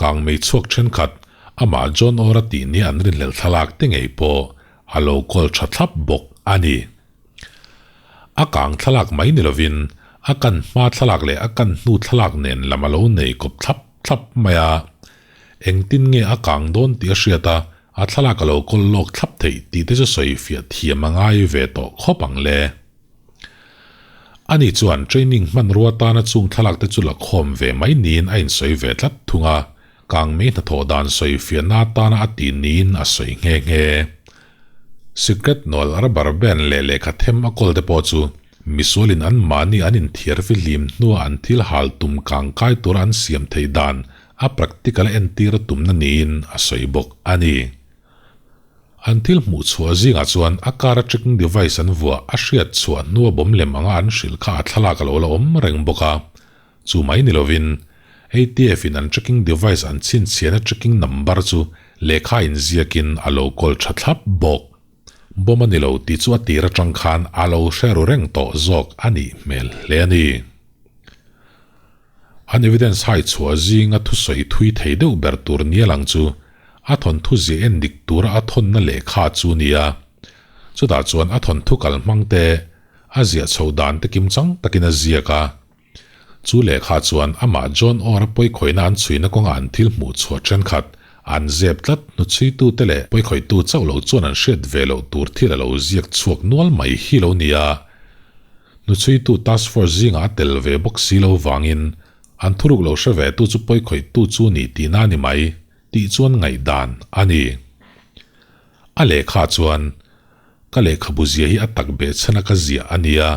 kang mei chhuak thenkhat amah John Orr-a tih nia an rinhlelh thlalak te ngei pawh a lo kawl tha thlap bawk a ni. A kang thlalak mai ni lovin, a kan hma thlalak leh a kan hnu thlalak nen lam a lo nei kawp thlap thlap mai a. Engtin nge a kang dawn tih a hriat a, a thlalak a lo kawl lawk thlap theih tih te chu sawi fiah thiam a ngai ve tawh khawp ang le. Ani chuan training hmanrua tana chung thlalak te chu la khawm ve mai niin a insawi ve tlat thung a, kangmei hnathawh dan sawi fiahna atana a tih niin a sawi nghe nghe. Sikret nawlh rubber band leh lehkha them a kawl te pawh chu misualin an mahni an inthiar fihlim hnua an thil hal tum kangkai tura an siam theih dan a practical a entir a tumna niin a sawi bawk a ni. An thil hmuh chhuah zingah chuan a car a tracking device an vuah a hriat chhuah hnua bawm lem anga an hrilh kha a thlalak a lo la awm reng bawk a. Chu mai ni lovin ATF in an tracking device an chhinchhiahna tracking number chu lehkha inziakin a lo kawl tha thlap bawk. Bawm a ni lo tih chu a tir atang khan a lo hre ru reng tawh zawk a nih hmel hle a ni. An evidence hai chhuah zinga thusawi thui thei deuh ber tur nia lang chu a thawnthu ziah en dik tura a thawnna lehkha chu a ni a. Chutah chuan a thawnthu kal hmang te, a ziah chho dan te kimchang takin a ziak a. Chu lehkha chuan amah John Orr-a pawikhawihna an chhuina kawngah an thil hmuh chhuah thenkhat an zep tlat hnuchhuitute leh pawikhawihtu chauh lo chuan an hriat ve loh tur thil a lo ziak chhuak nual mai hi lo ni a. Hnuchhuitu task force zingah a tel ve bawk si lo vangin an thuruk lo hre ve tu chu pawikhawihtu chu ni tihna a ni mai tih chuan ngaihdan a ni. A lehkha chuan, Ka lehkhabu zia hi a tak behchhan a ka ziah a nia.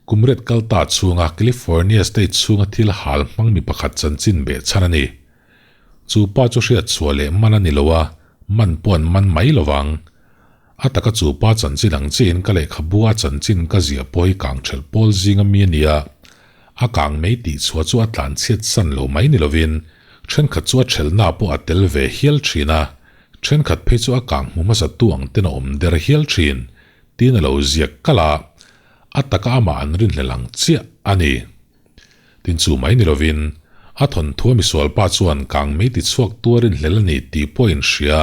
Kum ret kal ta chhunga California state chhunga thil hal hmang mi pakhat chanchin behchhan a ni. Chu pa chu hriat chhuah leh man a ni lo a, man pawh an man mai lo vang. A taka chu pa chanchin ang chiahin ka lehkhabu a chanchin ka ziah pawh hi kang ṭhelh pawl zinga mi a ni a. A kang mai tih chhuah chu a tlan chhiat san lo mai ni lovin ṭhenkhat chu a ṭhelhna pawh a tel ve hial ṭhin a, ṭhenkhat phei chu a kang hmu hmasa tu ang ten a awm der hial ṭhin, tiin a lo ziak kalh a. A taka amah an rinhlelh ang chiah a ni. Tin chu mai ni lovin, a thawnthua misualpa chuan kang mei ti chhuak tu a rinhlelh a ni tih pawh a inhria.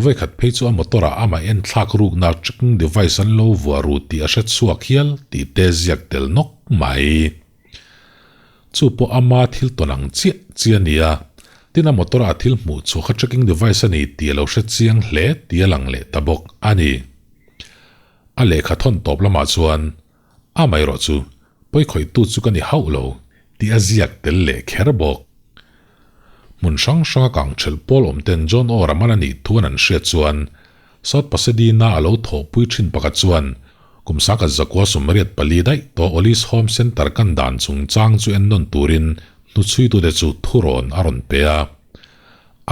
Vawikhat phei chu a motor ah amah en thlak rukna tracking device an lo vuah ru tih a hre chhuak hial tih te ziak tel nawk mai. Chu pawh ama thil tawn ang chiah chiah a ni a, tin a motor ah thil hmuh chhuah kha tracking device a ni tih a lo hre chiang hle tih a lang leh ta bawk a ni. A lehkha thawn tawp lamah chuan, Amaherawh chu, pawikhawihtu chu ka ni hauh lo, tih a ziak tel leh kher bawk. Hmun hrang hranga kang ṭhelh pawl awm ten John Orr a man a nih thu an an hriat chuan, South Pasadena a lo thawhpui ṭhin pakhat chuan kum sangkhat zakua 84 daih tawh Ollie's Home Center kan dan chungchang chu ennawn turin hnuchhuitute chu thurawn a rawn pe a.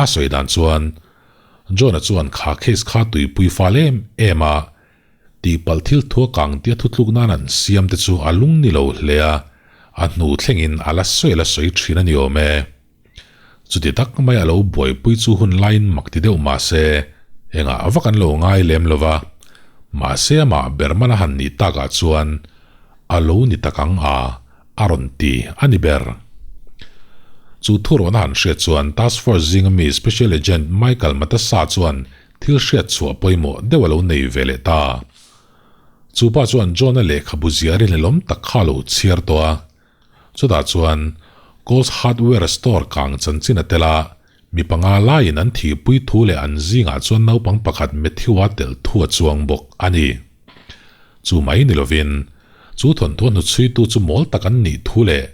A sawi dan chuan, John-a chuan kha case kha tuipui fal em em a, tihpalh thil thua kang tia thutluk nan an siam te chu a lung ni lo hle a, a hnu thlengin a la sawi la sawi thin a ni awm e. Chuti tak mai a lo buaipui chu hun laiin mak ti deuh mah se, engah vak an lo ngai lem lo va, mahse amah ber man a han nih takah chuan a lo ni tak ang a, a rawn ti a ni ber. Chu thurawhna han hriat chuan Task Force zinga mi Special Agent Michael Matassa chuan thil hriat chhuah pawimawh deuh a lo nei ve leh ta. Chu pa chuan John-a lehkhabu ziah rinhlelawm tak kha a lo chhiar tawh a. Chutah chuan Coles Hardware Store kang chanchin a tel a, mi panga laiin an thihpui thu leh an zingah chuan naupang pakhat Matthew-a tel thu a chuang bawk a ni. Chu mai ni lovin, chu thawnthu hnuchhuitu chu mawl tak an nih thu leh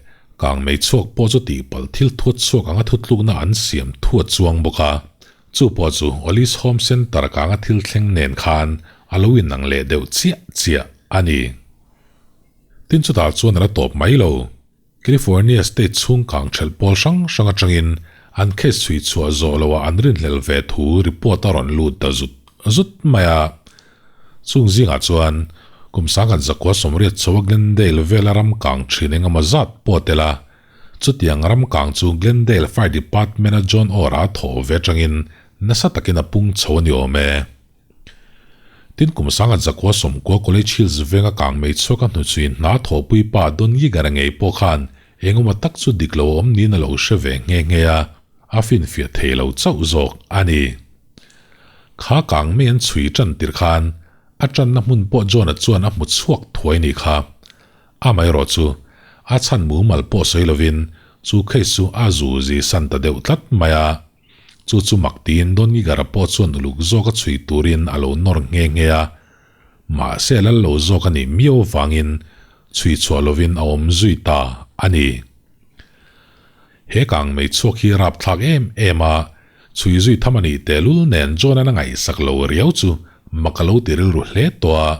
kang mei chhuak pawh chu tihpalh thil thuat chhuak anga thutlukna an siam thu a chuang bawk a. Chu pawh chu Ollie's Home Centre kanga thil thleng nen khan a lo inang leh deuh chiah chiah a ni. Tin chutah chuan a la tawp mai lo. California state chhung kang ṭhelh pawl hrang hrang aṭangin an case chhui chhuah zawh loah an rinhlelh ve thu report a rawn lut ta zut zut mai a. Chung zingah chuan kum 1980 chho a Glendale vela ram kang ṭhin engemaw zat pawh a tel a. Chutiang ram kang chu Glendale Fire Department-a John Orr-a thawh ve aṭangin nasa takin a pung chho a ni awm e. Tin kum 1990 College Hills venga kang mei chhuak a hnuchhuin hna thawhpui pa Don Yeager-a ngei pawh khan engemaw tak chu dik lo a awm niin a lo hre ve nghe nghe a, a finfiah thei lo chauh zawk a ni. Kha kang mei an chhui tan tir khan a tanna hmun pawh John-a chuan a hmu chhuak thuai ni kha. Amaherawh chu a chhan mumal pawh sawi lovin chu case chu a zu zi san ta deuh tlat mai a. Chu chu mak tiin Don Giger-a pawh chuan uluk zawk a chhui turin a lo nawr nghe nghe a. Mahse a lal lo zawk a nih miau avangin chhui chhuah lovin a awm zui ta a ni. He kang mei chhuak hi rapthlak em em a, chhui zui tham a nih tehlul nen John-a'n a ngaihsak lo riau chu mak a lo ti rilru hle tawh a.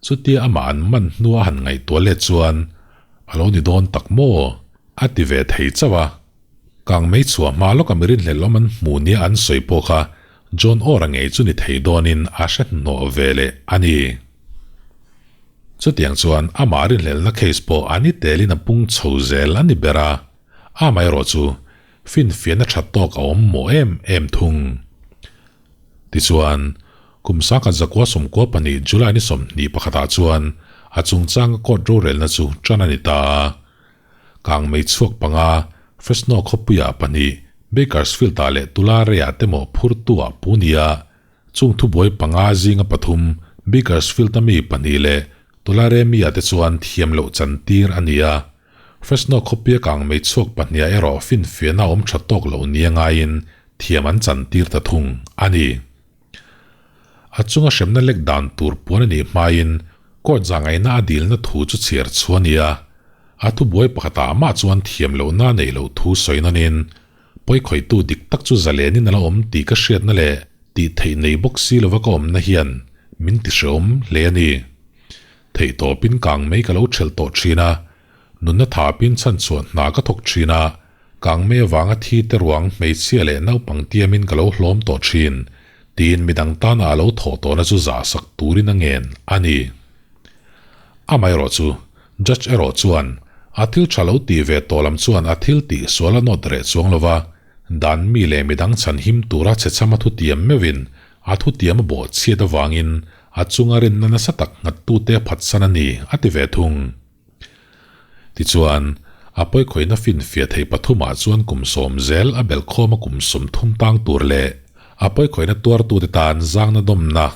Chutia amah an man hnua a han ngaihtuah let chuan a lo ni dawn tak maw? a ti ve thei chauh a. Kang mei chhuah hma lawka mi rinhlelh awm an hmu nia an sawi pawh kha. John Orr-a ngei chu ni thei dawnin a hre hnuhnawh ve leh a ni. Chutiang chuan amah rinhlelhna case pawh a ni telin a pung chho zel a ni ber a, amaherawh chu finfiahna tha tawk a awm mawh em em thung. Tichuan, kum 1992 July ni 21 ah chuan a chungchanga court rorelna chu tan a ni ta a. Kangmei chhuak panga, Fresno khawpuiah pahnih, Bakersfield-ah leh Tulare-ah te mawh phurtu-ah pu nia, chung thubuai panga zinga pathum, Bakersfield-a mi pahnih leh Tulare mi-ah te chuan thiam loh chantir a ni a. Fresno khawpuia kangmei chhuak pahniha erawh finfiahna awm tha tawk loh nia ngaiin thiam an chantir ta thung a ni. A chunga hremna lek dan tur puan a nih hmain court zahngaihna a dilna thu chu chhiar chhuah a ni a, a thubuai pakhatah mah chuan thiam lohna a neih loh thu sawi nawnin pawikhawihtu dik tak chu zalenin a la awm tih ka hriatna leh tih theih nei bawk si lova ka awmna hian min tihrehawm hle a ni. Theihtawpin kang mai ka lo thelh tawh thin a, Nunna thapin chhanchhuah hna ka thawk thin a, kangmei avanga thi te ruang hmeichhia leh naupang tiamin ka lo hlawm tawh thin, tiin midang tana a lo thawh tawhna chu zahsak turin a ngen a ni. Amaherawh chu, Judge erawh chuan a thil tha lo tih ve tawh lam chuan a thil tih sual a nawt reh chuang lova, dan mi leh midang chhan him tura chhechham a thutiam meuhin a thutiam a bawhchhiat avangin a chunga rinna nasa tak nghattute a phatsan a ni, a ti ve thung. Tichuan, a pawikhawihna finfiah theih pathumah chuan kum sawm zel a belhkhawm a kum 30 tang tur leh a pawikhawihna tuartute tan zangna dawmna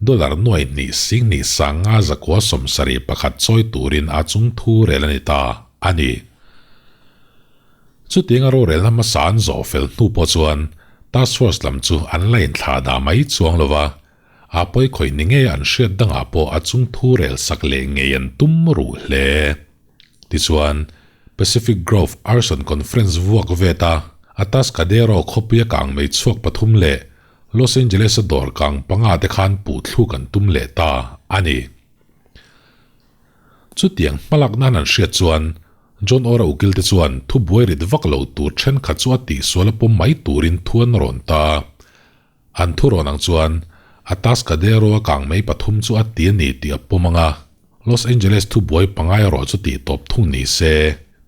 dollar nuai hnih sing hnih sanga zakua 71 chawi turin a chung thu rel a ni ta a ni. Chutianga rorelna hmasa an zawh fel hnu pawh chuan Task Force lam chu an la inthlah dah mai chuang lo va, A pawi khawih ni ngei an hriat dangah pawh a chung thu rel sak leh ngei an tum ruh hle. Tichuan, Pacific Grove Arson Conference vuak vet a, Atascadero khawpuia kang mei chhuak pathum leh Los Angeles-a dawr kang panga te khan puh thluk an tum leh ta a ni. Chutiang hmalak nan an hriat chuan John Ora ukil te chuan thubuai rit vak lo tur thenkhat chu a tihsual a pawm mai turin thu an rawn ta. An thu rawn ang chuan Atascadero a kang mei pathum chu a ti a ni tih a pawm ang a, Los Angeles thubuai pangai erawh chu tih tawp thung ni se,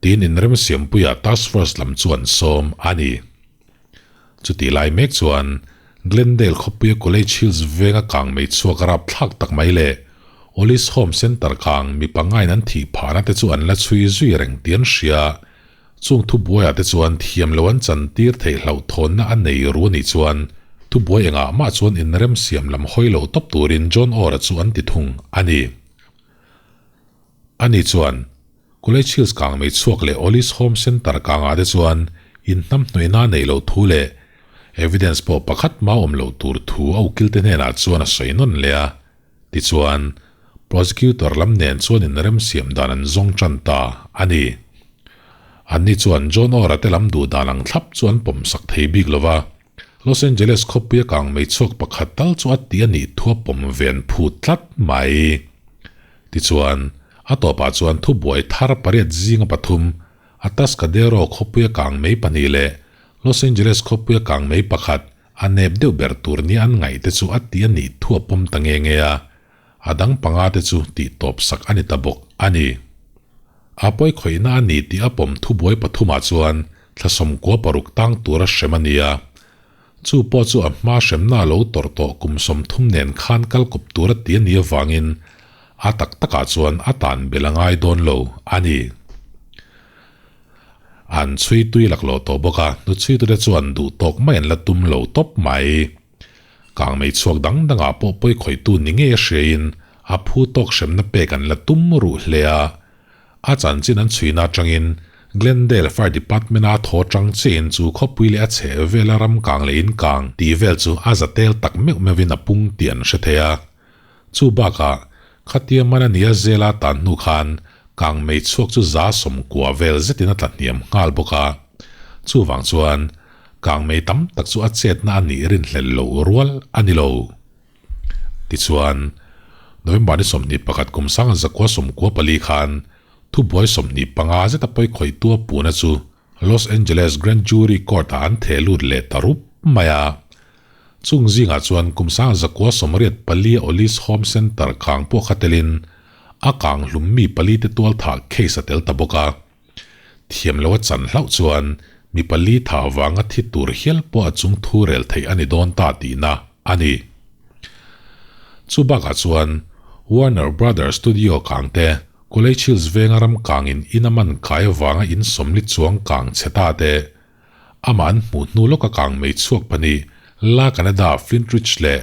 tiin inremsiampuia Task Force lam chu an sawm a ni. Chutih lai mek chuan Glendale khawpuia College Hills venga kang mei chhuak rapthlak tak mai leh Ollie's Home Center kang mi pangaiin an thih phahna te chu an la chhui zui reng tih an hria. Chung thubuaiah te chuan thiam lo an chantir theih hlauhthawnna a nei ru a nih chuan thubuai engah mah chuan inremsiam lam hawi lo tawp turin John Orr-a chu an ti thung a ni. Ani chuan, College Hills kang mei chhuak leh Ollie's Home Centre kangah te chuan inhnamhnawihna a neih loh thu leh evidence pawh pakhat mah awm loh tur thu a ukilte hnenah chuan a sawi nawn leh a. Tichuan, prosecutor lam nen chuan inremsiam dan an zawng tan ta a ni. Anni chuan John Orr-a te lam duh dan ang thlap chu an pawmsak thei bik lo va, Los Angeles khawpuia kang mei chhuak pakhat tal chu a ti a nih thu a pawm ve an phut tlat mai. Tichuan, a tawpah chuan thubuai thar pariat zinga pathum, Atascadero khawpuia kang mei pahnih leh Los Angeles khawpuia kang mei pakhat, A nep deuh ber tur nia an ngaih te chu a ti a nih thu a pawm ta nge nge a, a dang panga te chu tih tawp sak a ni ta bawk a ni. A pawi khawihna a ni tih a pawm thubuai pathumah chuan thla 96 tang tura hrem a ni a. Chu pawh chu a hma hremna a lo tawrh tawh kum 30 nen khan kal kawp tur a ti a nih avangin a tak takah chuan a tan bel a ngai dawn lo a ni. An chhui tui laklawh tawh bawk a, hnuchhuitute chuan duh tawk mai an la tum lo tawp mai. Kangmei chhuak dang dangah pawh pawikhawihtu ni ngei a hriain a phu tawk hremna pek an la tum ruh hle a. A chanchin an chhuina atangin Glendale Fire Department-a thaw chang chiahin chu khawpui leh a chheh vela ram kang leh in kang tih vel chu a za tel tak meuh meuhin a pung tih an hre thei a. Chu bakah, khatia man a nia zela tan hnu khan kangmei chhuak chu 90 vel zetin a tla hniam nghal bawk a. Chuvang chuan, kangmei tam tak chu a chetna a nih rinhlelh loh rual a ni lo. Tichuan, November ni 21 kum 1994 khan thubuai 25 zeta pawikhawihtu a puhna chu Los Angeles Grand Jury Court-ah an theh lut leh ta rup mai a. Chung zingah chuan kum 1984 a Ollie's Home Centre kang pawh kha telin a kang hlum mi pali te tualthah case a tel ta bawk a. Thiam lo a chan hlauh chuan mi pali thah vanga thi tur hial pawh a chung thu rel theih a ni dawn ta tihna a ni. Chu bakah chuan Warner Brothers Studio kang te, College Hills venga ram kangin in a man kai avanga in sawmli chuang kang chhe ta te, amah an hmuh hnu lawka kang mei chhuak pahnih La Canada Flintridge leh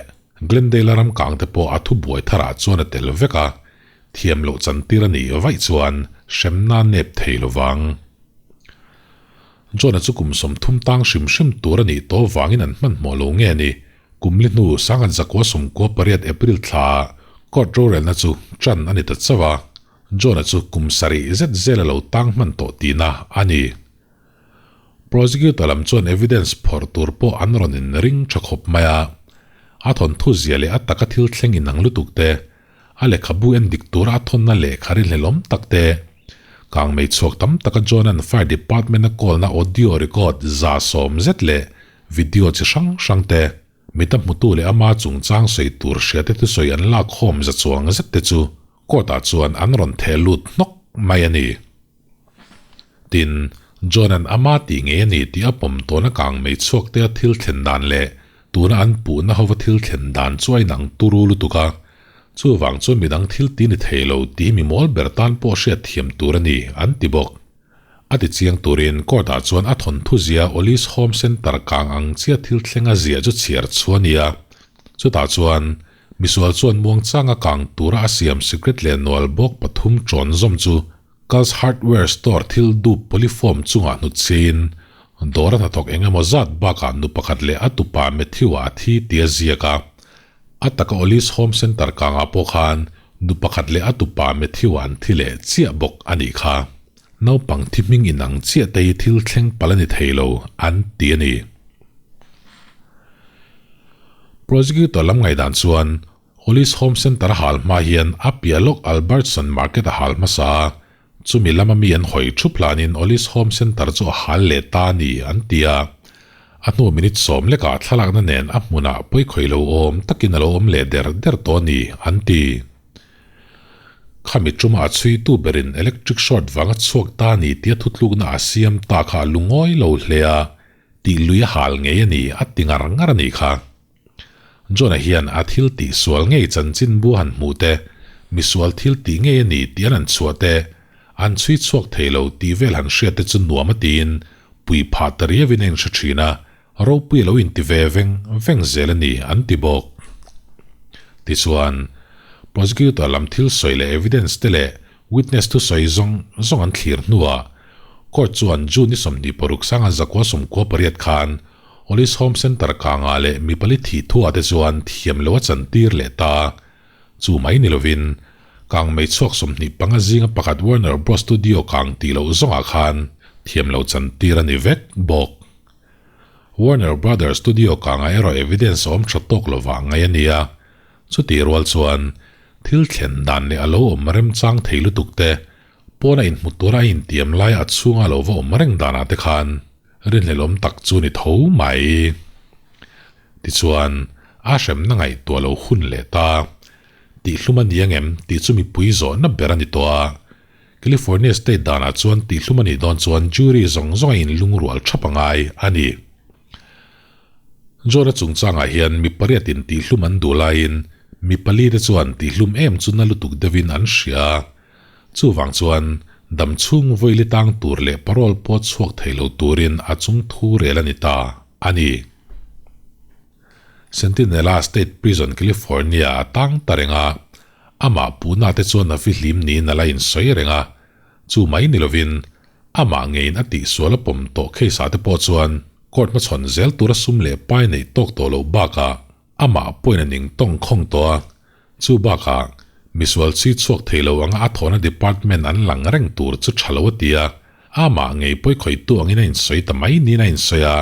Glendale-a ram kang te pawh a thubuai tharah chuan a tel vek a, thiam loh chantir a nih vaih chuan hremna nep thei lo vang. John-a chu kum 30 tang hrim hrim tur a nih tawh vangin an hmanhmawh lo nge ni? Kum li hnu Sanghat Zakua 98 April thlaah court rorelna chu tan a ni ta chauh a, John-a chu kum sarih zet zel a lo tang hman tawh tihna a ni. Prosecutor lam chuan evidence phawrh tur pawh an rawn in ring tha khawp mai a, a thawnthu zia leh a taka thil thleng inang lutuk te, a lehkhabu en dik tura a thawnna lehkha ri hlelawm tak te, kangmei chhuak tam taka John-a'n Fire Department a call na audio record 100 zet leh video chi hrang hrang te, mita hmutu leh ama chungchang sawi tur hriate thusawi an lak khawm za chuang zet te chu court-ah chuan an rawn theh lut hnawk mai a ni. Tin, John-a'n ama tih ngei a ni tih a pawm tawna kang mei chhuak te a thil thlen dan leh tuna an puhna hova thil thlen dan chu a inang turu lutuk a, chuvang chuan midang thil ti ni thei lo tih mi mawl ber tan pawh hriat thiam tur a ni, an ti bawk. A ti chiang turin court-ah chuan a thawnthu zia Ollie's Home Centre kang ang chia thil thleng a ziah chu chhiar chhuah a ni a, chutah chuan misual chuan muangchanga kang tura a siam sikret leh nual bawk pathum ṭawn zawm chu Cults Hardware Store thil dup polyfoam chungah hnutchhiin dawr a hnathawk eng emaw zat bakah nu pakhat leh a tupa Matthew-a a thi tih a ziak a. A taka Ollie's Home Centre kangah pawh khan nu pakhat leh a tupa Matthew-a an thi leh chiah bawk a nih kha. Naupang thi hming inang chiah te hi thil thleng palh a ni thei lo an ti a ni. Prosecutor lam ngaihdan chuan Hollis Home Centre a hal hma hian a piah lawk Albertson Market a hal hmasa a, chumi lama mi an hawi thup hlanin Hollis Home Centre chu a hal leh ta a ni an ti a. A hnu minute sawm lekah thlalakna nen a hmunah pawikhawih lo awm takin a lo awm leh der der tawh a ni an ti. Khami ṭuma a chhuitu berin electric short vanga chhuak ta a ni tia thutlukna a siam ta kha a lungawi lo hle a, tih lui a hal ngei a ni a ti ngar ngar a nih kha. John-a hian a thil tih sual ngei chanchin bu han hmuh te, misual thil tih ngei a ni tih an han chhuah te, an chhui chhuak thei lo tih vel han hriat te chu nuam a tiin pui phah ta riauin a inhre thin a, ropui a lo inti ve veng veng zel a ni an ti bawk. Tichuan, prosecutor lam thil sawi leh evidence te leh witness thusawi zawng zawng an thlir hnuah court chuan June ni 26 sanga zakua 98 khan Ollie's Home Centre kangah leh mi pali thih thuah te chuan thiam lo a chantir leh ta. Chu mai ni lovin, kang mei chhuak 25 zinga pakhat Warner Bros Studio kang tih loh zawngah khan thiam lo chantir a ni vek bawk. Warner Brothers Studio kangah erawh evidence a awm tha tawk lovah ngaih a ni a, chutih rual chuan thil thlen dan leh a lo awm remchang thei lutuk te pawna inhmu tura a intiam laia a chhunga lo va awm reng danah te khan Rinhlelawm tak chu ni tho mai. Tichuan, a hremna ngaihtuah lo hun leh ta. Tihhlum a ni ang em tih chu mipui zawhna ber a ni tawh a. California state danah chuan tihhlum a nih dawn chuan jury zawng zawng a inlungrual thap a ngai a ni. John-a chungchangah hian mi pariatin tihhlum an duh laiin mi pali te chuan tihhlum em chu na lutuk deuhin an hria a. Chuvang chuan dam chhung vawi li tang tur leh parole pawh chhuak thei lo turin a chung thu rel a ni ta a ni. Centinela State Prison, California a tang ta reng a, amah puhna te chuan a fihlim niin a la insawi reng a, chu mai ni lovin amah ngeiin a tihsual a pawm tawh case ah te pawh chuan court hmachhawn zel tura sum leh pai neih tawk tawh loh bakah amah pawhin a ning tawng khawng tawh a, Chu bakah, misual chhui chhuak thei lo anga a thawhna department an lang reng tur chu tha lo a ti a, amah ngei pawi khawihtu angin a insawi ta mai niin a insawi a,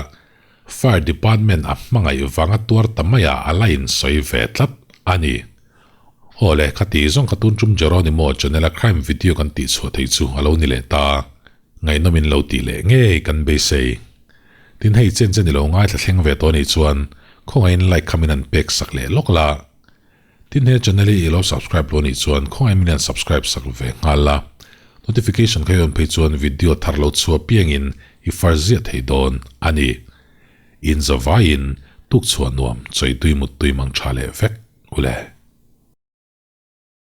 Fire department a hmangaih vanga tuar ta maiah a la insawi ve tlat a ni. Aw le, khati zawng kha tun tum Jeronimo channel a crime video kan tihchhuah theih chu a lo ni leh ta. Ngaihnawm in lo tih leh ngei kan beisei. Tin hei chen chen i lo ngaithla thleng ve tawh anih chuan Khawngaihin like kha min han pek sak leh lawk la. Tin he channel hi i lo subscribe lo nih chuan khawngaihin min han subscribe sak ve nghal la. Notification kha i on phei chuan video thar lo chhuah piangin i far ziah thei dawn a ni. In zavaiin tukchhuah nuam chawi tui mut tui mang tha leh vek ule.